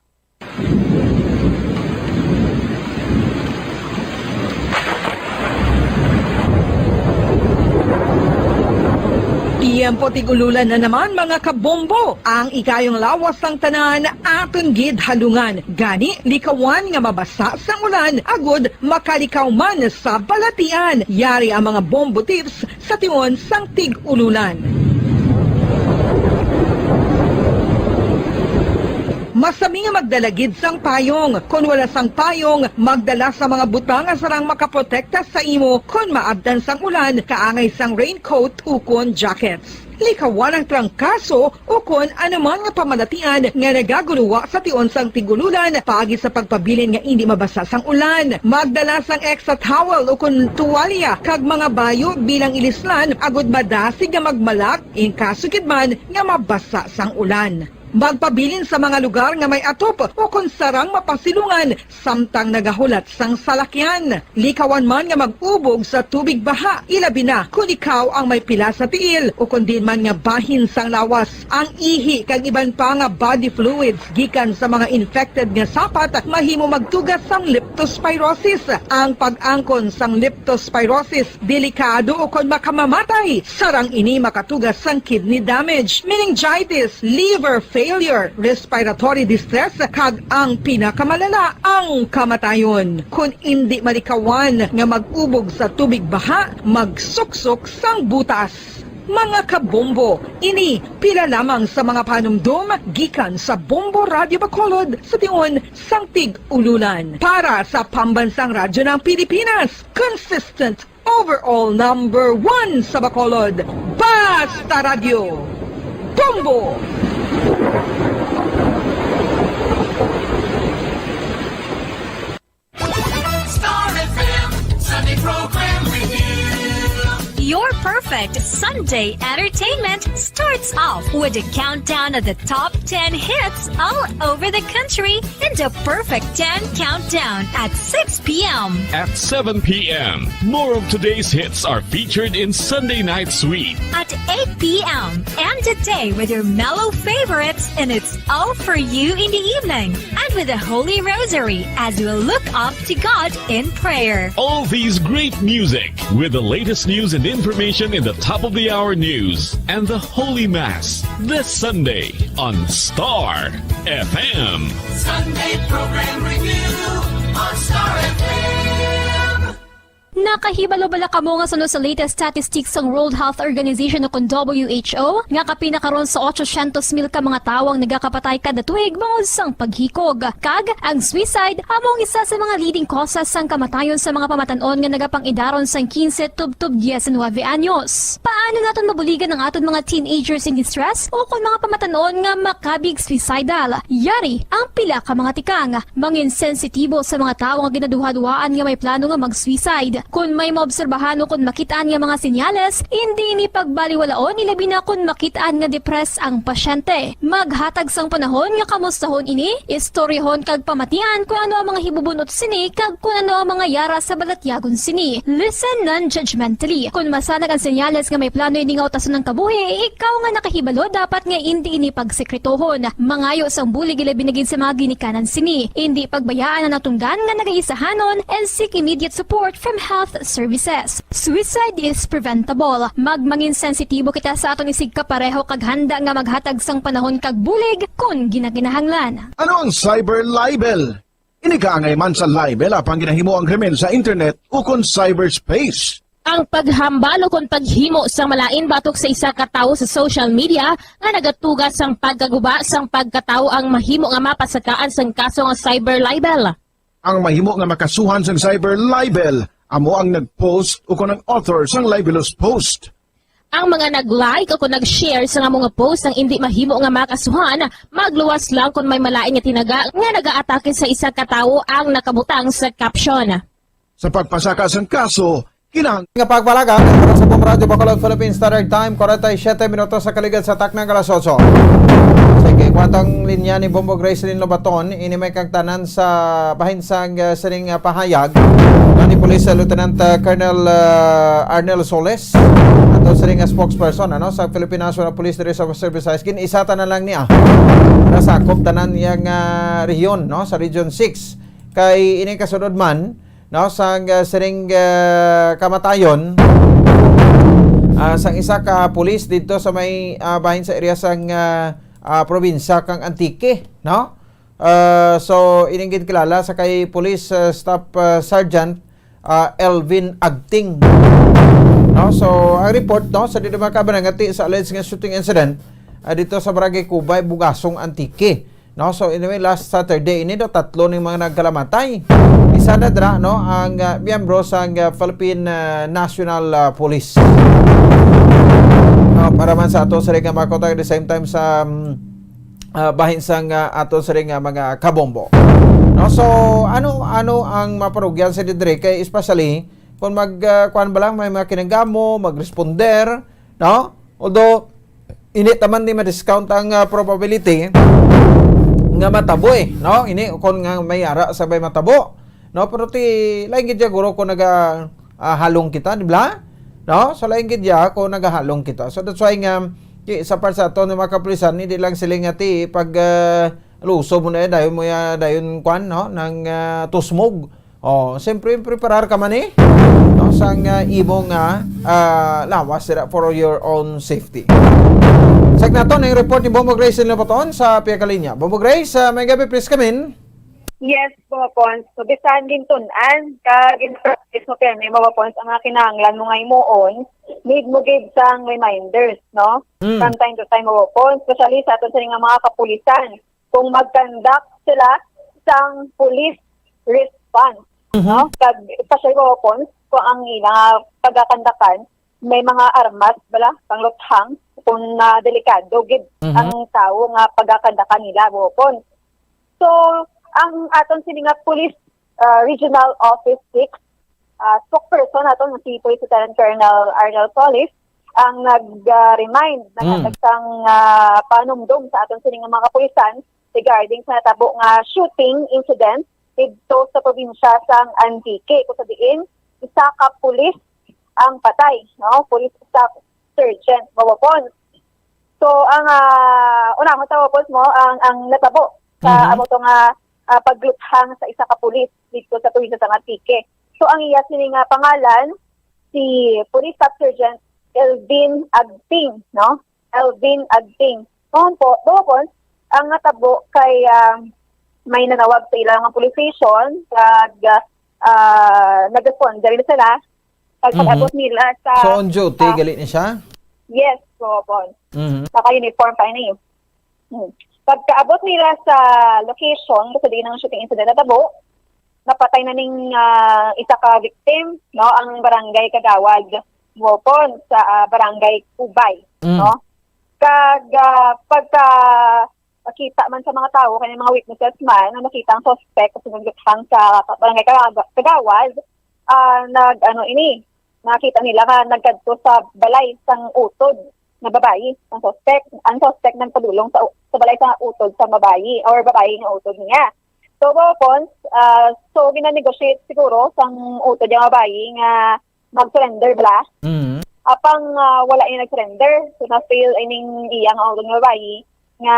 Tiyempo tig-ululan na naman, mga kabombo. Ang ikayong lawas sang tanan aton gid halungan. Gani, likawan nga mabasa sang ulan agud makalikaw man sa balatian. Yari ang mga bombo tips sa tion sang tig-ululan. Masami nga magdala gid sang payong. Kon wala sang payong, magdala sa mga butang nga sarang makaprotekta sa imo kon maabtan sang ulan, kaangay sang raincoat ukon jackets. Likawan ang trangkaso ukon anuman nga pamalatian nga nagagulowa sa tion sang tig-ululan paagi sa pagpabilin nga indi mabasa sang ulan. Magdala sang extra towel ukon tuwalya kag mga bayo bilang ilislan agud madasig nga magmalak in kaso gid man nga mabasa sang ulan. Magpabilin sa mga lugar nga may atop ukon sarang mapasilungan samtang nagahulat sang salakyan. Likawan man nga mag-ubog sa tubig baha, ilabi na kon ikaw ang may pila sa tiil ukon diin man nga bahin sang lawas. Ang ihi kag iban pa nga body fluids gikan sa mga infected nga sapat mahimo magtuga sang leptospirosis. Ang pag-angkon sang leptospirosis delikado ukon makamamatay. Sarang ini makatuga sang kidney damage, meningitis, liver failure, respiratory distress, kag ang pinakamalala, ang kamatayon. Kon indi malikawan nga mag-ubog sa tubig baha, magsuksok sang butas. Mga kabombo, ini pila lamang sa mga panumdom gikan sa Bombo Radyo Bacolod sa tion sang tig-ululan. Para sa Pambansang Radyo ng Pilipinas, consistent overall number one sa Bacolod, Basta Radyo, Bombo! Star F M Sunday Program Review. Your perfect Sunday entertainment starts off with a countdown of the top ten hits all over the country in the Perfect ten Countdown at six p m. At seven p m, more of today's hits are featured in Sunday Night Sweet. At eight p m, end the day with your mellow favorites, and it's all for you in the evening. And with the Holy Rosary as we look up to God in prayer. All these great music with the latest news and information in the top of the hour news and the Holy Mass this Sunday on Star F M. Sunday Program Review on Star F M. Nakahibalo bala kamo nga suno sa latest statistics sang World Health Organization o kon W H O, nga kapin na karon sa ochocientos mil ka mga tawo ang nagakapatay kada tuig bangod sang paghikog? Kag ang suicide amo ang isa sa mga leading causes sang kamatayon sa mga pamatan-on nga nagapang-idaron sang quince tubtob diecinuebe anyos. Paano naton mabuligan ang aton mga teenagers in distress o kon mga pamatan-on nga makabig suicidal? Yari ang pila ka mga tikang. Mangin sensitibo sa mga tawo nga ginaduhaduhaan nga may plano nga mag-suicide. Kon may maobserbahan o kon makit-an nga mga senyales, indi ini pagbaliwalaon, ilabi na kon makit-an nga depressed ang pasyente. Maghatag sang panahon nga kamustahon ini, istoryahon kag pamatian kon ano ang mga hibubun-ot sini kag kon ano ang mga yara sa balatyagon sini. Listen non-judgmentally. Kon masanag ang senyales nga may plano ini nga utason ang kabuhi, ikaw nga nakahibalo dapat nga indi ini pagsekretohon. Mangayo sang bulig ilabi na gid sa mga ginikanan sini. Indi pagbayaan ang natunggan nga nagaisahanon and seek immediate support from health services. Suicide is preventable. Magmangin sensitibo kita sa aton isigkapareho kag handa nga maghatag sang panahon kag bulig kon ginakinahanglan. Ano ang cyber libel? Ini kaangay man sa libel apang ginahimo ang krimen sa internet ukon cyberspace. Ang paghambal ukon paghimo sang malain batok sa isa ka tawo sa social media nga nagatuga sang pagkaguba sang pagkatawo ang mahimo nga mapasakaan sang kaso nga cyber libel. Ang mahimo nga makasuhan sang cyber libel amo ang nag-post ukon ang author sang libelous post. Ang mga nag-like o kung nag-share sa nga mga post ang indi mahimo nga makasuhan, magluwas lang kon may malain nga tinaga nga nagaatake sa isa ka tawo ang nakabutang sa caption. Sa pagpasaka sang kaso, kinahang nga pagpalagan para sa Boom Radyo Bacolod Philippine Standard Time, forty-seven minutos sa kaligad sa taknang alas otso. Sige, kwatang linya ni Bombo Gracelyn Lobaton, ini may kagtanan sa bahin sang, uh, sining, uh, pahayag na ni Police, uh, Lieutenant, uh, Colonel, uh, Arnel Soles, ato sining, uh, spokesperson, ano, sa Philippine National Police diri sa Western Visayas. Gin-isa tanan lang niya para sakop tanan yang, uh, rehiyon, no, sa Region six. Kay ini kasunod man, no, sang, uh, sining, uh, kamatayon, uh, sang isa ka pulis dito sa may, uh, bahin sa area sang, uh, uh, probinsya kang Antique, no? Uh, so, ining ginkilala sa kay Police, uh, Staff, uh, Sergeant, uh, Elvin Agting. No? So, ang report, no, sa di naman kabanangati sa alleged nga shooting incident, uh, dito sa Barangay Cubay, Bugasong, Antique. No? So, anyway, last Saturday, ini daw tatlo ning mga nagkalamatay. Isa na dira, no, ang, uh, miyembro sang, uh, Philippine, uh, National, uh, Police. No, para man sa ato sa nga makutang at the same time sa, um, ah, bahin sang, ah, ato siring nga mga kabombo. No? So, ano, ano ang maparugyan sa didre? Kay especially, kung mag, ah, kuwan ba lang, may mga kinanggamo, mag-responder, no? Although, ini taman di ma-discount ang, ah, probability nga matabo eh, no? Ini kung nga may ara sa may matabo, no? Pero ti, lain gid ya, guro, kung naga, ah, halong kita, di ba? No? So, lain gid ya kung nagahalong kita. So, that's why nga, ti, sa part sa ato ng mga kapulisan, hindi lang sila nga ti pag, ah, luso mo na, eh, dayon mo ya, dayon kwan, no? Nang, ah, tusmog. Oh, siyempre, preparar ka man eh. No? Sang, ah, imo nga, ah, lawas sila for your own safety. Check nato na yung report ni Bombo Grace Lobaton sa Pia Kalinya. Bombo Grace, ah, may gabi, please come in. Yes po, Pons. So, bisan gintun-an, ka ginapractice mo, pirmi mo, Pons, ang mga kinahanglan mo nga himuon, need mo gid sang reminders, no? Mm. From time to time, mo, Pons, especially sa aton sa nga mga kapulisan. Kung mag-conduct sila sang police response, Mhm. no? Kag, especially, mo, Pons, kung ang ila nga pagakandakan, may mga armas bala, pangluthang, kung, ah, delikado gid Mhm. ang tawo nga pagakandakan nila, mo, Pons. So, ang aton sini nga Police, ah, Regional Office six, ah, spokesperson naton nga si Police Lieutenant Colonel Arnel Solis ang nag, ah, remind, Mm. naghatag sang, ah, panumdom sa aton sini nga mga kapulisan regarding sa natabo nga shooting incident didto sa probinsya sang Antique, kung sa diin isa ka pulis ang patay, no? Police Staff Sergeant, mo, Pons. So, ang, ah, unahon ta, mo, Pons, mo, ang, ang natabo sa Mhm. amo to nga, ah, pagluthang sa isa ka pulis dito sa probinsya sa Antique. So, ang iya sini nga pangalan, si Police Staff Sergeant Elvin Agting, no? Elvin Agting. Noon po, doon po, ang natabo kay, ah, may nanawag sa ilang police station, kag, ah, nag-respond diri sila. Kag Mhm. pag-abot nila sa, So, on duty, ah, gali ni siya? Yes, po, po. Mhm. Naka-uniform pa ini. Hmm. Pagkaabot nila sa location, kasi di nang shooting incident natabo, napatay na ning, ah, isa ka victim, no, ang barangay kagawad, Wopon, sa, ah, barangay Ubay, Mm. no? Kag, ah, pagka nakita man sa mga tawo, kay mga witnesses man, na nakita ang suspect sa sinugluthang sa barangay Kaga-, Kagawad, ah, nag, ano, ini, nakita nila nga nagkadto sa balay sang utod na babayi ang suspect. Ang suspect nagpadulong sa, sa balay sa utod sa babayi or babayi nga utod niya. So, Wopon, ah, so, gina-negotiate siguro sang utod nga babayi nga mag-surrender bala. Mhm. Apang, ah, wala niya nag-surrender. So, na-fail ining iya nga utod nga babayi nga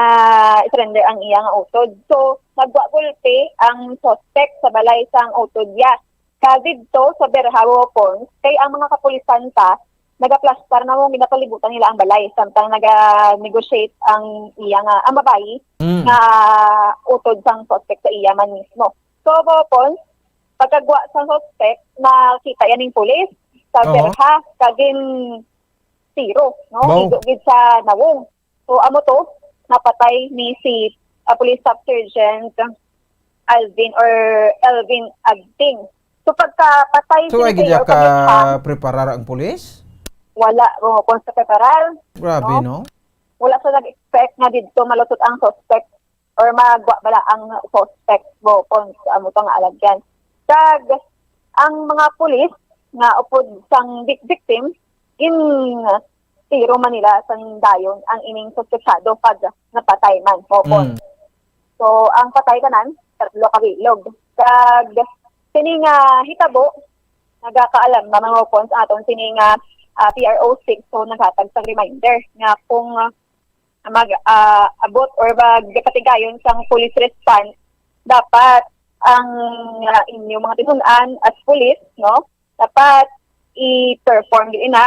i-surrender ang iya nga utod. So, nagwa gulpi ang suspect sa balay sang utod niya. Kag didto sa Berha, Wopon, kay ang mga kapulisan pa, nagaplastar na mo, ginapalibutan nila ang balay, samtang naga-negotiate ang iya nga, ang babayi Mm. nga utod sang suspect sa iya man mismo. So, Wopon, pagkagwa sa suspect, nakita yan ning pulis sa Oo. Berha, kag gin-, tiro, no? Wow. Higo gid sa nawong. So, amo to, napatay ni si, ah, Police Staff Sergeant Alvin or Elvin Agting. So, pagkapatay So, ni ay gid Mayor ka Pagluthang, preparar ang pulis? wala, oh, kung sa preparar, Grabe, no? no? Wala sa nag-expect nga didto malusot ang suspect or magwa bala ang suspect, oh, kung sa amo to nga alagyan. Kag ang mga pulis nga upod sang vic-, victim, gin tiro man nila sang dayon ang ining suspetsado kag napatay man, oh, kung Mm. So, ang patay tanan, tatlo ka bilog. Kag sini nga hitabo, nagakaalarma man, Pons, aton sini nga, ah, P R O six, so naghatag sang reminder nga kung, ah, mag, ah, abot or magkatigayon sang police response, dapat ang, ah, inyo mga tinun-an as police, no, dapat i-perform gyud ina,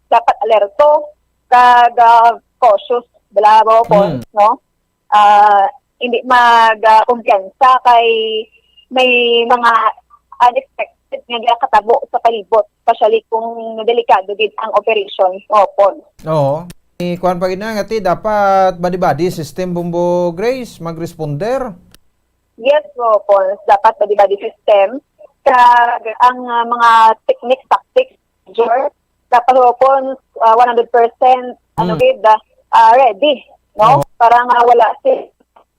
dapat alerto kag, ah, cautious, bala, Pons, Hmm. no? Ah, hindi mag, ah, kumpiyansa kay may mga unexpected nga ginakatabo sa palibot, especially kung delikado gid ang operation. Opo. Oo. Eh, kuwan pa gid na, nga ti, dapat body-body system, Bombo Grace, mag-responder. Yes, Pons. Dapat body-body system. Kag ang, ah, mga techniques, tactics, procedure, dapat, Pons, ah, one hundred percent, ano, Hmm. gid, ah, ah, ready, no? Oo. Para nga wala si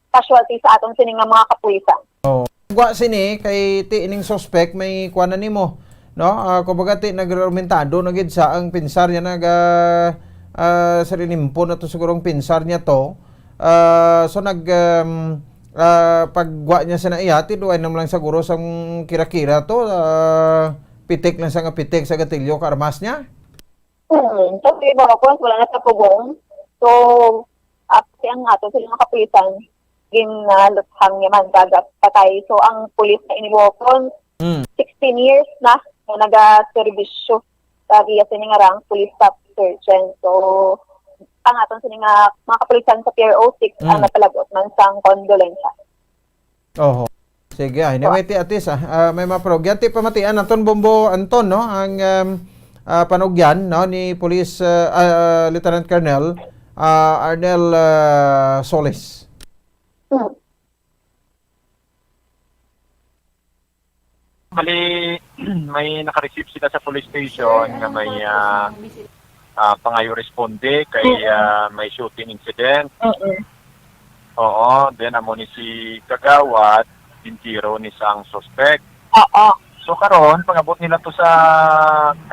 casualty sa aton sini nga mga kapulisan. Oo. Gwa sini kay ti ining suspect may kuan na nimo, no? Ah, kumbaga ti nagrerumentado na gid sa ang pinsar niya nag, ah, ah, sa linimpo na to siguro ang pinsar niya to. Ah, so nag, um, ah, paggwa niya sa iya, ti duay na lang siguro sang kira-kira to, ah, pitik lang sa nga pitik sa gatilyo ka armas niya. Hmm, so, di ba, Pons, wala na sa pugong. So, ah, kasi ang ato sa mga kapulisan, ginaluthang niya man, kag patay. So, ang pulis na ini, Pons, Hmm. sixteen years na nga nagaserbisyo sa iya sini nga rank, police staff sergeant. So, ang aton sini nga mga kapulisan sa P R O six ang Hmm. napalagot man sang kondolensya. Oho. Sige, ah, anyway, ti Atis, ah, ah, may mga parugyan. Ti pamatian naton, Bombo Anton, no? Ang, um, ah, panugyan, no, ni Police, ah, ah, Lieutenant Colonel, ah, Arnel, ah, Solis. Hmm. Bali, may naka-receive sila sa police station nga may, ah, ah, pangayo responde kay, Mm. ah, may shooting incident. Mm. Oo, then amo ni si Kagawad, gintiro ni sang suspect. Oo. So karon, pag-abot nila to sa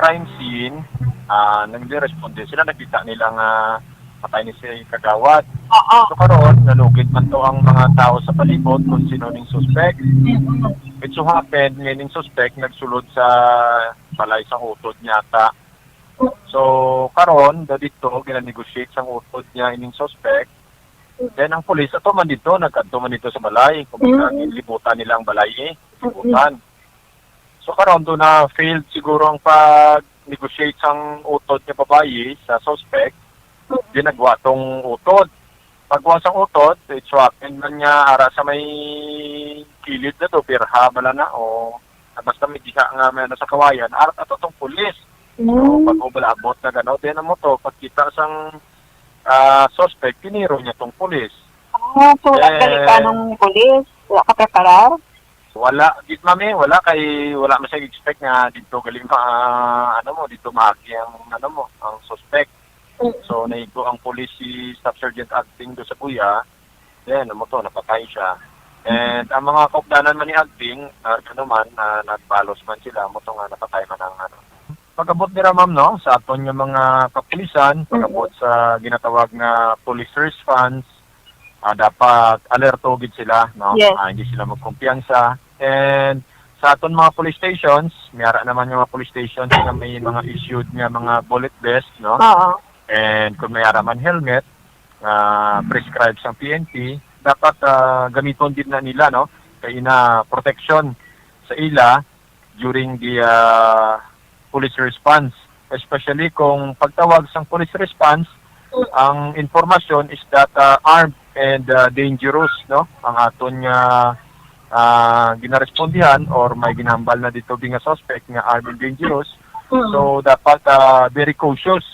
crime scene, ah, nang responde sila, nakita nila nga patay ni si Kagawad. Oo. So karon, nalugit man to ang mga tao sa palibot kung sino ning suspect. Mm. It so happened nga ning suspect nagsulod sa balay sang utod niya ta. So karon, daw dito gina-negotiate sang utod niya ining suspect. Then ang pulis ato man dito, nagkadto man dito sa balay. Kumbaga, Mm. libutan nila ang balay, eh. Libutan. So karon, doon na failed siguro ang pag-negotiate sang utod nga babayi sa suspect. Mm. Di nagwa tong utod. Pagwa sang utod, it so happened man nga ara sa may kilid na to, birha bala na, o basta may diha nga may ano sa kawayan, ara ato tong pulis. So, Mm. pag-ubal abot na gano, then amo to, pagkita sang, ah, suspect, tiniro niya tong pulis. Ah, so wala Eh, gali ka nung pulis? Wala ka preparar? Wala, gid, mami, wala kay, wala man siya expect nga dito gali ma-, ano mo, dito maagi ang, ano mo, ang suspect. Mm. So, naigo ang pulis si Staff Sergeant Agting do sa kuya. Then, amo to, napatay siya. And ang mga kaupdanan man ni Agting, ah, ano man, ah, nagbalos man sila, amo to nga napatay man ang, ano. Pag-abot nira, ma'am, no, sa aton nga mga kapulisan, Mm. pag-abot sa ginatawag nga police response, ah, dapat alerto gid sila, no? Yes. Ah, hindi sila magkumpiyansa. And sa aton mga police stations, may ara naman nga mga police stations nga may mga issued nga mga bullet vest, no? Oo. And kung may ara man helmet nga prescribed sang P N P, dapat, ah, gamiton gid na nila, no? Kay ina protection sa ila during the, ah, police response, especially kung pagtawag sang police response, Mm. ang informasyon is that, ah, armed and, ah, dangerous, no? Ang aton nga, ah, ginarespondihan or may ginambal na dito nga suspect nga armed and dangerous. Mm. So, dapat, ah, very cautious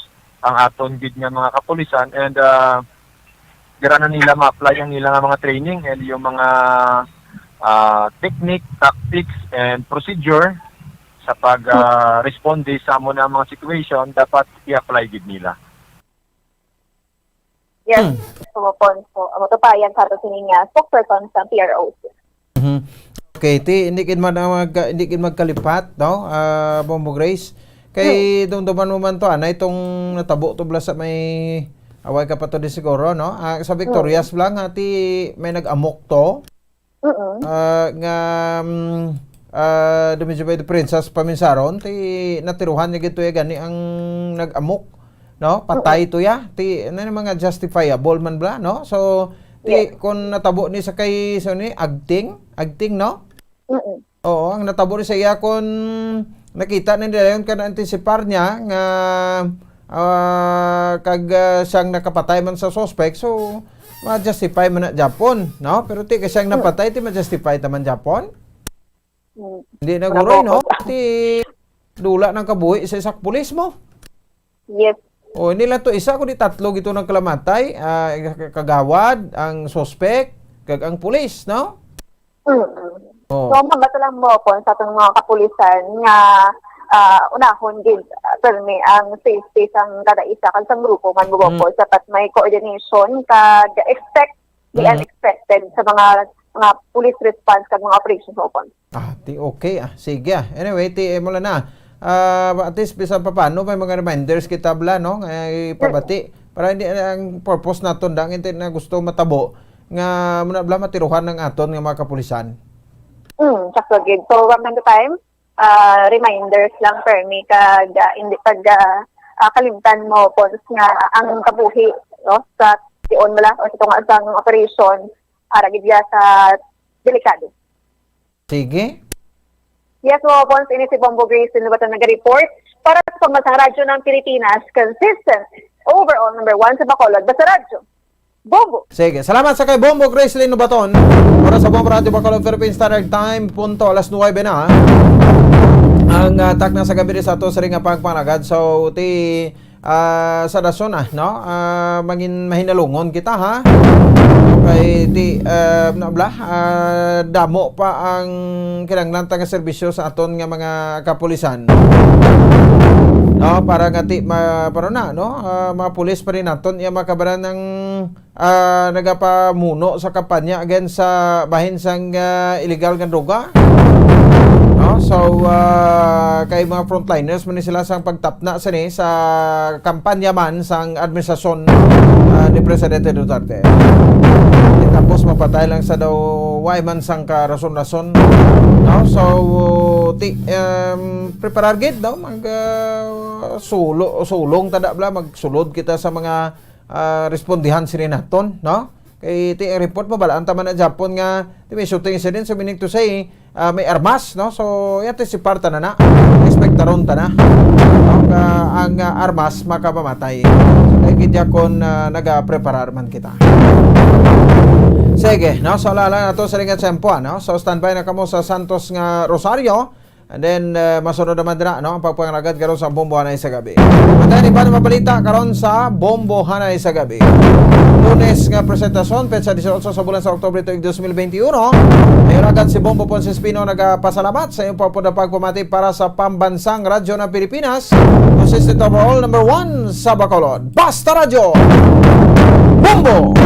ang aton gid nga mga kapulisan and, ah, dira na nila ma-apply ang ila nga mga training and yung mga, ah, technique, tactics, and procedure sa pag, ah, responde sa amo na mga situation, dapat i-apply gid nila. Yes, hmm. So, po, so, ang matupayan sa ato sini nga spokesperson sa P R O. Mhm. Okay, ti hindi gid man ang mag, hindi gid magkalipat, no? Ah, Bombo Grace. Kay dumduman mo man to, anay tong natabo to bala sa may away ka pa to di siguro, no? Ah, sa Victorias lang, ha, ti may nag-amok to. Mm. Ah, nga mm, ah, dumidyo by the Princess Paminsaron, ti natiruhan niya gid to ya gani ang nag-amok, no? Patay to ya. Ti ano yung mga justifiable man bla, no? So, ti Yes. Kung natabo ni sa kay so ni agting, agting, no? Mm. Oo, ang natabo ni sa iya kung nakita ni nila yun ka na-anticipar niya nga ah, kag ah, siyang nakapatay man sa suspect, so ma-justify man na Japon, no? Pero ti kay siyang napatay, ti ma-justify ta man Japon? Mm. Hindi na Wala guroy, po no? ako. Ti dula ng kabuhi sa isak pulis mo. Yes. O, hindi lang to isa, kundi tatlo gito ng kalamatay, ah, kagawad, ang suspect, kag ang pulis, no? Mm. Oh. So, mabasa lang mo po sa atong mga kapulisan nga ah, unahon gid ah, permi ang safety sang kada isa kag sang grupo man mo po, dapat may coordination kag expect the Mm. unexpected sa mga mga police response kag mga operations mo po. Ah, ti okay ah. Sige ah. Anyway, ti eh, mula na. Ah, at least bisan pa paano may mga reminders kita bla, no? Nga ipabati para hindi ang purpose naton dang hindi na gusto matabo nga muna bla matiruhan ng aton nga mga kapulisan. Mm, sakto gid. So, one time to time, ah, reminders lang permi kag ah, hindi pag ah, ah, kalimtan mo po nga ang kabuhi, no, sa tion mo lang o sa tunga sang operation, ara gid ya sa delikado. Sige. Yes, mo po, ini si Bombo Grace, sino ba ito nag-report? Para sa Pambansang Radyo ng Pilipinas, consistent, overall number one sa Bacolod, basta radyo. Bombo! Sige, salamat sa kay Bombo Grace Linubaton. Oras sa Bombo Radio Bacolod, Philippine Standard Time, punto alas nuwebe na. Ang ah, takna sa gabi sa ato sa ring nga pagpanagad. So, ti ah, sa rason ah, no? Ah, mangin mahinalungon kita ha. Kay ti ah, na bla, ah, damo pa ang kinahanglan ta nga serbisyo sa aton nga mga kapulisan. No, para nga ti ma, para na, no? Ah, mga pulis pa rin naton iya makabaran ng ah, nagapamuno sa kampanya against sa bahin sang ah, illegal nga droga. No? So, ah, kay mga frontliners man ni sila sang pagtapna sini sa kampanya man sang administrasyon ah, ni Presidente Duterte. Di tapos mapatay lang sa daw way man sang karason-rason. No? So, ti, um, preparar gid, no? Mag ah, sulo, sulong tada bla, magsulod kita sa mga ah, respondihan sini naton, no? Kay ti ang report mo, balaan ta man na Japon nga ti may shooting incident, so meaning to say, ah, may armas, no? So, yan ti si parta na na. Expectaron ta na. No? Nga ang ah, armas makamamatay. So, kay gid kon ah, nagapreparar man kita. Sige, no? So, alala na to sa ringat tempo, no? So, standby na kamo sa Santos nga Rosario. And then, uh, masunod naman dira, no, ang pagpangalagad karon sa Bombo Hanay sa Gabi. At yan, iba na mabalita karon sa Bombo Hanay sa Gabi. Lunes nga presentasyon, petsa dieciocho sa bulan sa Oktubre tuig dos mil veintiuno. Ay ulagad si Bombo Ponce Espino nagapasalamat sa iyong pagpuna pagpamati para sa Pambansang Radyo ng Pilipinas. Consistent overall number one sa Bacolod. Basta Radyo, Bombo!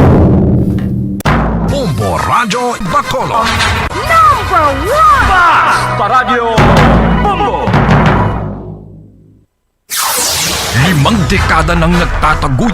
Bombo Radyo Bacolod. Number one! Basta Radyo Bombo! Limang dekada nang nagtataguyod